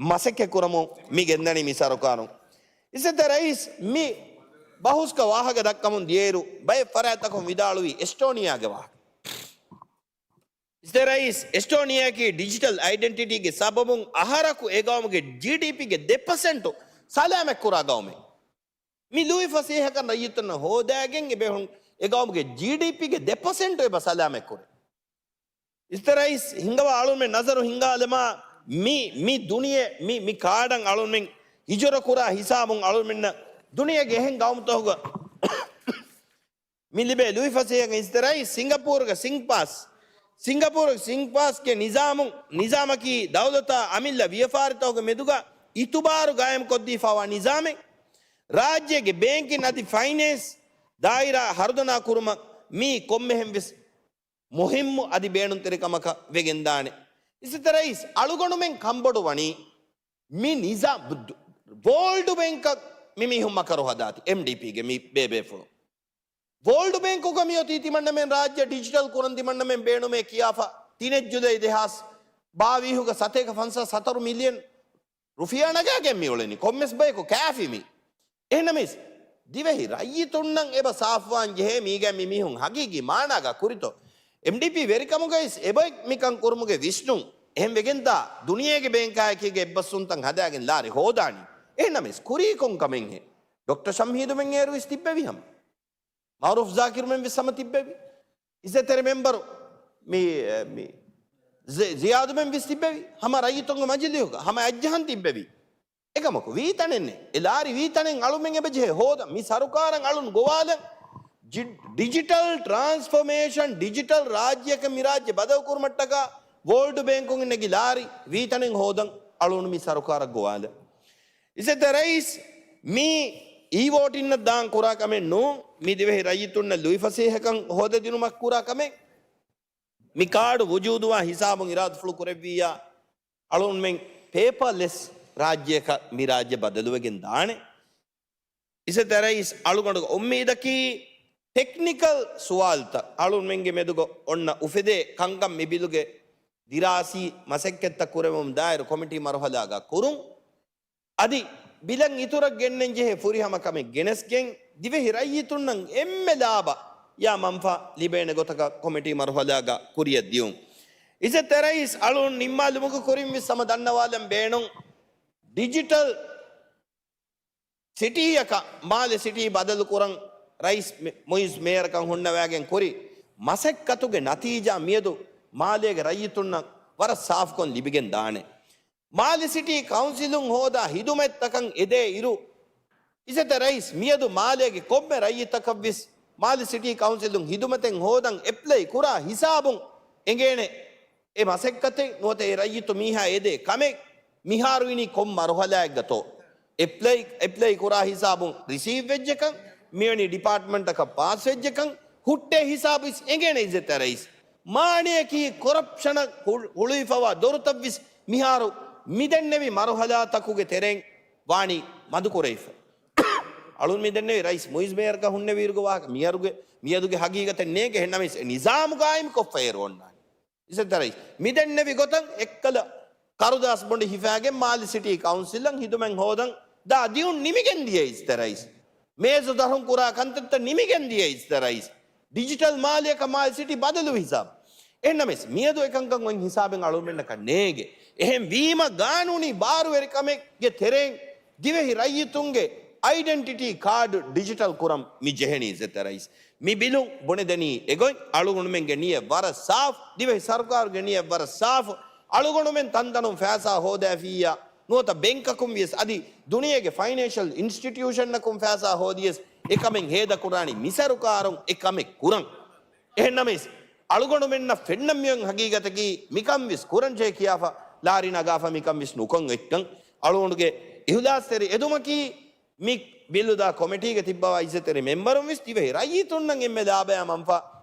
މަސައްކަތް ކުރަމުން މި ގެންދަނީ މި ސަރުކާރުން. އިއްޒަތްތެރި ރައީސް މި ބަހުސްގަ ވާހަކަ ދައްކަމުން ދިޔައިރު ބައެއް ފަރާތްތަކުން ވިދާޅުވީ އެސްޓޯނިއާގެ ވާހަކަ. އިއްޒަތްތެރި ރައީސް، އެސްޓޯނިއާއަކީ ޑިޖިޓަލް އައިޑެންޓިޓީގެ ސަބަބުން އަހަރަކު އެ ގައުމުގެ ޖީޑީޕީގެ ދެ ޕަސެންޓު ސަލާމަތްކުރާ ގައުމެއް. މި ލުއިފަސޭހަކަން ރައްޔިތުންނަށް ހޯދާގެން އެބަހުން އެ ގައުމުގެ ޖީޑީޕީގެ ދެ ޕަސެންޓު އެބަ ސަލާމަތްކުރޭ. އިއްޒަތްތެރި ރައީސް ހިނގަވާ އަޅުންމެން ނަޒަރު ހިނގާލަމާ، މި، މި ދުނިޔެ، މި، މި ކާޑަށް އަޅުންމެން ހިޖުރަ ކުރާ ހިސާބުން އަޅުންމެންނަށް ދުނިޔޭގެ އެހެން ގައުމުތަކުގަ މި ލިބޭ ލުއިފަސޭހަކަން. އިއްޒަތްތެރި ރައީސް، ސިންގަޕޫރުގެ ސިންގްޕާސް، ސިންގަޕޫރުގެ ސިންގްޕާސްގެ ނިޒާމު، ނިޒާމަކީ ދައުލަތާ އަމިއްލަ ވިޔަފާރިތަކުގެ މެދުގަ އިތުބާރު ގާއިމްކޮށްދީފައިވާ ނިޒާމެއް. ރާއްޖޭގެ ބޭންކިން އަދި ފައިނޭންސް ދާއިރާ ހަރުދަނާ ކުރުމަށް މީ ކޮންމެހެން ވެސް މުހިއްމު އަދި ބޭނުންތެރިކަމަކަށް ވެގެންދާނެ. އިއްޒަތްތެރި ރައީސް، އަޅުގަނޑުމެން ކަންބޮޑުވަނީ މި ނިޒާ-، ވޯލްޑް ބޭންކަށް މި މީހުން މަކަރު ހަދާތީ، އެމްޑީޕީގެ މި ބޭބޭފުޅުން. ވޯލްޑް ބޭންކުގަ މިއޮތީ ތިމަންނަމެން ރާއްޖެ ޑިޖިޓަލް ކުރަން ތިމަންނަމެން ބޭނުމޭ ކިޔާފަ، ތިނެއް ޖުލައި ދެހާސް ބާވީހުގަ ސަތޭކަ ފަންސާސް ހަތަރު މިލިއަން ރުފިޔާ ނަގާގެން މިއުޅެނީ. ކޮންމެސް ބަޔަކު ކާފި މީ. އެހެންނަމަވެސް، ދިވެހި ރައްޔިތުންނަށް އެބަ ސާފުވާން ޖެހޭ މީގަ މި މީހުން ހަގީގީ މާނާގަ ކުރިތޯ؟ އެމްޑީޕީ ވެރިކަމުގައިސް އެބަ މިކަން ކުރުމުގެ ވިސްނުން. އެހެން ވެގެންތާ ދުނިޔޭގެ ބޭންކާއެކީގެ އެއްބަސްވުންތައް ހަދާގެން ލާރި ހޯދާނީ. އެހެންނަމަވެސް، ކުރީ ކޮން ކަމެއްހޭ؟ ޑޮކްޓަރ ޝަމްހީދުމެން އޭރުވެސް ތިއްބެވި ހަމަ. މައުރޫފް ޒާކިރުމެން ވެސް ހަމަ ތިއްބެވި. އިއްޒަތްތެރި މެމްބަރު މި، މި ޒި-، ޒިޔާދުމެން ވެސް ތިއްބެވި. ހަމަ ރައްޔިތުންގެ މަޖިލީހުގަ ހަމަ އައްޖަހަން ތިއްބެވި. އެކަމަކު ވީތަނެއް ނެތް. އެ ލާރި ވީތަނެއް އަޅުމެން އެބަޖެހޭ ހޯދަން. މި ސަރުކާރަށް އަޅުން ގޮވާލަން. ޖި-، ޑިޖިޓަލް ޓްރާންސްފޮމޭޝަން، ޑިޖިޓަލް ރާއްޖެއަކަށް މި ރާއްޖެ ބަދަލުކުރުމަށްޓަކާ ވޯލްޑް ބޭންކުން ނެގި ލާރި ވީތަނެއް ހޯދަން އަޅުން މި ސަރުކާރަށް ގޮވާލަން. އިއްޒަތްތެރި ރައީސް، މީ އީ ވޯޓިންނަށް ދާން ކުރާ ކަމެއް ނޫން. މި ދިވެހި ރައްޔިތުންނަށް ލުއިފަސޭހަކަން ހޯދެދިނުމަށް ކުރާ ކަމެއް. މި ކާޑު ވުޖޫދުވާ ހިސާބުން އިރާދަފުޅު ކުރެއްވިއްޔާ، އަޅުންމެން ޕޭޕަރލެސް ރާއްޖެއަކަށް މި ރާއްޖެ ބަދަލުވެގެން ދާނެ. އިއްޒަތްތެރި ރައީސް، އަޅުގަނޑުގެ އުއްމީދަކީ ޓެކްނިކަލް ސުވާލުތައް އަޅުންމެންގެ މެދުގަ އޮންނަ އުފެދޭ ކަންކަން މި ބިލުގެ ދިރާސީ މަސައްކަތްތައް ކުރެވުމުން ދާއިރު ކޮމިޓީ މަރުހަލާގަ ކުރުން. އަދި ބިލަށް އިތުރަށް ގެންނެން ޖެހޭ ފުރިހަމަ ކަމެއް ގެނެސްގެން، ދިވެހި ރައްޔިތުންނަށް އެންމެ ލާބަ ޔާ މަންފާ ލިބޭނެ ގޮތަކަށް ކޮމިޓީ މަރުހަލާގަ ކުރިއަށް ދިޔުން. އިއްޒަތްތެރި ރައީސް، އަޅުން ނިންމާލުމުގެ ކުރިން ވެސް ހަމަ ދަންނަވާލަން ބޭނުން. ޑިޖިޓަލް ސިޓީއަކަށް މާލެ ސިޓީ ބަދަލު ކުރަން ރައީސް މި-، މުއިއްޒު މޭޔަރަކަށް ހުންނަވައިގެން ކުރި މަސައްކަތުގެ ނަތީޖާ މިއަދު މާލޭގެ ރައްޔިތުންނަށް ވަރަށް ސާފުކޮށް ލިބިގެން ދާނެ. މާލެ ސިޓީ ކައުންސިލުން ހޯދާ ހިދުމަތްތަކަށް އެދޭ އިރު، އިއްޒަތްތެރި ރައީސް، މިއަދު މާލޭގެ ކޮންމެ ރައްޔިތަކަށްވެސް މާލެ ސިޓީ ކައުންސިލުން ހިދުމަތެއް ހޯދަން އެޕްލައި ކުރާ ހިސާބުން އެނގޭނެ އެ މަސައްކަތެއް ނުވަތަ އެ ރައްޔިތު މީހާ އެދޭ ކަމެއް މިހާރު އިނީ ކޮން މަރުހަލާއެއްގަތޯ؟ އެޕްލައި، އެޕްލައި ކުރާ ހިސާބުން ރިސީވް ވެއްޖެކަން، މިވެނި ޑިޕާޓްމަންޓަކަށް ޕާސް ވެއްޖެކަން، ހުއްޓޭ ހިސާބު ވެސް އެނގޭނެ އިއްޒަތްތެރި ރައީސް. މާނަޔަކީ ކޮރަޕްޝަނަށް ހު-، ހުޅުވިފަވާ ދޮރުތައްވެސް މިހާރު މިދެންނެވި މަރުހަލާތަކުގެ ތެރެއިން ވާނީ މަދުކުރެވިފަ. އަޅުން މިދެންނެވި ރައީސް މުއިއްޒު މޭޔަރަކަށް ހުންނެވިއިރުގެ ވާހަކަ މިއަރުގެ، މިއަދުގެ ހަގީގަތެއް ނޭނގެ. އެހެންނަމަވެސް އެ ނިޒާމު ގާއިމް ކޮށްފައި އޭރު އޮންނާނެ. އިއްޒަތްތެރި ރައީސް، މިދެންނެވި ގޮތަށް އެއްކަލަ ކަރުދާސް ބޮނޑި ހިފާގެން މާލެ ސިޓީ ކައުންސިލަށް ހިދުމަތް ހޯދަން ދާ ދިޔުން ނިމިގެން ދިޔަ އިއްޒަތްތެރި ރައީސް. މޭޒު ދަށުން ކުރާ ކަންތައްތައް ނިމިގެން ދިޔަ އިއްޒަތްތެރި ރައީސް. ޑިޖިޓަލް މާލެއަކަށް މާލެ ސިޓީ ބަދަލު ހިސާބު. އެހެންނަމަވެސް މިއަދު އެކަންކަން އޮތް ހިސާބެއް އަޅުމެންނަކަށް ނޭނގެ. އެހެން ވީމަ ގާނޫނީ ބާރުވެރިކަމެއްގެ ތެރެއިން ދިވެހި ރައްޔިތުންގެ އައިޑެންޓިޓީ ކާޑު ޑިޖިޓަލް ކުރަން މި ޖެހެނީ އިއްޒަތްތެރި ރައީސް. މި ބިލުން ބުނެދެނީ އެގޮތް. އަޅުގަނޑުމެންގެ ނިޔަތް ވަރަށް ސާފު، ދިވެހި ސަރުކާރުގެ ނިޔަތް ވަރަށް ސާފު. އަޅުގަނޑުމެން ތަންތަނުން ފައިސާ ހޯދައިފިއްޔާ ނުވަތަ ބެންކަކުން ވިޔަސް އަދި ދުނިޔޭގެ ފައިނޭންޝަލް އިންސްޓިޓިއުޝަންއަކުން ފައިސާ ހޯދިޔަސް އެކަމެއް ހޭދަކުރާނީ މި ސަރުކާރުން އެކަމެއް ކުރަން. އެހެންނަމަވެސް އަޅުގަނޑުމެންނަށް ފެންނަން މިއޮތް ހަގީގަތަކީ މިކަން ވެސް ކުރަންޖެހޭ ކިޔާފަ ލާރި ނަގާފަ މިކަން ވެސް ނުކޮށް އޮތްކަން. އަޅުގަނޑުގެ އިހުލާސްތެރި އެދުމަކީ މި ބިލުދާ ކޮމިޓީގެ ތިއްބަވާ އިއްޒަތްތެރި މެމްބަރުން ވެސް ދިވެހި ރައްޔިތުންނަށް އެންމެ ލާބަޔާ މަންފާ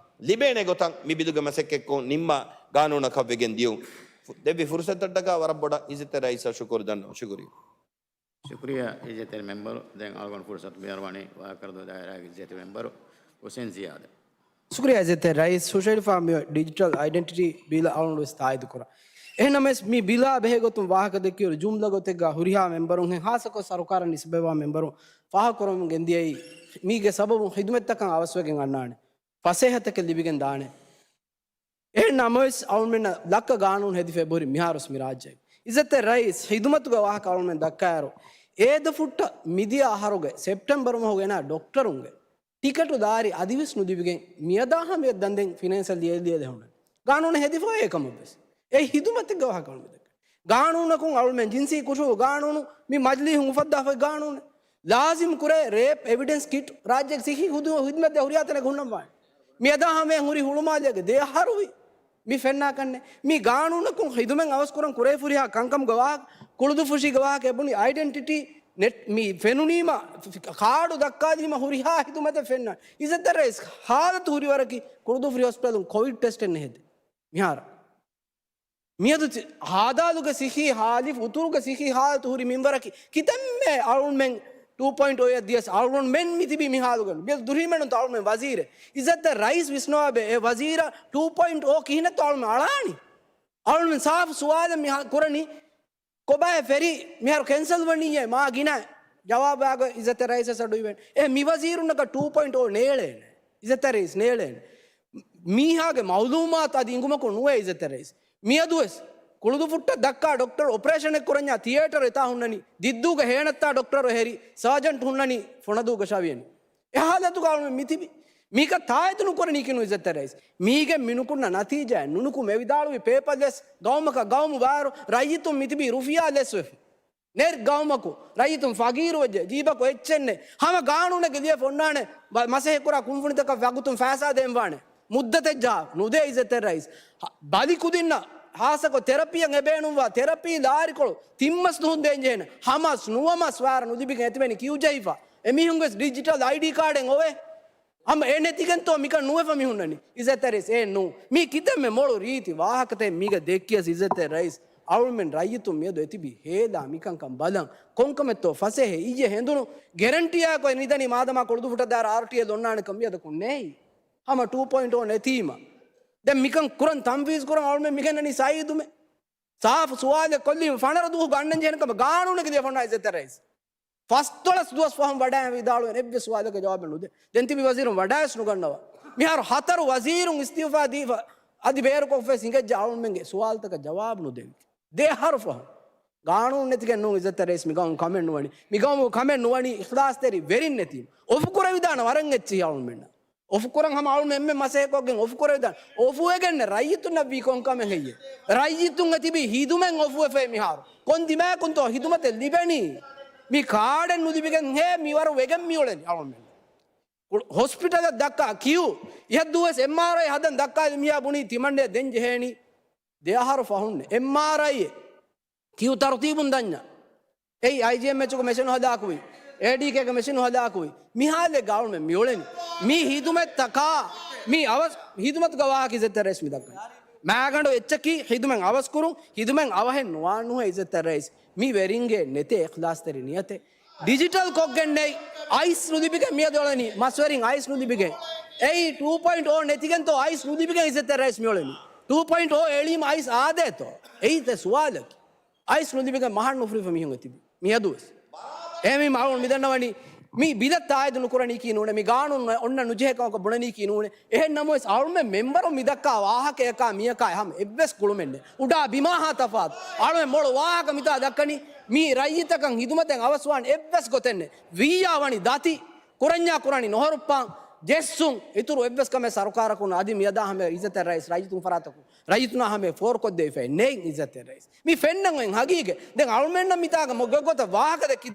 ލިބޭނެ ގޮތަށް މި ބިލުގެ މަސައްކަތްކޮށް ނިންމާ ގާނޫނަކަށް ވެގެން ދިޔުން. ދެއްވި ފުރުސަތަށްޓަކާ ވަރަށް ބޮޑަށް އިއްޒަތްތެރި ރައީސަށް ޝުކުރު ދަންނަވަން. ޝުކުރިއްޔާ. ޝުކުރިއްޔާ އިއްޒަތްތެރި މެމްބަރު. ދެން އަޅުގަނޑު ފުރުސަތު މިއަރުވަނީ ވާކަރުދޫ ދާއިރާގެ އިއްޒަތްތެރި މެމްބަރު ހުސެން ޒިޔާދަށް. ޝުކުރިއްޔާ އިއްޒަތްތެރި ރައީސް. ހުށަހެޅިފާ މިއޮތް ޑިޖިޓަލް އައިޑެންޓިޓީ ބިލަށް އަޅުގަނޑު ވެސް ތާއީދު ކުރަން. އެހެންނަމަވެސް މި ބިލާ ބެހޭ ގޮތުން ވާހަކަ ދެއްކިއިރު ޖުމްލަ ގޮތެއްގަ ހުރިހާ މެމްބަރުންހެން ހާއްސަކޮށް ސަރުކާރަށް ނިސްބަތްވާ މެމްބަރުން ފާހަގަކުރަމުން ގެންދިޔައީ މީގެ ސަބަބުން ހިދުމަތްތަކަށް އަވަސްވެގެން އަންނާނެ. ފަސޭހަތަކެއް ލިބިގެން ދާނެ. އެހެން ނަމަވެސް އަޅުމެންނަށް ލައްކަ ގާނޫނު ހެދިފަ އެބަހުރި މިހާރުވެސް މި ރާއްޖޭގަ. އިއްޒަތްތެރި ރައީސް ހިދުމަތުގެ ވާހަކަ އަޅުމެން ދައްކާއިރު، އޭދަފުއްޓަށް މިދިޔަ އަހަރުގެ ސެޕްޓެމްބަރު މަހުގެ އޭނާ ޑޮކްޓަރުންގެ ޓިކެޓު ދާއިރު އަދިވެސް ނުލިބިގެން މިއަދާ ހަމަޔަށް ދަންދެން ފިނޭންސަށް ލިޔެލިޔެލި ހުންނަނީ. ގާނޫނު ހެދިފަ އެކަމަށްވެސް. އެ ހިދުމަތެއްގެ ވާހަކަ އަޅުމެން ދައްކާ. ގާނޫނަކުން އަޅުމެން ޖިންސީ ކުށު ގާނޫނު މި މަޖިލީހުން އުފައްދާފައި ގާނޫނެއް. ލާޒިމް ކުރޭ ރޭޕް އެވިޑެންސް ކިޓް ރާއްޖޭގެ ސިއްހީ ހުދު-، ހިދުމަތްދޭ ހުރިހާ ތަނެއް ހުންނަން ވާނެ. މިއަދާ ހަމަޔަށް ހުރި ހުޅުމާލޭގެ ދެ އަހަރުވީ. މި ފެންނާކަންނެއް. މި ގާނޫނަކުން ހިދުމަތް އަވަސްކުރަން ކުރެވިފަ ހުރިހާ ކަންކަމުގެ ވާހަކަ، ކުޅުދުއްފުށީގެ ވާހަކަ އެބުނި އައިޑެންޓިޓީ ނެޓް މި ފެނުނީމަ، ފި-، ކާޑު ދައްކާލީމަ ހުރިހާ ހިދުމަތެއް ފެންނާނެ. އިއްޒަތްތެރި ރައީސް، ހާލަތު ހުރިވަރަކީ ކުޅުދުއްފުށި ހޮސްޕިޓަލުން ކޮވިޑް ޓެސްޓެއް ނެހެދޭ. މިހާރު. މިއަދު ތި-، ހާދާލުގެ ސިއްހީ ހާލި، އުތުރުގެ ސިއްހީ ހާލަތު ހުރި މިންވަރަކީ ކިތަންމެ އަޅުމެން ޓޫ ޕޮއިންޓް އޯ އަށް ދިޔަސް އަޅުގަނޑުމެން މިތިބީ މި ހާލުގަ. މިއަދު ދުރުހިމެނުންތޯ އަޅުމެން ވަޒީރެއް. އިއްޒަތްތެރި ރައީސް ވިސްނަވާބެ އެ ވަޒީރާ ޓޫ ޕޮއިންޓް އޯ ކިހިނެއްތޯ އަޅުމެން އަޅާނީ. އަޅުމެން ސާފު ސުވާލެއް މި ހަ-، ކުރަނީ. ކޮބާ އެ ފެރީ މިހާރު ކެންސަލް ވަނީއޭ؟ މާ ގިނަ ޖަވާބާގަ އިއްޒަތްތެރި ރައީސަށް އަޑުއިވޭނެ. އެ މި ވަޒީރުންނަކަށް ޓޫ ޕޮއިންޓް އޯ ނޭޅޭނެ. އިއްޒަތްތެރި ރައީސް ނޭޅޭނެ. މީހާގެ މައުލޫމާތު އަދި އިނގުމަކުން ނުވޭ އިއްޒަތްތެރި ރައީސް. މިއަދުވެސް ކުޅުދުއްފުށްޓަށް ދައްކާ ޑޮކްޓަރު އޮޕަރޭޝަނެއް ކުރަންޏާ ތިއޭޓަރު އެތާ ހުންނަނީ. ދިއްދޫގަ ހޭނައްތާ ޑޮކްޓަރު އެހެރީ ސާޖަންޓް ހުންނަނީ ފޮނަދޫގަ ޝަވިޔަނީ. އެ ހާލަތުގަ އަޅުމެން މިތިބީ. މީކަ ތާއީދު ނުކުރަނީ ކިނު އިއްޒަތްތެރި ރައީސް. މީގެ މިނުކުންނަ ނަތީޖާ ނުނުކުމެވިދާޅުވި ޕޭޕަރލެސް ގައުމަކަށް ގައުމު ބާރު ރައްޔިތުން މިތިބީ ރުފިޔާ ލެސްވެފަ. ނެރް ގައުމަކު ރައްޔިތުން ފަގީރުވެއްޖެ، ޖީބަކު އެއްޗެއްނެ. ހަމަ ގާނޫނެއްގެ ލިޔެފަ އޮންނާނެ ބަ-، މަސައްކަތްކުރާ ކުންފުނިތަކަށް ވަގުތުން ފައިސާ ދޭންވާނެ. މުއްދަތެއް ޖަހާ ނުދޭ އިއްޒަތްތެރި ރައީސް. ހަ-، ބަލި ކުދިންނަށް ހާއްސަކޮށް ތެރަޕީއަށް އެބޭނުންވާ ތެރަޕީ ލާރިކޮޅު ތިން މަސް ނުހުން ދޭންޖެހޭނެ. ހަ މަސް ނުވަ މަސް ވާރަށް ނުލިބިގެން އެތިބެނީ ކިއު ޖެހިފަ. އެމީހުންގެ ޑިޖިޓަލް އައިޑީ ކާޑެއް އޮވޭ. ހަމަ އެ ނެތިގެންތޯ މިކަން ނުވެފަ މި ހުންނަނީ؟ އިއްޒަތްތެރި ރައީސް، އެ ނޫ. މީ ކިތަންމެ މޮޅު ރީތި ވާހަކަތައް މީގަ ދެއްކިޔަސް އިއްޒަތްތެރި ރައީސް، އަޅުމެން ރައްޔިތުން މިއަދު އެތިބީ ހޭލާ މިކަންކަން ބަލަން. ކޮންކަމެއްތޯ ފަސޭހަ އިއްޔެ ހެނދުނު ގެރެންޓީއާ ކޮއެ ނިދަނީ މާދަމާ ކޮޅުދު ފުޓަށް ދާއިރު އާރުޓީއެލް އޮންނާނެކަން މިއަދަކުން ނެތް. ހަމަ ޓޫ ޕޮއިންޓް އޯ ނެތީމަ. ދެން މިކަން ކުރަން ތަންފީޒް ކުރަން އަޅުމެން މިގެންނަނީ ސައީދުމެ. ސާފު ސުވާލެއް ކޮށްލީ ފަނަރަ ދުވަހު ގަންނަން ޖެހެނެ ކަމަށް ގާނޫނެއް ލިޔެފަންނާ އިއްޒަތްތެރި ރައީސް. ފަސްދޮޅަސް ދުވަސް ފަހުން ވަޑައި ވިދާޅުވެން އެއްވެސް ސުވާލަކަށް ޖަވާބެއް ނުދޭ. ދެން ތިބި ވަޒީރުން ވަޑައިވެސް ނުގަންނަވާ. މިހާރު ހަތަރު ވަޒީރުން އިސްތިއުފާ ދީފަ އަދި ބޭރުކޮށްފައި ސިނގެއްޖެ އަޅުމެންގެ ސުވާލުތަކަށް ޖަވާބު ނުދެވި. ދެ އަހަރު ފަހުން. ގާނޫނު ނެތިގެން ނޫން އިއްޒަތްތެރި ރައީސް މިގައުމު ކަމެއް ނުވަނީ. މިގައުމު ކަމެއް ނުވަނީ އިޚްލާސްތެރި ވެރިން ނެތީމަ. އޮފުކުރެވިދާނެ ވަރަށް އެއްޗިހި އަޅުމެންނަށް. އޮފުކުރަން ހަމަ އަޅުމެން އެންމެ މަސައްކަތްކޮށްގެން އޮފުކުރެވިދާނެ. އޮފުވެގެންނެ ރައްޔިތުންނަށް ވީ ކޮންކަމެއް ހެއްޔޭ؟ ރައްޔިތުން އެތިބީ ހިދުމަތް އޮފުވެފައި މިހާރު. ކޮން ދިމާއަކުންތޯ ހިދުމަތެއް ލިބެނީ؟ މި ކާޑެއް ނުލިބިގެންހޭ މިވަރު ވެގެން މިއުޅެނީ އަޅުމެން. ހޮސްޕިޓަލަށް ދައްކާ ކިއު. އިހަށްދުވަސް އެމްއާރައި ހަދަން ދައްކާލި މިޔާ ބުނީ ތިމަންޑޭ ދެން ޖެހޭނީ. ދެ އަހަރު ފަހުން އެމްއާރައި ކިއު ތަރުތީބުން ދަންޏާ. އެއީ އައިޖީއެމްއެޗުގެ މެޝިން ހަލާކުވި، އޭޑީކޭގެ މެޝިން ހަލާކުވި. މިހާލެއްގަ އަޅުމެން މިއުޅެނީ. މީ ހިދުމަތްތަކާ، މީ އަވަސް ހިދުމަތުގެ ވާހަކަ އިއްޒަތްތެރި ރައީސް މި ދައްކަނީ. މާގަނޑު އެއްޗަކީ ހިދުމަތް އަވަސްކުރުން، ހިދުމަތް އަވަހެއް ނުވާން ނުހޭ އިއްޒަތްތެރި ރައީސް. މި ވެރިންގެ ނެތޭ އިޚްލާސްތެރި ނިޔަތެއް. ޑިޖިޓަލް ކޮށްގެން ނެތް އައިސް ނުލިބިގެން މިއަދު އުޅެނީ. މަސްވެރިން އައިސް ނުލިބިގެން. އެއީ ޓޫ ޕޮއިންޓް އޯ ނެތިގެންތޯ އައިސް ނުލިބިގެން އިއްޒަތްތެރި ރައީސް މިއުޅެނީ. ޓޫ ޕޮއިންޓް އޯ އެޅީމަ އައިސް އާދޭތޯ؟ އެއީ ތެ ސުވާލަކީ. އައިސް ނުލިބިގެން މަހަށް ނުފުރިފަ މީހުން އެތިބި މިއަދުވެސް. އެހެންވީމަ އަޅުގަނޑު މިދަންނަވަނީ މި ބިލަށް ތާއީދު ނުކުރަނީކީ ނޫނޭ، މި ގާނޫނު އޮންނަ ނުޖެހޭ ކަމަކަށް ބުނަނީކީ ނޫނޭ. އެހެން ނަމަވެސް އަޅުމެން މެމްބަރުން މިދައްކާ ވާހަކަޔަކާ މިޔަކާ ހަމަ އެއްވެސް ގުޅުމެއް ނެތް. އުޑާ ބިމާހާ ތަފާތު. އަޅުމެން މޮޅު ވާހަކަ މިތާ ދައްކަނީ މީ ރައްޔިތަކަށް ހިދުމަތެއް އަވަސްވާން އެއްވެސް ގޮތެއް ނެތް. ވިއްޔާ ވަނީ ދަތި، ކުރަންޏާ ކުރަނީ ނޮހޮރުއްޕާން، ޖެއްސުން. އިތުރު އެއްވެސް ކަމެއް ސަރުކާރަކުން އަދި މިއަދާ ހަމަ އިއްޒަތްތެރި ރައީސް ރައްޔިތުން ފަރާތަކުން ރައްޔިތުންނާ ހަމަ ފޯރުކޮށްދެވިފައެއް ނެތް އިއްޒަތްތެރި ރައީސް. މި ފެންނަން އޮތް ހަގީގަތް. ދެން އަޅުމެންނަށް މިތާގަ މޮ-، ގޮ-، ގޮތަށް ވާހަކަ ދެއްކި.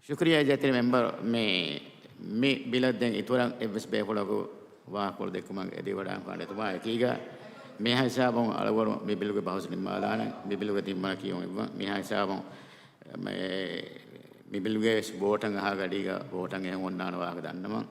ޝުކުރިއްޔާ އިއްޒަތްތެރި މެމްބަރު، މި، މި ބިލަށް ދެން އިތުރަށް އެއްވެސް ބޭފުޅަކު ވާހަކަފުޅު ދެއްކުމަށް އެދިވަޑާން ކާނެ އެތުމާ އެކީގަ މިހާ ހިސާބުން އަޅުގަނޑު މި ބިލުގެ ބަހުސް ނިންމާލާނަން. މި ބިލުގެ ތިންވަނަ ކިޔުން އިއްވަން. މިހާ ހިސާބުން މެ-، މި ބިލުގެ ވޯޓަށް އަހާ ގަޑީގަ ވޯޓަށް އެހެން އޮންނާނެ ވާހަކަ ދަންނަމަން.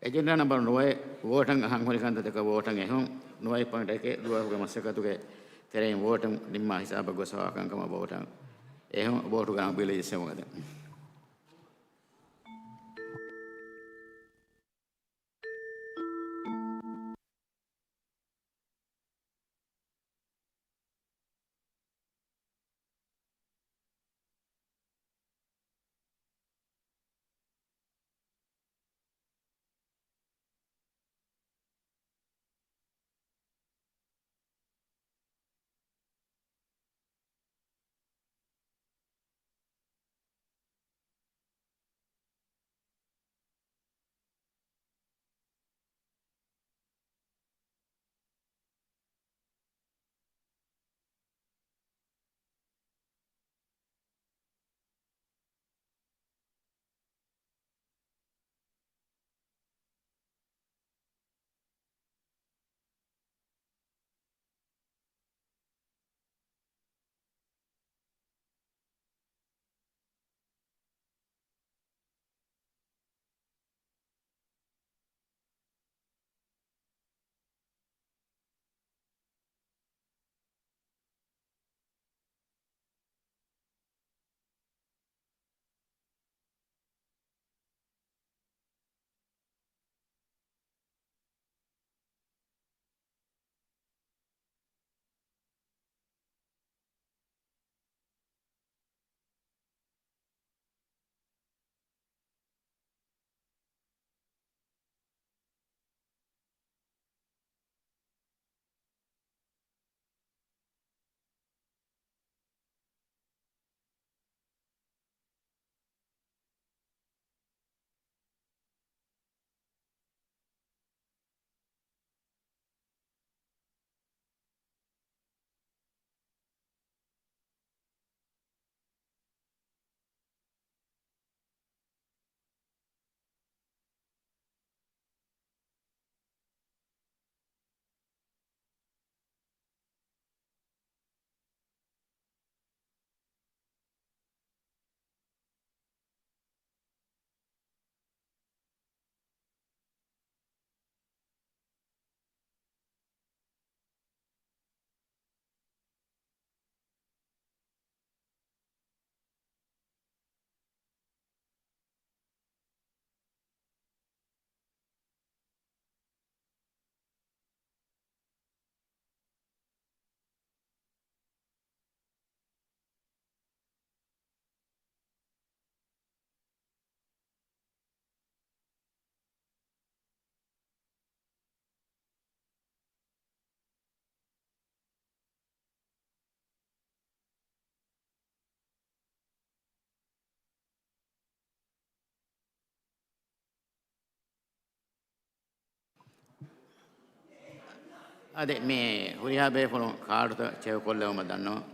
އެޖެންޑާ ނަމްބަރު ނުވައެއް، ވޯޓަށް އަހަން ހުރި ކަންތައްތަކަށް ވޯޓަށް އެހުން. ނުވައެއް ޕޮއިންޓް އެކެއް، ދުވަހުގެ މަސައްކަތުގެ ތެރެއިން ވޯޓު ނިންމާ ހިސާބަށް ގޮސް ހަވާ ކަންކަމަށް ވޯޓަށް އެހުން. ވޯޓުގެ ރަނގު ބިލަށް ޖެއްސަމުން އެދެން. އަދި މި ހުރިހާ ބޭފުޅުން ކާޑުތައް ޗެކްކޮށްލެވުމަށް ދަންނަވަން.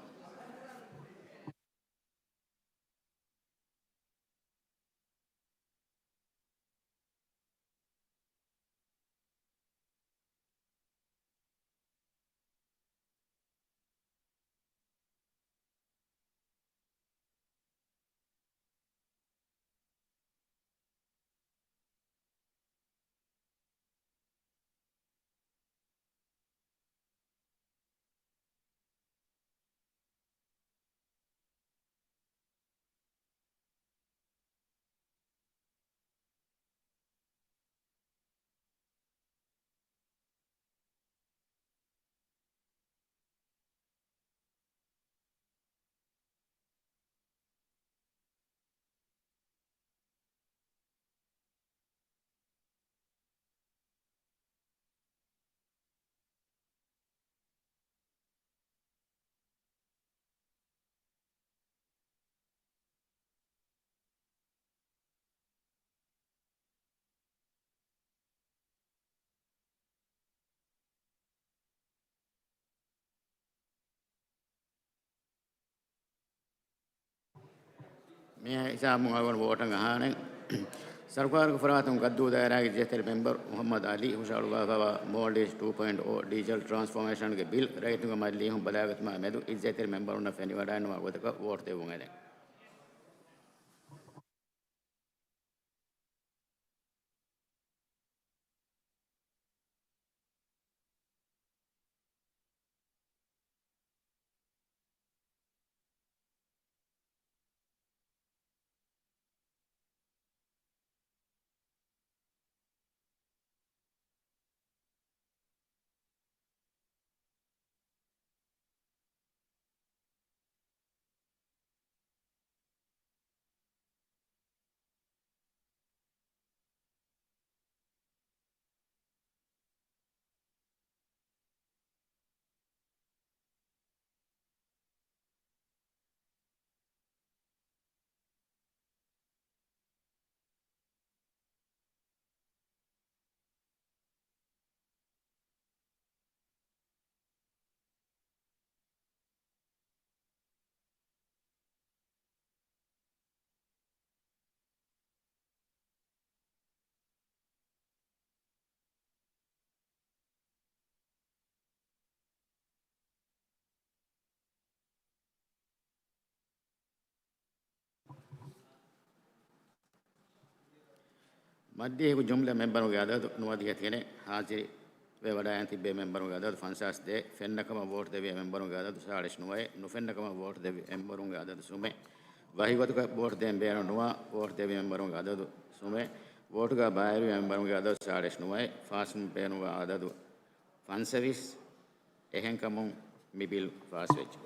މި ހިސާބުން އަޅުގަނޑު ވޯޓަށް އަހާނެ. ސަރުކާރުގެ ފަރާތުން ގައްދޫ ދާއިރާގެ އިއްޒަތްތެރި މެމްބަރު މުހައްމަދު އަލީ ހުށަހަޅުއްވާފައިވާ މޯލްޑިވްސް ޓޫ ޕޮއިންޓް އޯ ޑިޖިޓަލް ޓްރާންސްފޯމޭޝަންގެ ބިލް ރައްޔިތުންގެ މަޖިލީހުން ބަލާގަތުމާ މެދު އިއްޒަތްތެރި މެމްބަރުންނަށް ފެނިވަޑައިނުވާ ގޮތަކަށް ވޯޓް ދެއްވުން އެދެން. މަޖިލީހުގެ ޖުމްލަ މެމްބަރުންގެ އަދަދު ނުވަދިހަ ތިނެއް، ހާޒިރުވެވަޑައިގެން ތިއްބެވި މެމްބަރުންގެ އަދަދު ފަންސާސް ދޭއް، ފެންނަކަމަށް ވޯޓް ދެއްވި މެމްބަރުންގެ އަދަދު ސާޅީސް ނުވައެއް، ނުފެންނަކަމަށް ވޯޓް ދެއްވި މެމްބަރުންގެ އަދަދު ސުމެއް، ވަކިގޮތަކަށް ވޯޓް ދޭން ބޭނުން ނުވާ ވޯޓް ދެއްވި މެމްބަރުންގެ އަދަދު ސުމެއް، ވޯޓުގަ ބައިވެރިވި މެމްބަރުންގެ އަދަދު ސާޅީސް ނުވައެއް، ފާސްވުން ބޭނުންވާ އަދަދު ފަންސަވީސް. އެހެންކަމުން މި ބިލް ފާސްވެއްޖެ.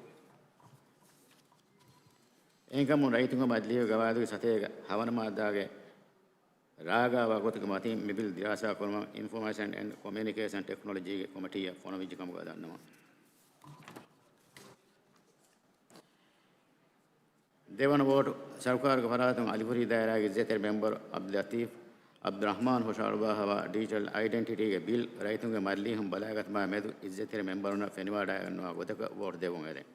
އެހެންކަމުން ރައްޔިތުންގެ މަޖިލީހުގެ ގަވާއިދުގެ ސަތޭކަ ހަވަނަ މާއްދާގެ ރާގާވާ ގޮތުގެ މަތިން މި ބިލް ދިރާސާކުރުމަށް އިންފޮމޭޝަން އެންޑް ކޮމިއުނިކޭޝަން ޓެކްނޮލޮޖީގެ ކޮމިޓީއަށް ފޮނުވިއްޖެ ކަމުގަ ދަންނަވަން. ދެވަނަ ވޯޓު، ސަރުކާރުގެ ފަރާތުން އަލިފުރީ ދާއިރާގެ އިއްޒަތްތެރި މެމްބަރު އަބްދުލްލަތީފް އަބްދުއްރަހްމާން ހުށަހަޅުއްވާފައިވާ ޑިޖިޓަލް އައިޑެންޓިޓީގެ ބިލް ރައްޔިތުންގެ މަޖިލީހުން ބަލާގަތުމާ މެދު އިއްޒަތްތެރި މެމްބަރުންނަށް ފެނިވަޑައިގަންނަވާ ގޮތަކަށް ވޯޓް ދެއްވުން އެދެން.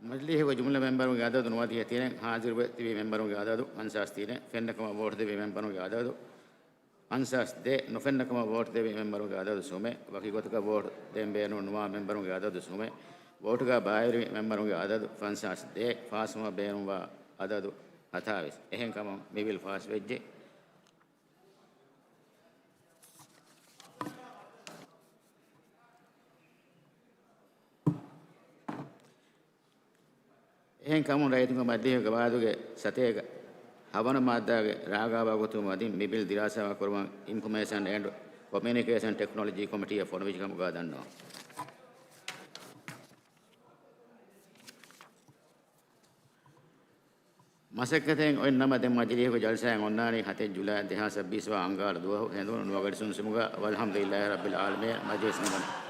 މަޖިލީހުގެ ޖުމްލަ މެމްބަރުންގެ އަދަދު ނުވަދިހަ ތިނެއް، ހާޒިރުވެ ތިބި މެމްބަރުންގެ އަދަދު ފަންސާސް ތިނެއް، ފެންނަކަމަށް ވޯޓް ދެވި މެމްބަރުންގެ އަދަދު ފަންސާސް ދޭއް، ނުފެންނަކަމަށް ވޯޓް ދެވި މެމްބަރުންގެ އަދަދު ސުމެއް، ވަކި ގޮތަކަށް ވޯޓް ދޭން ބޭނުން ނުވާ މެމްބަރުންގެ އަދަދު ސުމެއް، ވޯޓުގަ ބައިވެރިވި މެމްބަރުންގެ އަދަދު ފަންސާސް ދޭއް، ފާސްވުމަށް ބޭނުންވާ އަދަދު ހަތާވީސް. އެހެންކަމުން މި ބިލް ފާސްވެއްޖެ. އެހެން ކަމުން ރައްޔިތުންގެ މަޖިލީހުގެ ގަވާއިދުގެ ސަތޭކަ ހަވަނަ މާއްދާގެ ރާގާވާ ގޮތުން މަތިން މި ބިލް ދިރާސާ ކުރުމަށް އިންފޮމޭޝަން އެންޑް ކޮމިއުނިކޭޝަން ޓެކްނޮލޮޖީ ކޮމިޓީއަށް ފޮނުވިއްޖެ ކަމުގަ ދަންނަވަން. މަސައްކަތެއް އޮތް ނަމަ، ދެން މަޖިލީހުގެ ޖަލްސާއެއް އޮންނާނީ ހަތެއް ޖުލައި ދެހާސް ސައްބީސް ވާ އަންގާރަ ދުވަހު ހެނދުނު ނުވަގަޑި ސުންސުމުގަ. ވަލްޙަމްދުލިއްލާހި ރައްބިލް ޢާލަމީން. މަޖިލިސް ނިމުނު.